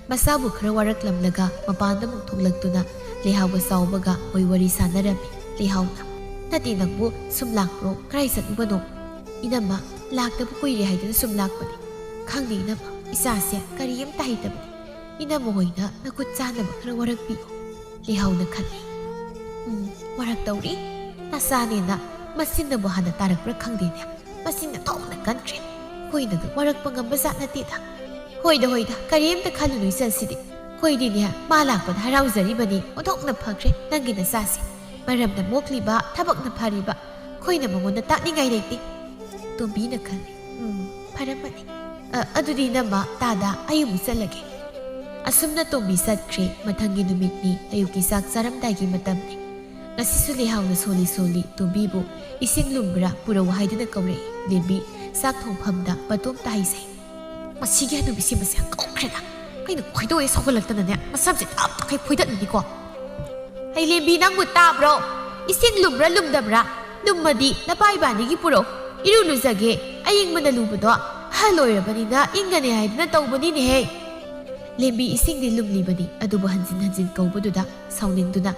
ꯃꯁꯥꯕꯨ ꯈꯔ ꯋꯥꯔꯛꯂꯝꯂꯒ ꯃꯄꯥꯟꯗ ꯑꯃꯨꯛ ꯊꯣꯛꯂꯛꯇꯨꯅ ꯂꯩꯍꯥꯎꯒ ꯆꯥꯎꯕꯒ ꯃꯣꯏ ꯋꯥꯔꯤ ꯁꯥꯟꯅꯔꯝꯃꯤ꯫ ꯂꯩꯍꯥꯎꯅ, "ꯅꯠꯇꯦ, ꯅꯪꯕꯨ ꯁꯨꯝ ꯂꯥꯛꯄ꯭ꯔꯣ? ꯀꯗꯥꯏ ꯆꯠꯂꯨꯕꯅꯣ?" "ꯏꯅꯝꯃ, ꯂꯥꯛꯇꯕ ꯀꯨꯏꯔꯦ ꯍꯥꯏꯗꯨꯅ ꯁꯨꯝ ꯂꯥꯛꯄꯅꯤ꯫ ꯈꯪꯗꯦ ꯏꯅꯝꯃ, ꯏꯆꯥꯁꯦ ꯀꯔꯤꯝꯇ ꯍꯩꯇꯕꯅꯤ꯫ ꯏꯅꯝꯃ ꯍꯣꯏꯅ ꯅꯈꯨꯠ ꯆꯥꯅꯕ ꯈꯔ ꯋꯥꯔꯛꯄꯤꯌꯨ꯫" ꯂꯩꯍꯥꯎꯅ ꯈꯜꯂꯤ, "ꯎꯝ, ꯋꯥꯔꯛꯇꯧꯔꯤ꯫ ꯅꯆꯥꯅꯦꯅ ꯃꯆꯤꯟꯅꯕꯨ ꯍꯥꯟꯅ ꯇꯥꯔꯛꯄ꯭ꯔꯥ ꯈꯪꯗꯦꯅꯦ꯫ ꯃꯆꯤꯟ ꯑꯣꯟꯊꯣꯛꯅ ꯀꯟꯈ꯭ꯔꯦ꯫ ꯑꯩꯈꯣꯏꯅꯒ ꯋꯥꯔꯛꯄ ꯉꯝꯕ ꯖꯥꯠ ꯅꯠꯇꯦꯗ꯫" "ꯍꯣꯏꯗ, ꯍꯣꯏꯗ, ꯀꯔꯤꯝꯇ ꯈꯜꯂꯨꯅꯨ ꯏꯆꯟꯁꯤꯗꯤ꯫ ꯑꯩꯈꯣꯏꯗꯤꯅꯦ ꯃꯥ ꯂꯥꯛꯄꯗ ꯍꯔꯥꯎꯖꯔꯤꯕꯅꯤ꯫ ꯑꯣꯟꯊꯣꯛꯅ ꯐꯈ꯭ꯔꯦ ꯅꯪꯒꯤ ꯅꯆꯥꯁꯦ꯫ ꯃꯔꯝꯅ ꯃꯣꯛꯂꯤꯕ, ꯊꯕꯛꯅ ꯐꯔꯤꯕ꯫ ꯑꯩꯈꯣꯏꯅ ꯃꯉꯣꯟꯗ ꯇꯥꯛꯅꯤꯡꯉꯥꯏ ꯂꯩꯇꯦ꯫" ꯇꯣꯝꯕꯤꯅ ꯈꯜꯂꯤ, "ꯎꯝ, ꯐꯔꯝꯃꯅꯤ꯫ ꯑ, ꯑꯗꯨꯗꯤ ꯏꯅꯝꯃ, ꯇꯥꯗ, ꯑꯩ ꯑꯃꯨꯛ ꯆꯠꯂꯒꯦ꯫" ꯑꯁꯨꯝꯅ ꯇꯣꯝꯕꯤ ꯆꯠꯈ꯭ꯔꯦ꯫ ꯃꯊꯪꯒꯤ ꯅꯨꯃꯤꯠꯅꯤ꯫ ꯑꯌꯨꯛꯀꯤ ꯆꯥꯛ ꯆꯥꯔꯝꯗꯥꯏꯒꯤ ꯃꯇꯝꯅꯤ꯫ ꯉꯁꯤꯁꯨ ꯂꯩꯍꯥꯎꯅ ꯁꯣꯜꯂꯤ ꯁꯣꯜꯂꯤ ꯇꯣꯝꯕꯤꯕꯨ ꯏꯁꯤꯡ ꯂꯨꯝꯕ꯭ꯔꯥ ꯄꯨꯔꯛꯎ ꯍꯥꯏꯗꯨꯅ ꯀꯧꯔꯛꯏ꯫ ꯂꯦꯝꯕꯤ ꯆꯥꯛ ꯊꯣꯡꯐꯝꯗ ꯃꯇꯣꯝꯇ ꯍꯥꯏꯖꯩ꯫ "ꯃꯁꯤꯒꯤ ꯍꯅꯨꯕꯤꯁꯤ ꯃꯁꯤ ꯀꯧꯈ꯭ꯔꯦꯗ꯫ ꯀꯩꯅꯣ ꯈꯣꯏꯗꯧ ꯍꯦꯛ ꯁꯥꯎꯒꯠꯂꯛꯇꯅꯅꯦ ꯃꯁꯝꯁꯦ ꯇꯞ ꯇꯈꯩ ꯐꯣꯏꯗꯠꯂꯅꯤꯀꯣ꯫" "ꯍꯩ ꯂꯦꯝꯕꯤ, ꯅꯪꯕꯨ ꯇꯥꯕ꯭ꯔꯣ? ꯏꯁꯤꯡ ꯂꯨꯝꯕ꯭ꯔꯥ ꯂꯨꯝꯗꯕ꯭ꯔꯥ? ꯂꯨꯝꯃꯗꯤ ꯅꯄꯥ ꯏꯕꯥꯅꯤꯒꯤ ꯄꯨꯔꯛꯎ꯫ ꯏꯔꯨ ꯂꯨꯖꯒꯦ꯫ ꯑꯌꯤꯡꯕꯅ ꯂꯨꯕꯗꯣ ꯑꯍꯜ ꯑꯣꯏꯔꯕꯅꯤꯅ ꯏꯪꯒꯅꯤ ꯍꯥꯏꯗꯨꯅ ꯇꯧꯕꯅꯤꯅꯦꯍꯦ꯫" ꯂꯦꯝꯕꯤ ꯏꯁꯤꯡꯗꯤ ꯂꯨꯝꯂꯤꯕꯅꯤ, ꯑꯗꯨꯕꯨ ꯍꯟꯖꯤꯟ ꯍꯟꯖꯤꯟ ꯀꯧꯕꯗꯨꯗ ꯁꯥꯎꯅꯤꯡꯗꯨꯅ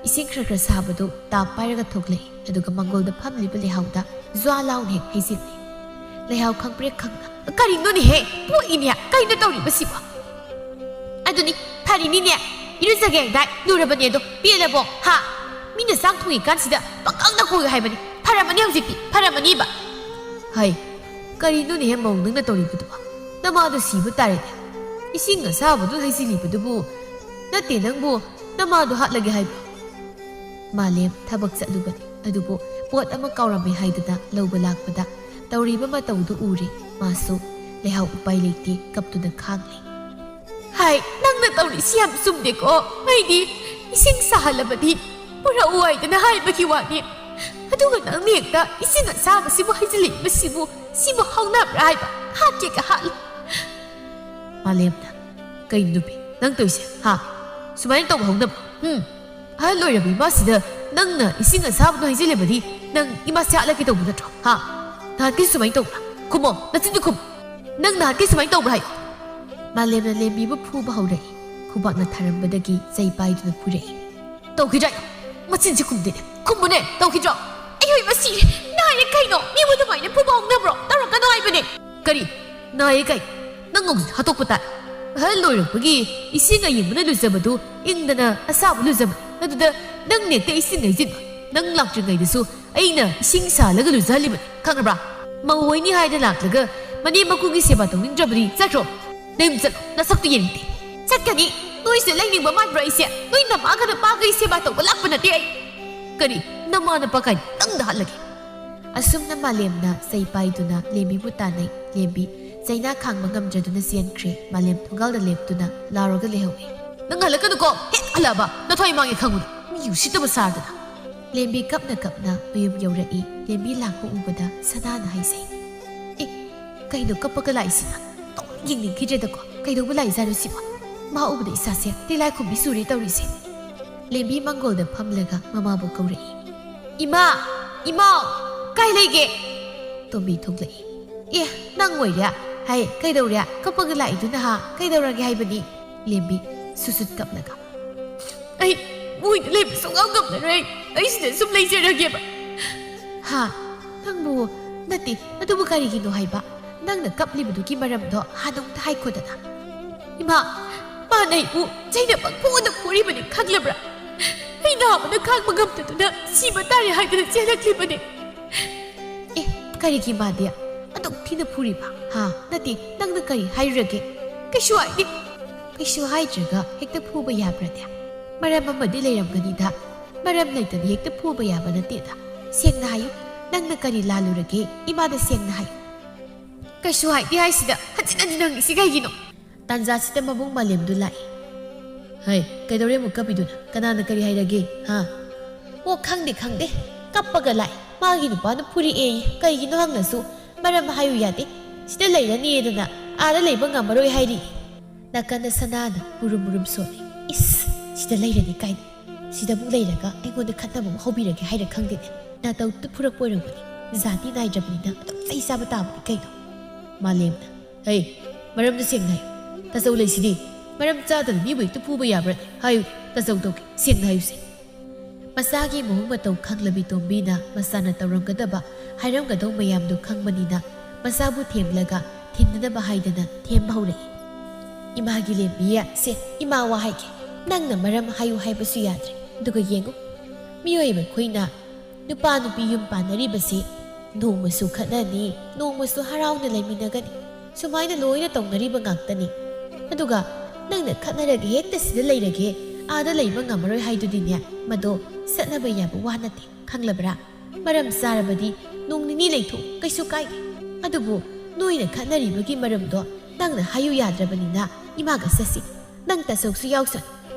ꯏꯁꯤꯡ ꯈꯔ ꯈꯔ ꯁꯥꯕꯗꯨ ꯇꯥꯞ ꯄꯥꯏꯔꯒ ꯊꯣꯛꯂꯛꯏ꯫ ꯑꯗꯨꯒ ꯃꯪꯒꯣꯜꯗ ꯐꯝꯂꯤꯕ ꯂꯩꯍꯥꯎꯗ ꯖ꯭ꯋꯥ ꯂꯥꯎꯅ ꯍꯦꯛ ꯍꯩꯖꯤꯜꯂꯤ꯫ ꯂꯩꯍꯥꯎ ꯈꯪꯄ꯭ꯔꯦꯛ ꯈꯪꯅ, "ꯀꯔꯤꯅꯣꯅꯦꯍꯦ? ꯄꯣꯛꯏꯅꯦ, ꯀꯩꯅꯣ ꯇꯧꯔꯤꯕꯁꯤꯕꯣ?" "ꯑꯗꯨꯅꯤ, ꯐꯔꯤꯅꯤꯅꯦ, ꯏꯔꯨꯖꯒꯦ ꯍꯥꯏꯗꯥꯏ ꯂꯨꯔꯕꯅꯦ ꯑꯗꯣ, ꯄꯦꯜꯂꯕꯣ? ꯍꯥ? ꯃꯤꯅ ꯆꯥꯛ ꯊꯣꯡꯉꯤꯀꯥꯟꯁꯤꯗ ꯄꯪꯀꯪꯗ ꯀꯣꯏꯌꯨ ꯍꯥꯏꯕꯅꯤ꯫ ꯐꯔꯝꯃꯅꯤ ꯍꯧꯖꯤꯛꯇꯤ, ꯐꯔꯝꯃꯅꯤꯕ꯫" "ꯍꯩ, ꯀꯔꯤꯅꯣꯅꯦꯍꯦ ꯃꯧ ꯅꯪꯅ ꯇꯧꯔꯤꯕꯗꯨꯕꯣ? ꯅꯃꯥꯗꯣ ꯁꯤꯕ ꯇꯥꯔꯦꯅꯦ꯫ ꯏꯁꯤꯡ ꯑꯁꯥꯕꯗꯨ ꯍꯩꯖꯤꯜꯂꯤꯕꯗꯨꯕꯨ ꯅꯠꯇꯦ ꯅꯪꯕꯨ ꯅꯃꯥꯗꯣ ꯍꯥꯠꯂꯒꯦ ꯍꯥꯏꯕ꯭ꯔꯣ?" ꯃꯥꯂꯦꯝ ꯊꯕꯛ ꯆꯠꯂꯨꯕꯅꯤ, ꯑꯗꯨꯕꯨ ꯄꯣꯠ ꯑꯃ ꯀꯥꯎꯔꯝꯃꯦ ꯍꯥꯏꯗꯨꯅ ꯂꯧꯕ ꯂꯥꯛꯄꯗ ꯇꯧꯔꯤꯕ ꯃꯇꯧꯗꯨ ꯎꯔꯦ꯫ ꯃꯥꯁꯨ ꯂꯩꯍꯥꯎ ꯎꯄꯥꯏ ꯂꯩꯇꯦ, ꯀꯞꯇꯨꯅ ꯈꯥꯡꯂꯤ꯫ "ꯍꯥꯏ, ꯅꯪꯅ ꯇꯧꯔꯤꯁꯤ ꯌꯥꯝ ꯆꯨꯝꯗꯦꯀꯣ꯫ ꯑꯩꯗꯤ ꯏꯁꯤꯡ ꯁꯥꯍꯜꯂꯕꯗꯤ ꯄꯨꯔꯛꯎ ꯍꯥꯏꯗꯅ ꯍꯥꯏꯕꯒꯤ ꯋꯥꯅꯤ꯫ ꯑꯗꯨꯒ ꯅꯪꯅ ꯍꯦꯛꯇ ꯏꯁꯤꯡ ꯑꯁꯥꯕꯁꯤꯕꯨ ꯍꯩꯖꯤꯜꯂꯛꯏꯕꯁꯤꯕꯨ, ꯁꯤꯕꯨ ꯍꯧꯅꯕ꯭ꯔꯥ ꯍꯥꯏꯕ? ꯍꯥꯠꯀꯦꯒ ꯍꯥꯠꯂꯨ꯫" ꯃꯥꯂꯦꯝꯅ, "ꯀꯩꯅꯣ ꯅꯨꯄꯤ, ꯅꯪ ꯇꯧꯔꯤꯁꯦ, ꯍꯥ? ꯁꯨꯃꯥꯏꯅ ꯇꯧꯕ ꯍꯧꯅꯕ꯭ꯔꯣ? ꯍꯨꯝ? ꯑꯍꯜ ꯑꯣꯏꯔꯕ ꯏꯃꯥꯁꯤꯗ ꯅꯪꯅ ꯏꯁꯤꯡ ꯑꯁꯥꯕꯗꯣ ꯍꯩꯖꯤꯜꯂꯕꯗꯤ ꯅꯪ ꯏꯃꯥꯁꯦ ꯍꯥꯠꯂꯛꯀꯦ ꯇꯧꯕ ꯅꯠꯇ꯭ꯔꯣ? ꯍꯥ? ꯅꯍꯥꯟꯈꯩ ꯁꯨꯃꯥꯏꯅ ꯇꯧꯕ꯭ꯔꯥ? ꯈꯨꯝꯃꯣ, ꯅꯆꯤꯟꯗꯤ ꯈꯨꯝ꯫ ꯅꯪ ꯅꯍꯥꯟꯈꯩ ꯁꯨꯃꯥꯏꯅ ꯇꯧꯕ꯭ꯔꯥ ꯍꯥꯏꯌꯣ?" ꯃꯥꯂꯦꯝꯅ ꯂꯦꯝꯕꯤꯕꯨ ꯐꯨꯕ ꯍꯧꯔꯛꯏ꯫ ꯈꯨꯕꯥꯛꯅ ꯊꯥꯔꯝꯕꯗꯒꯤ ꯆꯩ ꯄꯥꯏꯗꯨꯅ ꯐꯨꯔꯛꯏ꯫ "ꯇꯧꯈꯤꯗ꯭ꯔꯥ? ꯃꯆꯤꯟꯁꯤ ꯈꯨꯝꯗꯦꯅꯦ꯫ ꯈꯨꯝꯃꯨꯅꯦ, ꯇꯧꯈꯤꯗ꯭ꯔꯣ?" "ꯑꯩ ꯍꯣꯏ ꯃꯁꯤ ꯅꯥꯏꯌꯦ ꯀꯩꯅꯣ? ꯃꯤꯕꯨ ꯑꯗꯨꯃꯥꯏꯅ ꯐꯨꯕ ꯍꯧꯅꯕ꯭ꯔꯣ? ꯇꯧꯔꯛꯀꯅꯣ ꯍꯥꯏꯕꯅꯦ꯫" "ꯀꯔꯤ? ꯅꯥꯏꯌꯦ ꯀꯩ? ꯅꯪ ꯍꯧꯖꯤꯛ ꯍꯥꯠꯇꯣꯛꯄ ꯇꯥꯏ꯫ ꯑꯍꯜ ꯑꯣꯏꯔꯛꯄꯒꯤ ꯏꯁꯤꯡ ꯑꯌꯤꯡꯕꯅ ꯂꯨꯖꯕꯗꯨ ꯏꯪꯗꯅ ꯑꯁꯥꯕ ꯂꯨꯖꯕꯅꯤ꯫ ꯑꯗꯨꯗ ꯅꯪ ꯅꯦꯛꯇ ꯏꯁꯤꯡ ꯍꯩꯖꯤꯟꯕ꯫ ꯅꯪ ꯂꯥꯛꯇ꯭ꯔꯤꯉꯩꯗꯁꯨ ꯑꯩꯅ ꯏꯁꯤꯡ ꯁꯥꯍꯜꯂꯒ ꯂꯨꯖꯍꯜꯂꯤꯕꯅꯤ, ꯈꯪꯉꯕ꯭ꯔꯥ? ꯃꯧ ꯑꯣꯏꯅꯤ ꯍꯥꯏꯗꯅ ꯂꯥꯛꯂꯒ ꯃꯅꯦꯝ ꯃꯀꯨꯒꯤ ꯁꯦꯕꯥ ꯇꯧꯅꯤꯡꯗ꯭ꯔꯕꯗꯤ ꯆꯠꯈ꯭ꯔꯣ꯫ ꯅꯌꯨꯝ ꯆꯠꯂꯣ, ꯅꯁꯛꯇꯨ ꯌꯦꯡꯅꯤꯡꯗꯦ꯫" "ꯆꯠꯀꯅꯤ꯫ ꯅꯣꯏꯁꯤꯗ ꯂꯩꯅꯤꯡꯕ ꯃꯥꯟꯕ꯭ꯔꯣ ꯑꯩꯁꯦ? ꯅꯣꯏ ꯅꯃꯥꯒ ꯅꯄꯥꯒ ꯁꯦꯕꯥ ꯇꯧꯕ ꯂꯥꯛꯄ ꯅꯠꯇꯦ ꯑꯩ꯫" "ꯀꯔꯤ? ꯅꯃꯥ ꯅꯄꯥ ꯀꯥꯏꯅ ꯅꯪꯗ ꯍꯥꯠꯂꯒꯦ?" ꯑꯁꯨꯝꯅ ꯃꯥꯂꯦꯝꯅ ꯆꯩ ꯄꯥꯏꯗꯨꯅ ꯂꯦꯝꯕꯤꯕꯨ ꯇꯥꯟꯅꯩ꯫ ꯂꯦꯝꯕꯤ ꯆꯩꯅꯥ ꯈꯥꯡꯕ ꯉꯝꯗ꯭ꯔꯗꯨꯅ ꯆꯦꯟꯈ꯭ꯔꯦ꯫ ꯃꯥꯂꯦꯝ ꯊꯣꯡꯒꯥꯜꯗ ꯂꯦꯞꯇꯨꯅ ꯂꯥꯎꯔꯒ ꯂꯩꯍꯧꯏ꯫ "ꯅꯪ ꯍꯜꯂꯛꯀꯅꯨꯀꯣ꯫ ꯍꯦꯛ ꯍꯜꯂꯛꯑꯕ ꯅꯊ꯭ꯋꯥꯏ ꯃꯥꯡꯉꯦ ꯈꯪꯉꯨ꯫ ꯃꯤ ꯎꯁꯤꯠꯇꯕ ꯁꯥꯗꯅ꯫" ꯂꯦꯝꯕꯤ ꯀꯞꯅ ꯀꯞꯅ ꯃꯌꯨꯝ ꯌꯧꯔꯛꯏ꯫ ꯂꯦꯝꯕꯤ ꯂꯥꯛꯄ ꯎꯕꯗ ꯁꯅꯥꯅ ꯍꯥꯏꯖꯩ, "ꯑꯦ, ꯀꯩꯅꯣ ꯀꯞꯄꯒ ꯂꯥꯛꯏꯁꯤꯅ? ꯇꯧ ꯌꯦꯡꯅꯤꯡꯈꯤꯗ꯭ꯔꯦꯗꯀꯣ꯫ ꯀꯩꯗꯧꯕ ꯂꯥꯛꯏꯖꯥꯠꯅꯣ ꯁꯤꯕꯣ? ꯃꯥ ꯎꯕꯗ ꯏꯁꯥꯁꯦ ꯇꯤꯜꯂꯥꯏꯈꯨꯝꯕꯤ ꯆꯨꯔꯦ ꯇꯧꯔꯤꯁꯦ꯫" ꯂꯦꯝꯕꯤ ꯃꯪꯒꯣꯜꯗ ꯐꯝꯂꯒ ꯃꯃꯥꯕꯨ ꯀꯧꯔꯛꯏ꯫ "ꯏꯃꯥ! ꯏꯃꯥ! ꯀꯥꯏ ꯂꯩꯒꯦ?" ꯇꯣꯝꯕꯤ ꯊꯣꯛꯂꯛꯏ꯫ "ꯑꯦ, ꯅꯪ ꯑꯣꯏꯔꯦ? "ꯍꯩ, ꯀꯩꯗꯧꯔꯦ? ꯀꯞꯄꯒ ꯂꯥꯛꯏꯗꯨꯅ ꯍꯥ? ꯀꯩꯗꯧꯔꯒꯦ ꯍꯥꯏꯕꯅꯤ?" ꯂꯦꯝꯕꯤ ꯁꯨꯁꯨꯠ ꯀꯞꯂꯒ꯫ "ꯑꯩ ꯃꯣꯏꯗ ꯂꯩꯕ ꯁꯨꯡꯉꯝ ꯉꯝꯂꯔꯣꯏ꯫ ꯑꯩ ꯁꯤꯗ ꯁꯨꯝ ꯂꯩꯖꯔꯒꯦꯕ꯫" "ꯍꯥ? ꯅꯪꯕꯨ, ꯅꯠꯇꯦ, ꯑꯗꯨꯕꯨ ꯀꯔꯤꯒꯤꯅꯣ ꯍꯥꯏꯕ? ꯅꯪꯅ ꯀꯞꯂꯤꯕꯗꯨꯒꯤ ꯃꯔꯝꯗꯣ ꯍꯥꯟꯅ ꯑꯃꯨꯛꯇ ꯍꯥꯏꯈꯣꯗꯅ꯫" "ꯏꯃꯥ, ꯃꯥꯅ ꯑꯩꯕꯨ ꯆꯩꯅ ꯄꯪꯐꯨꯗ ꯐꯨꯔꯤꯕꯅꯤ ꯈꯪꯂꯕ꯭ꯔꯥ? ꯑꯩ ꯅꯥꯕꯅ ꯈꯥꯡꯕ ꯉꯝꯗꯗꯨꯅ ꯁꯤꯕ ꯇꯥꯔꯦ ꯍꯥꯏꯗꯨꯅ ꯆꯦꯜꯂꯛꯂꯤꯕꯅꯤ꯫" "ꯑꯦ, ꯀꯔꯤꯒꯤ ꯃꯥꯗꯤ ꯑꯗꯨꯛ ꯊꯤꯅ ꯐꯨꯔꯤꯕ? ꯍꯥ? ꯅꯠꯇꯦ, ꯅꯪꯅ ꯀꯔꯤ ꯍꯥꯏꯔꯨꯔꯒꯦ?" "ꯀꯩꯁꯨ ꯍꯥꯏꯗꯦ꯫" "ꯀꯩꯁꯨ ꯍꯥꯏꯗ꯭ꯔꯒ ꯍꯦꯛꯇ ꯐꯨꯕ ꯌꯥꯕ꯭ꯔꯅꯦ? ꯃꯔꯝ ꯑꯃꯗꯤ ꯂꯩꯔꯝꯒꯅꯤꯗ꯫ ꯃꯔꯝ ꯂꯩꯇꯅ ꯍꯦꯛꯇ ꯐꯨꯕ ꯌꯥꯕ ꯅꯠꯇꯦꯗ꯫ ꯁꯦꯡꯅ ꯍꯥꯏꯌꯨ, ꯅꯪꯅ ꯀꯔꯤ ꯂꯥꯜꯂꯨꯔꯒꯦ? ꯏꯃꯥꯗ ꯁꯦꯡꯅ ꯍꯥꯏꯌꯨ꯫" "ꯀꯩꯁꯨ ꯍꯥꯏꯗꯦ ꯍꯥꯏꯁꯤꯗ ꯍꯟꯖꯤꯟ ꯍꯟꯖꯤꯟ ꯍꯪꯉꯤꯁꯤ ꯀꯩꯒꯤꯅꯣ?" ꯇꯥꯟꯖꯥꯁꯤꯗ ꯃꯕꯨꯡ ꯃꯥꯂꯦꯝꯗꯨ ꯂꯥꯛꯏ꯫ "ꯍꯩ, ꯀꯩꯗꯧꯔꯦ ꯑꯃꯨꯛ ꯀꯞꯄꯤꯗꯨꯅ? ꯀꯅꯥꯅ ꯀꯔꯤ ꯍꯥꯏꯔꯒꯦ, ꯍꯥ?" "ꯑꯣ, ꯈꯪꯗꯦ, ꯈꯪꯗꯦ꯫ ꯀꯞꯄꯒ ꯂꯥꯛꯏ꯫ ꯃꯥꯒꯤ ꯅꯨꯄꯥꯅ ꯐꯨꯔꯛꯑꯦꯌꯦ꯫ ꯀꯩꯒꯤꯅꯣ ꯍꯪꯂꯁꯨ ꯃꯔꯝ ꯍꯥꯏꯌꯨ ꯌꯥꯗꯦ꯫ ꯁꯤꯗ ꯂꯩꯔꯅꯤꯗꯅ ꯑꯥꯗ ꯂꯩꯕ ꯉꯝꯃꯔꯣꯏ ꯍꯥꯏꯔꯤ꯫" ꯅꯥꯀꯟꯗ ꯁꯅꯥꯅ ꯃꯨꯔꯨꯝ ꯃꯨꯔꯨꯝ ꯁꯣꯜꯂꯤ꯫ "ꯏꯁ, ꯁꯤꯗ ꯂꯩꯔꯅꯤ ꯀꯥꯏꯅ꯫ ꯁꯤꯗ ꯑꯃꯨꯛ ꯂꯩꯔꯒ ꯑꯩꯉꯣꯟꯗ ꯈꯠꯅꯕ ꯑꯃꯨꯛ ꯍꯧꯕꯤꯔꯒꯦ ꯍꯥꯏꯔ ꯈꯪꯗꯦꯅꯦ꯫ ꯅꯥꯇꯧꯗ ꯐꯨꯔꯛꯄ ꯑꯣꯏꯔꯝꯒꯅꯤ꯫ ꯖꯥꯇꯤ ꯅꯥꯏꯗ꯭ꯔꯕꯅꯤꯅ ꯑꯗꯨꯝ ꯆꯩ ꯆꯥꯕ ꯇꯥꯕꯅꯤ ꯀꯩꯅꯣ꯫" ꯃꯥꯂꯦꯝꯅ, "ꯍꯩ, ꯃꯔꯝꯗꯨ ꯁꯦꯡꯅ ꯍꯥꯏꯌꯨ꯫ ꯇꯥꯆꯧ ꯂꯩꯁꯤꯗꯤ꯫ ꯃꯔꯝ ꯆꯥꯗꯅ ꯃꯤꯕꯨ ꯍꯦꯛꯇ ꯐꯨꯕ ꯌꯥꯕ꯭ꯔꯅꯦ? ꯍꯥꯏꯌꯨ, ꯇꯥꯆꯧ ꯇꯧꯒꯦ꯫ ꯁꯦꯡꯅ ꯍꯥꯏꯌꯨꯁꯦ꯫" ꯃꯆꯥꯒꯤ ꯃꯑꯣꯡ ꯃꯇꯧ ꯈꯪꯂꯕꯤ ꯇꯣꯝꯕꯤꯅ ꯃꯆꯥꯅ ꯇꯧꯔꯝꯒꯗꯕ, ꯍꯥꯏꯔꯝꯒꯗꯧ ꯃꯌꯥꯝꯗꯨ ꯈꯪꯕꯅꯤꯅ ꯃꯆꯥꯕꯨ ꯊꯦꯝꯂꯒ ꯊꯤꯟꯅꯅꯕ ꯍꯥꯏꯗꯅ ꯊꯦꯝꯕ ꯍꯧꯔꯛꯏ꯫ "ꯏꯃꯥꯒꯤ ꯂꯦꯝꯕꯤ, ꯁꯦ, ꯏꯃꯥ ꯋꯥ ꯍꯥꯏꯒꯦ꯫ ꯅꯪꯅ ꯃꯔꯝ ꯍꯥꯏꯌꯨ ꯍꯥꯏꯕꯁꯨ ꯌꯥꯗ꯭ꯔꯦ꯫ ꯑꯗꯨꯒ ꯌꯦꯡꯉꯨ, ꯃꯤꯑꯣꯏꯕ ꯑꯩꯈꯣꯏꯅ ꯅꯨꯄꯥ ꯅꯨꯄꯤ ꯌꯨꯝ ꯄꯥꯟꯅꯔꯤꯕꯁꯤ ꯅꯣꯡꯃꯁꯨ ꯈꯠꯅꯅꯤ, ꯅꯣꯡꯃꯁꯨ ꯍꯔꯥꯎꯅ ꯂꯩꯃꯤꯟꯅꯒꯅꯤ꯫ ꯁꯨꯃꯥꯏꯅ ꯂꯣꯏꯅ ꯇꯧꯅꯔꯤꯕ ꯉꯥꯛꯇꯅꯤ꯫ ꯑꯗꯨꯒ ꯅꯪꯅ ꯈꯠꯅꯔꯒ ꯍꯦꯛꯇ ꯁꯤꯗ ꯂꯩꯔꯒꯦ, ꯑꯥꯗ ꯂꯩꯕ ꯉꯝꯃꯔꯣꯏ ꯍꯥꯏꯗꯨꯗꯤꯅꯦ, ꯃꯗꯣ ꯆꯠꯅꯕ ꯌꯥꯕ ꯋꯥ ꯅꯠꯇꯦ, ꯈꯪꯂꯕ꯭ꯔꯥ? ꯃꯔꯝ ꯆꯥꯔꯕꯗꯤ ꯅꯣꯡ ꯅꯤꯅꯤ ꯂꯩꯊꯣꯛꯎ, ꯀꯩꯁꯨ ꯀꯥꯏꯗꯦ꯫ ꯑꯗꯨꯕꯨ ꯅꯣꯏꯅ ꯈꯠꯅꯔꯤꯕꯒꯤ ꯃꯔꯝꯗꯣ ꯅꯪꯅ ꯍꯥꯏꯌꯨ ꯌꯥꯗ꯭ꯔꯕꯅꯤꯅ ꯏꯃꯥꯒ ꯆꯠꯁꯤ, ꯅꯪ ꯇꯥꯆꯧꯁꯨ ꯌꯥꯎꯁꯅꯨ꯫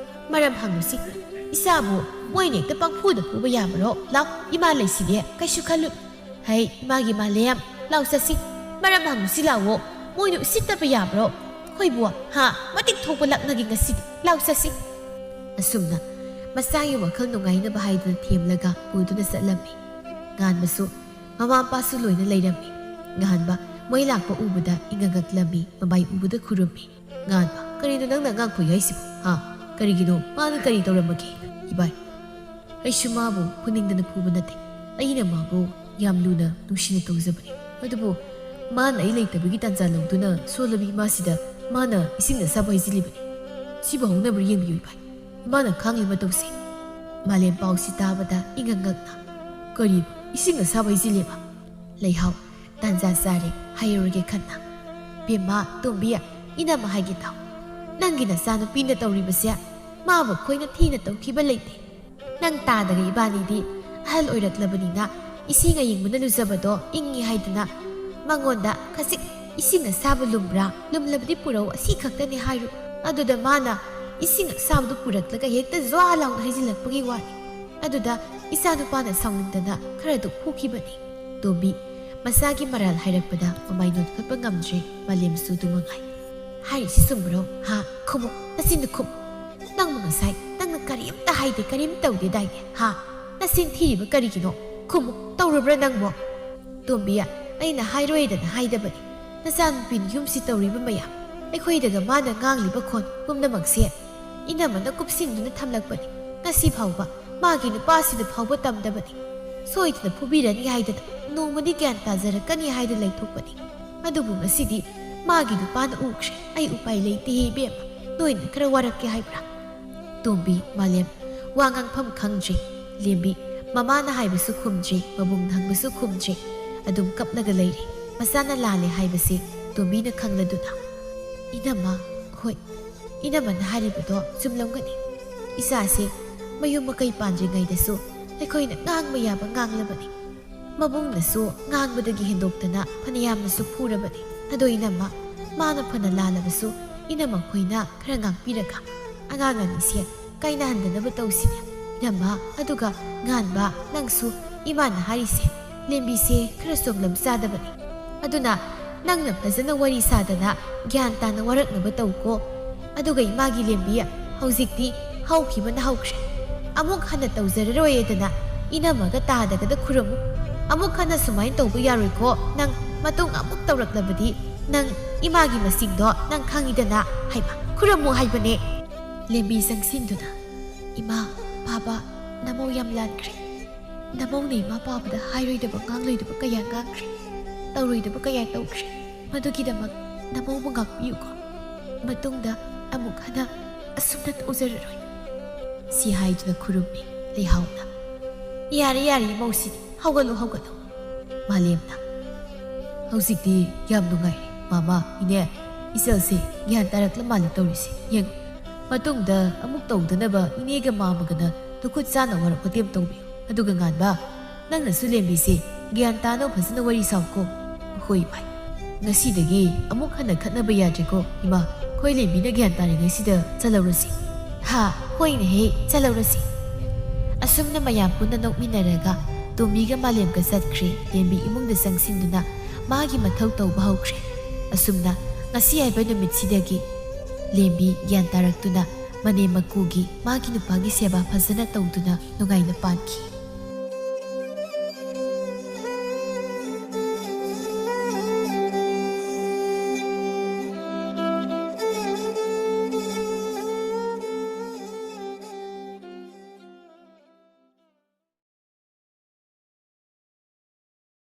ꯃꯔꯝ ꯍꯪꯉꯨꯁꯤ꯫ ꯏꯆꯥꯕꯨ ꯃꯣꯏꯅ ꯍꯦꯛꯇ ꯄꯪꯐꯨꯗ ꯐꯨꯕ ꯌꯥꯕꯔꯣ? ꯂꯥꯎ, ꯏꯃꯥ ꯂꯩꯁꯤꯗꯤ, ꯀꯩꯁꯨ ꯈꯜꯂꯨ꯫" "ꯍꯩ, ꯏꯃꯥꯒꯤ ꯃꯥꯂꯦꯝ, ꯂꯥꯎ ꯆꯠꯁꯤ꯫ ꯃꯔꯝ ꯍꯪꯉꯨꯁꯤ ꯂꯥꯎꯑꯣ꯫ ꯃꯣꯏꯅ ꯎꯁꯤꯠꯇꯕ ꯌꯥꯕ꯭ꯔꯣ? ꯑꯩꯈꯣꯏꯕꯨ, ꯍꯥ, ꯃꯇꯤꯛ ꯊꯣꯛꯄ ꯂꯛꯅꯒꯦ ꯉꯁꯤꯗꯤ꯫ ꯂꯥꯎ ꯆꯠꯁꯤ꯫" ꯑꯁꯨꯝꯅ ꯃꯆꯥꯒꯤ ꯋꯥꯈꯜ ꯅꯨꯡꯉꯥꯏꯅꯕ ꯍꯥꯏꯗꯨꯅ ꯊꯦꯝꯂꯒ ꯄꯨꯗꯨꯅ ꯆꯠꯂꯝꯃꯤ꯫ ꯉꯥꯟꯕꯁꯨ ꯃꯃꯥ ꯃꯄꯥꯁꯨ ꯂꯣꯏꯅ ꯂꯩꯔꯝꯃꯤ꯫ ꯉꯍꯥꯟꯕ ꯃꯩ ꯂꯥꯛꯄ ꯎꯕꯗ ꯏꯉꯛꯉꯛꯂꯝꯃꯤ, ꯃꯃꯥꯏ ꯎꯕꯗ ꯈꯨꯔꯨꯝꯃꯤ꯫ "ꯉꯥꯟꯕ, ꯀꯔꯤꯅꯣ ꯅꯪꯅ ꯑꯉꯥꯡ ꯐꯨꯏ ꯍꯥꯏꯁꯤꯕꯣ? ꯍꯥ? ꯀꯔꯤꯒꯤꯅꯣ? ꯃꯥꯅ ꯀꯔꯤ ꯇꯧꯔꯝꯃꯒꯦ?" "ꯏꯕꯥꯏ, ꯑꯩꯁꯨ ꯃꯥꯕꯨ ꯐꯨꯅꯤꯡꯗꯅ ꯐꯨꯕ ꯅꯠꯇꯦ꯫ ꯑꯩꯅ ꯃꯥꯕꯨ ꯌꯥꯝ ꯂꯨꯅ, ꯅꯨꯡꯁꯤꯅ ꯇꯧꯖꯕꯅꯤ꯫ ꯑꯗꯨꯕꯨ ꯃꯥꯅ ꯑꯩ ꯂꯩꯇꯕꯒꯤ ꯇꯥꯟꯖꯥ ꯂꯧꯗꯨꯅ ꯁꯣꯜꯂꯕꯤ ꯏꯃꯥꯁꯤꯗ ꯃꯥꯅ ꯏꯁꯤꯡ ꯑꯁꯥꯕ ꯍꯩꯖꯤꯜꯂꯤꯕꯅꯤ꯫ ꯁꯤꯕꯨ ꯍꯧꯅꯕ꯭ꯔꯥ ꯌꯦꯡꯕꯤꯌꯨ, ꯏꯕꯥꯏ꯫ ꯏꯃꯥꯅ ꯈꯥꯡꯂꯤ ꯃꯇꯧꯁꯦ꯫" ꯃꯥꯂꯦꯝ ꯄꯥꯎꯁꯤ ꯇꯥꯕꯗ ꯏꯉꯛꯉꯛꯅ, "ꯀꯔꯤ? ꯏꯁꯤꯡ ꯑꯁꯥꯕ ꯍꯩꯖꯤꯜꯂꯦꯕ?" "ꯂꯩꯍꯥꯎ, ꯇꯥꯟꯖꯥ ꯆꯥꯔꯦ, ꯍꯥꯏꯔꯨꯔꯒꯦ ꯈꯟꯅ꯫ ꯕꯦꯝꯃ, ꯇꯣꯝꯕꯤ, ꯏꯅꯝꯃ ꯍꯥꯏꯒꯦ ꯇꯥꯎ꯫ ꯅꯪꯒꯤ ꯅꯆꯥꯅꯨꯄꯤꯅ ꯇꯧꯔꯤꯕꯁꯦ ꯃꯥꯕꯨ ꯑꯩꯈꯣꯏꯅ ꯊꯤꯅ ꯇꯧꯈꯤꯕ ꯂꯩꯇꯦ꯫ ꯅꯪ ꯇꯥꯗꯒ ꯏꯕꯥꯅꯤꯗꯤ ꯑꯍꯜ ꯑꯣꯏꯔꯛꯂꯕꯅꯤꯅ ꯏꯁꯤꯡ ꯑꯌꯤꯡꯕꯅ ꯂꯨꯖꯕꯗꯣ ꯏꯪꯉꯤ ꯍꯥꯏꯗꯅ ꯃꯉꯣꯟꯗ ꯈꯖꯤꯛ ꯏꯁꯤꯡ ꯑꯁꯥꯕ ꯂꯨꯝꯕ꯭ꯔꯥ, ꯂꯨꯝꯂꯕꯗꯤ ꯄꯨꯔꯛꯎ, ꯑꯁꯤ ꯈꯛꯇꯅꯤ ꯍꯥꯏꯔꯨ꯫ ꯑꯗꯨꯗ ꯃꯥꯅ ꯏꯁꯤꯡ ꯑꯁꯥꯕꯗꯨ ꯄꯨꯔꯛꯂꯒ ꯍꯦꯛꯇ ꯖ꯭ꯋꯥ ꯂꯥꯎꯅ ꯍꯩꯖꯤꯜꯂꯛꯄꯒꯤ ꯋꯥꯅꯤ꯫ ꯑꯗꯨꯗ ꯏꯆꯥꯅꯨꯄꯥꯅ ꯁꯥꯎꯅꯤꯡꯗꯅ ꯈꯔꯗꯨ ꯐꯨꯈꯤꯕꯅꯤ꯫" ꯇꯣꯝꯕꯤ ꯃꯆꯥꯒꯤ ꯃꯔꯥꯜ ꯍꯥꯏꯔꯛꯄꯗ ꯃꯃꯥꯏ ꯅꯣꯟꯈꯠꯄ ꯉꯝꯗ꯭ꯔꯦ꯫ ꯃꯥꯂꯦꯝꯁꯨ ꯑꯗꯨ ꯃꯉꯥꯏ꯫ "ꯍꯥꯏꯔꯤꯁꯤ ꯆꯨꯝꯕ꯭ꯔꯣ? ꯍꯥ? ꯈꯨꯝꯃꯨ, ꯅꯆꯤꯟꯗꯨ ꯈꯨꯝꯃꯨ꯫ ꯅꯪꯕꯨ ꯉꯁꯥꯏ ꯅꯪꯅ ꯀꯔꯤꯝꯇ ꯍꯥꯏꯗꯦ, ꯀꯔꯤꯝ ꯇꯧꯗꯦꯗꯥꯏꯅꯦ? ꯍꯥ? ꯅꯆꯤꯟ ꯊꯤꯔꯤꯕ ꯀꯔꯤꯒꯤꯅꯣ? ꯈꯨꯝꯃꯨ, ꯇꯧꯔꯕ꯭ꯔꯥ ꯅꯪꯕꯣ?" "ꯇꯣꯝꯕꯤ, ꯑꯩꯅ ꯍꯥꯏꯔꯣꯏꯗꯅ ꯍꯥꯏꯗꯕꯅꯤ꯫ ꯅꯆꯥꯅꯨꯄꯤꯅ ꯌꯨꯝꯁꯤ ꯇꯧꯔꯤꯕ ꯃꯌꯥꯝ, ꯑꯩꯈꯣꯏꯗꯒ ꯃꯥꯅ ꯉꯥꯡꯂꯤꯕ ꯈꯣꯟ ꯄꯨꯝꯅꯃꯛꯁꯦ ꯏꯅꯝꯃꯅ ꯀꯨꯞꯁꯤꯟꯗꯨꯅ ꯊꯝꯂꯛꯄꯅꯤ꯫ ꯉꯁꯤ ꯐꯥꯎꯕ ꯃꯥꯒꯤ ꯅꯨꯄꯥꯁꯤꯗ ꯐꯥꯎꯕ ꯇꯝꯗꯕꯅꯤ꯫ ꯁꯣꯏꯗꯅ ꯐꯨꯕꯤꯔꯅꯤ ꯍꯥꯏꯗꯅ, ꯅꯣꯡꯃꯗꯤ ꯒ꯭ꯌꯥꯟ ꯇꯥꯖꯔꯛꯀꯅꯤ ꯍꯥꯏꯗꯅ ꯂꯩꯊꯣꯛꯄꯅꯤ꯫ ꯑꯗꯨꯕꯨ ꯉꯁꯤꯗꯤ ꯃꯥꯒꯤ ꯅꯨꯄꯥꯅ ꯎꯈ꯭ꯔꯦ꯫ ꯑꯩ ꯎꯄꯥꯏ ꯂꯩꯇꯦꯍꯦ ꯏꯕꯦꯝꯃ, ꯅꯣꯏꯅ ꯈꯔ ꯋꯥꯔꯛꯀꯦ ꯍꯥꯏꯕ꯭ꯔꯥ?" ꯇꯣꯝꯕꯤ, ꯃꯥꯂꯦꯝ, ꯋꯥ ꯉꯥꯡꯐꯝ ꯈꯪꯗ꯭ꯔꯦ꯫ ꯂꯦꯝꯕꯤ, ꯃꯃꯥꯅ ꯍꯥꯏꯕꯁꯨ ꯈꯨꯝꯗ꯭ꯔꯦ, ꯃꯕꯨꯡꯅ ꯍꯪꯕꯁꯨ ꯈꯨꯝꯗ꯭ꯔꯦ꯫ ꯑꯗꯨꯝ ꯀꯞꯂꯒ ꯂꯩꯔꯦ꯫ ꯃꯆꯥꯅ ꯂꯥꯜꯂꯦ ꯍꯥꯏꯕꯁꯦ ꯇꯣꯝꯕꯤꯅ ꯈꯪꯂꯗꯨꯅ, "ꯏꯅꯝꯃ, ꯍꯣꯏ, ꯏꯅꯝꯃꯅ ꯍꯥꯏꯔꯤꯕꯗꯣ ꯆꯨꯝꯂꯝꯒꯅꯤ꯫ ꯏꯆꯥꯁꯦ ꯃꯌꯨꯝ ꯃꯀꯩ ꯄꯥꯟꯗ꯭ꯔꯤꯉꯩꯗꯁꯨ ꯑꯩꯈꯣꯏꯅ ꯉꯥꯡꯕ ꯌꯥꯕ ꯉꯥꯡꯂꯕꯅꯤ꯫ ꯃꯕꯨꯡꯅꯁꯨ ꯉꯥꯡꯕꯗꯒꯤ ꯍꯦꯟꯗꯣꯛꯇꯅ ꯐꯅꯌꯥꯝꯅꯁꯨ ꯐꯨꯔꯕꯅꯤ꯫ ꯑꯗꯣ ꯏꯅꯝꯃ, ꯃꯥꯅ ꯐꯅ ꯂꯥꯜꯂꯕꯁꯨ ꯏꯅꯝꯃ ꯈꯣꯏꯅ ꯈꯔ ꯉꯥꯛꯄꯤꯔꯒ ꯑꯉꯥꯡ ꯑꯅꯤꯁꯦ ꯀꯥꯏꯅꯍꯟꯗꯅꯕ ꯇꯧꯁꯤꯅꯦ ꯏꯅꯝꯃ꯫ ꯑꯗꯨꯒ ꯉꯥꯟꯕ, ꯅꯪꯁꯨ ꯏꯃꯥꯅ ꯍꯥꯏꯔꯤꯁꯦ, ꯂꯦꯝꯕꯤꯁꯦ ꯈꯔ ꯆꯣꯝꯂꯝ ꯆꯥꯗꯕꯅꯤ꯫ ꯑꯗꯨꯅ ꯅꯪꯅ ꯐꯖꯅ ꯋꯥꯔꯤ ꯁꯥꯗꯅ ꯒ꯭ꯌꯥꯟ ꯇꯥꯅ ꯋꯥꯔꯛꯅꯕ ꯇꯧꯀꯣ꯫ ꯑꯗꯨꯒ ꯏꯃꯥꯒꯤ ꯂꯦꯝꯕꯤ, ꯍꯧꯖꯤꯛꯇꯤ ꯍꯧꯈꯤꯕꯅ ꯍꯧꯈ꯭ꯔꯦ꯫ ꯑꯃꯨꯛ ꯍꯟꯅ ꯇꯧꯖꯔꯔꯣꯏꯗꯅ ꯏꯅꯝꯃꯒ ꯇꯥꯗꯒꯗ ꯈꯨꯔꯨꯝꯃꯨ꯫ ꯑꯃꯨꯛ ꯍꯟꯅ ꯁꯨꯃꯥꯏꯅ ꯇꯧꯕ ꯌꯥꯔꯣꯏꯀꯣ ꯅꯪ꯫ ꯃꯇꯨꯡ ꯑꯃꯨꯛ ꯇꯧꯔꯛꯂꯕꯗꯤ ꯅꯪ ꯏꯃꯥꯒꯤ ꯃꯁꯤꯡꯗꯣ ꯅꯪ ꯈꯪꯉꯤꯗꯅ, ꯍꯥꯏꯕ ꯈꯨꯔꯨꯝꯃꯨ ꯍꯥꯏꯕꯅꯦ꯫ ꯂꯦꯝꯕꯤ ꯆꯪꯁꯤꯟꯗꯨꯅ, "ꯏꯃꯥ, ꯄꯥꯕ, ꯅꯃꯧ ꯌꯥꯝ ꯂꯥꯟꯈ꯭ꯔꯦ꯫ ꯅꯃꯧꯅ ꯏꯃꯥ ꯄꯥꯕꯗ ꯍꯥꯏꯔꯣꯏꯗꯕ ꯉꯥꯡꯂꯣꯏꯗꯕ ꯀꯌꯥ ꯉꯥꯡꯈ꯭ꯔꯦ, ꯇꯧꯔꯣꯏꯗꯕ ꯀꯌꯥ ꯇꯧꯈ꯭ꯔꯦ꯫ ꯃꯗꯨꯒꯤꯗꯃꯛ ꯅꯃꯧꯕꯨ ꯉꯥꯛꯄꯤꯌꯨꯀꯣ꯫ ꯃꯇꯨꯡꯗ ꯑꯃꯨꯛ ꯍꯟꯅ ꯑꯁꯨꯝꯅ ꯇꯧꯖꯔꯔꯣꯏ"꯫ ꯁꯤ ꯍꯥꯏꯗꯨꯅ ꯈꯨꯔꯨꯝꯃꯤ ꯂꯩꯍꯥꯎꯅ꯫ "ꯌꯥꯔꯦ, ꯌꯥꯔꯦ, ꯏꯃꯧꯁꯤꯗꯤ, ꯍꯧꯒꯠꯂꯨ, ꯍꯧꯒꯠꯂꯨ"꯫ ꯃꯥꯂꯦꯝꯅ, "ꯍꯧꯖꯤꯛꯇꯤ ꯌꯥꯝ ꯅꯨꯡꯉꯥꯏꯔꯦ ꯃꯥꯃ, ꯏꯅꯦ꯫ ꯏꯆꯜꯁꯦ ꯒ꯭ꯌꯥꯟ ꯇꯥꯔꯛꯂ ꯃꯥꯜꯂꯦ ꯇꯧꯔꯤꯁꯦ꯫ ꯌꯦꯡꯉꯨ, ꯃꯇꯨꯡꯗ ꯑꯃꯨꯛ ꯇꯧꯗꯅꯕ ꯏꯅꯦꯒ ꯃꯥꯃꯒꯅ ꯇꯨꯈꯨꯠ ꯆꯥꯅ ꯋꯥꯔꯛ ꯋꯥꯇꯦꯝ ꯇꯧꯕꯤꯌꯨ꯫ ꯑꯗꯨꯒ ꯉꯥꯟꯕ, ꯅꯪꯅꯁꯨ ꯂꯦꯝꯕꯤꯁꯦ ꯒ꯭ꯌꯥꯟ ꯇꯥꯅꯕ ꯐꯖꯅ ꯋꯥꯔꯤ ꯁꯥꯎꯀꯣ꯫ ꯍꯣꯏ ꯏꯃꯥ꯫ ꯉꯁꯤꯗꯒꯤ ꯑꯃꯨꯛ ꯍꯟꯅ ꯈꯠꯅꯕ ꯌꯥꯗ꯭ꯔꯦꯀꯣ ꯏꯃꯥ꯫ ꯑꯩꯈꯣꯏ ꯂꯦꯝꯕꯤꯅ ꯒ꯭ꯌꯥꯟ ꯇꯥꯔꯤꯉꯩꯁꯤꯗ ꯆꯠꯍꯧꯔꯁꯤ꯫ ꯍꯥ, ꯍꯣꯏꯅꯦꯍꯦ, ꯆꯠꯍꯧꯔꯁꯤ"꯫ ꯑꯁꯨꯝꯅ ꯃꯌꯥꯝ ꯄꯨꯟꯅ ꯅꯣꯛꯃꯤꯟꯅꯔꯒ ꯇꯣꯝꯕꯤꯒ ꯃꯥꯂꯦꯝꯒ ꯆꯠꯈ꯭ꯔꯦ꯫ ꯂꯦꯝꯕꯤ ꯏꯃꯨꯡꯗ ꯆꯪꯁꯤꯟꯗꯨꯅ ꯃꯥꯒꯤ ꯃꯊꯧ ꯇꯧꯕ ꯍꯧꯈ꯭ꯔꯦ꯫ ꯑꯁꯨꯝꯅ ꯉꯁꯤ ꯍꯥꯏꯕ ꯅꯨꯃꯤꯠꯁꯤꯗꯒꯤ ꯂꯦꯝꯕꯤ ꯒ꯭ꯌꯥꯟ ꯇꯥꯔꯛꯇꯨꯅ ꯃꯅꯦꯝ ꯃꯀꯨꯒꯤ ꯃꯥꯒꯤ ꯅꯨꯄꯥꯒꯤ ꯁꯦꯕꯥ ꯐꯖꯅ ꯇꯧꯗꯨꯅ ꯅꯨꯡꯉꯥꯏꯅ ꯄꯥꯟꯈꯤ꯫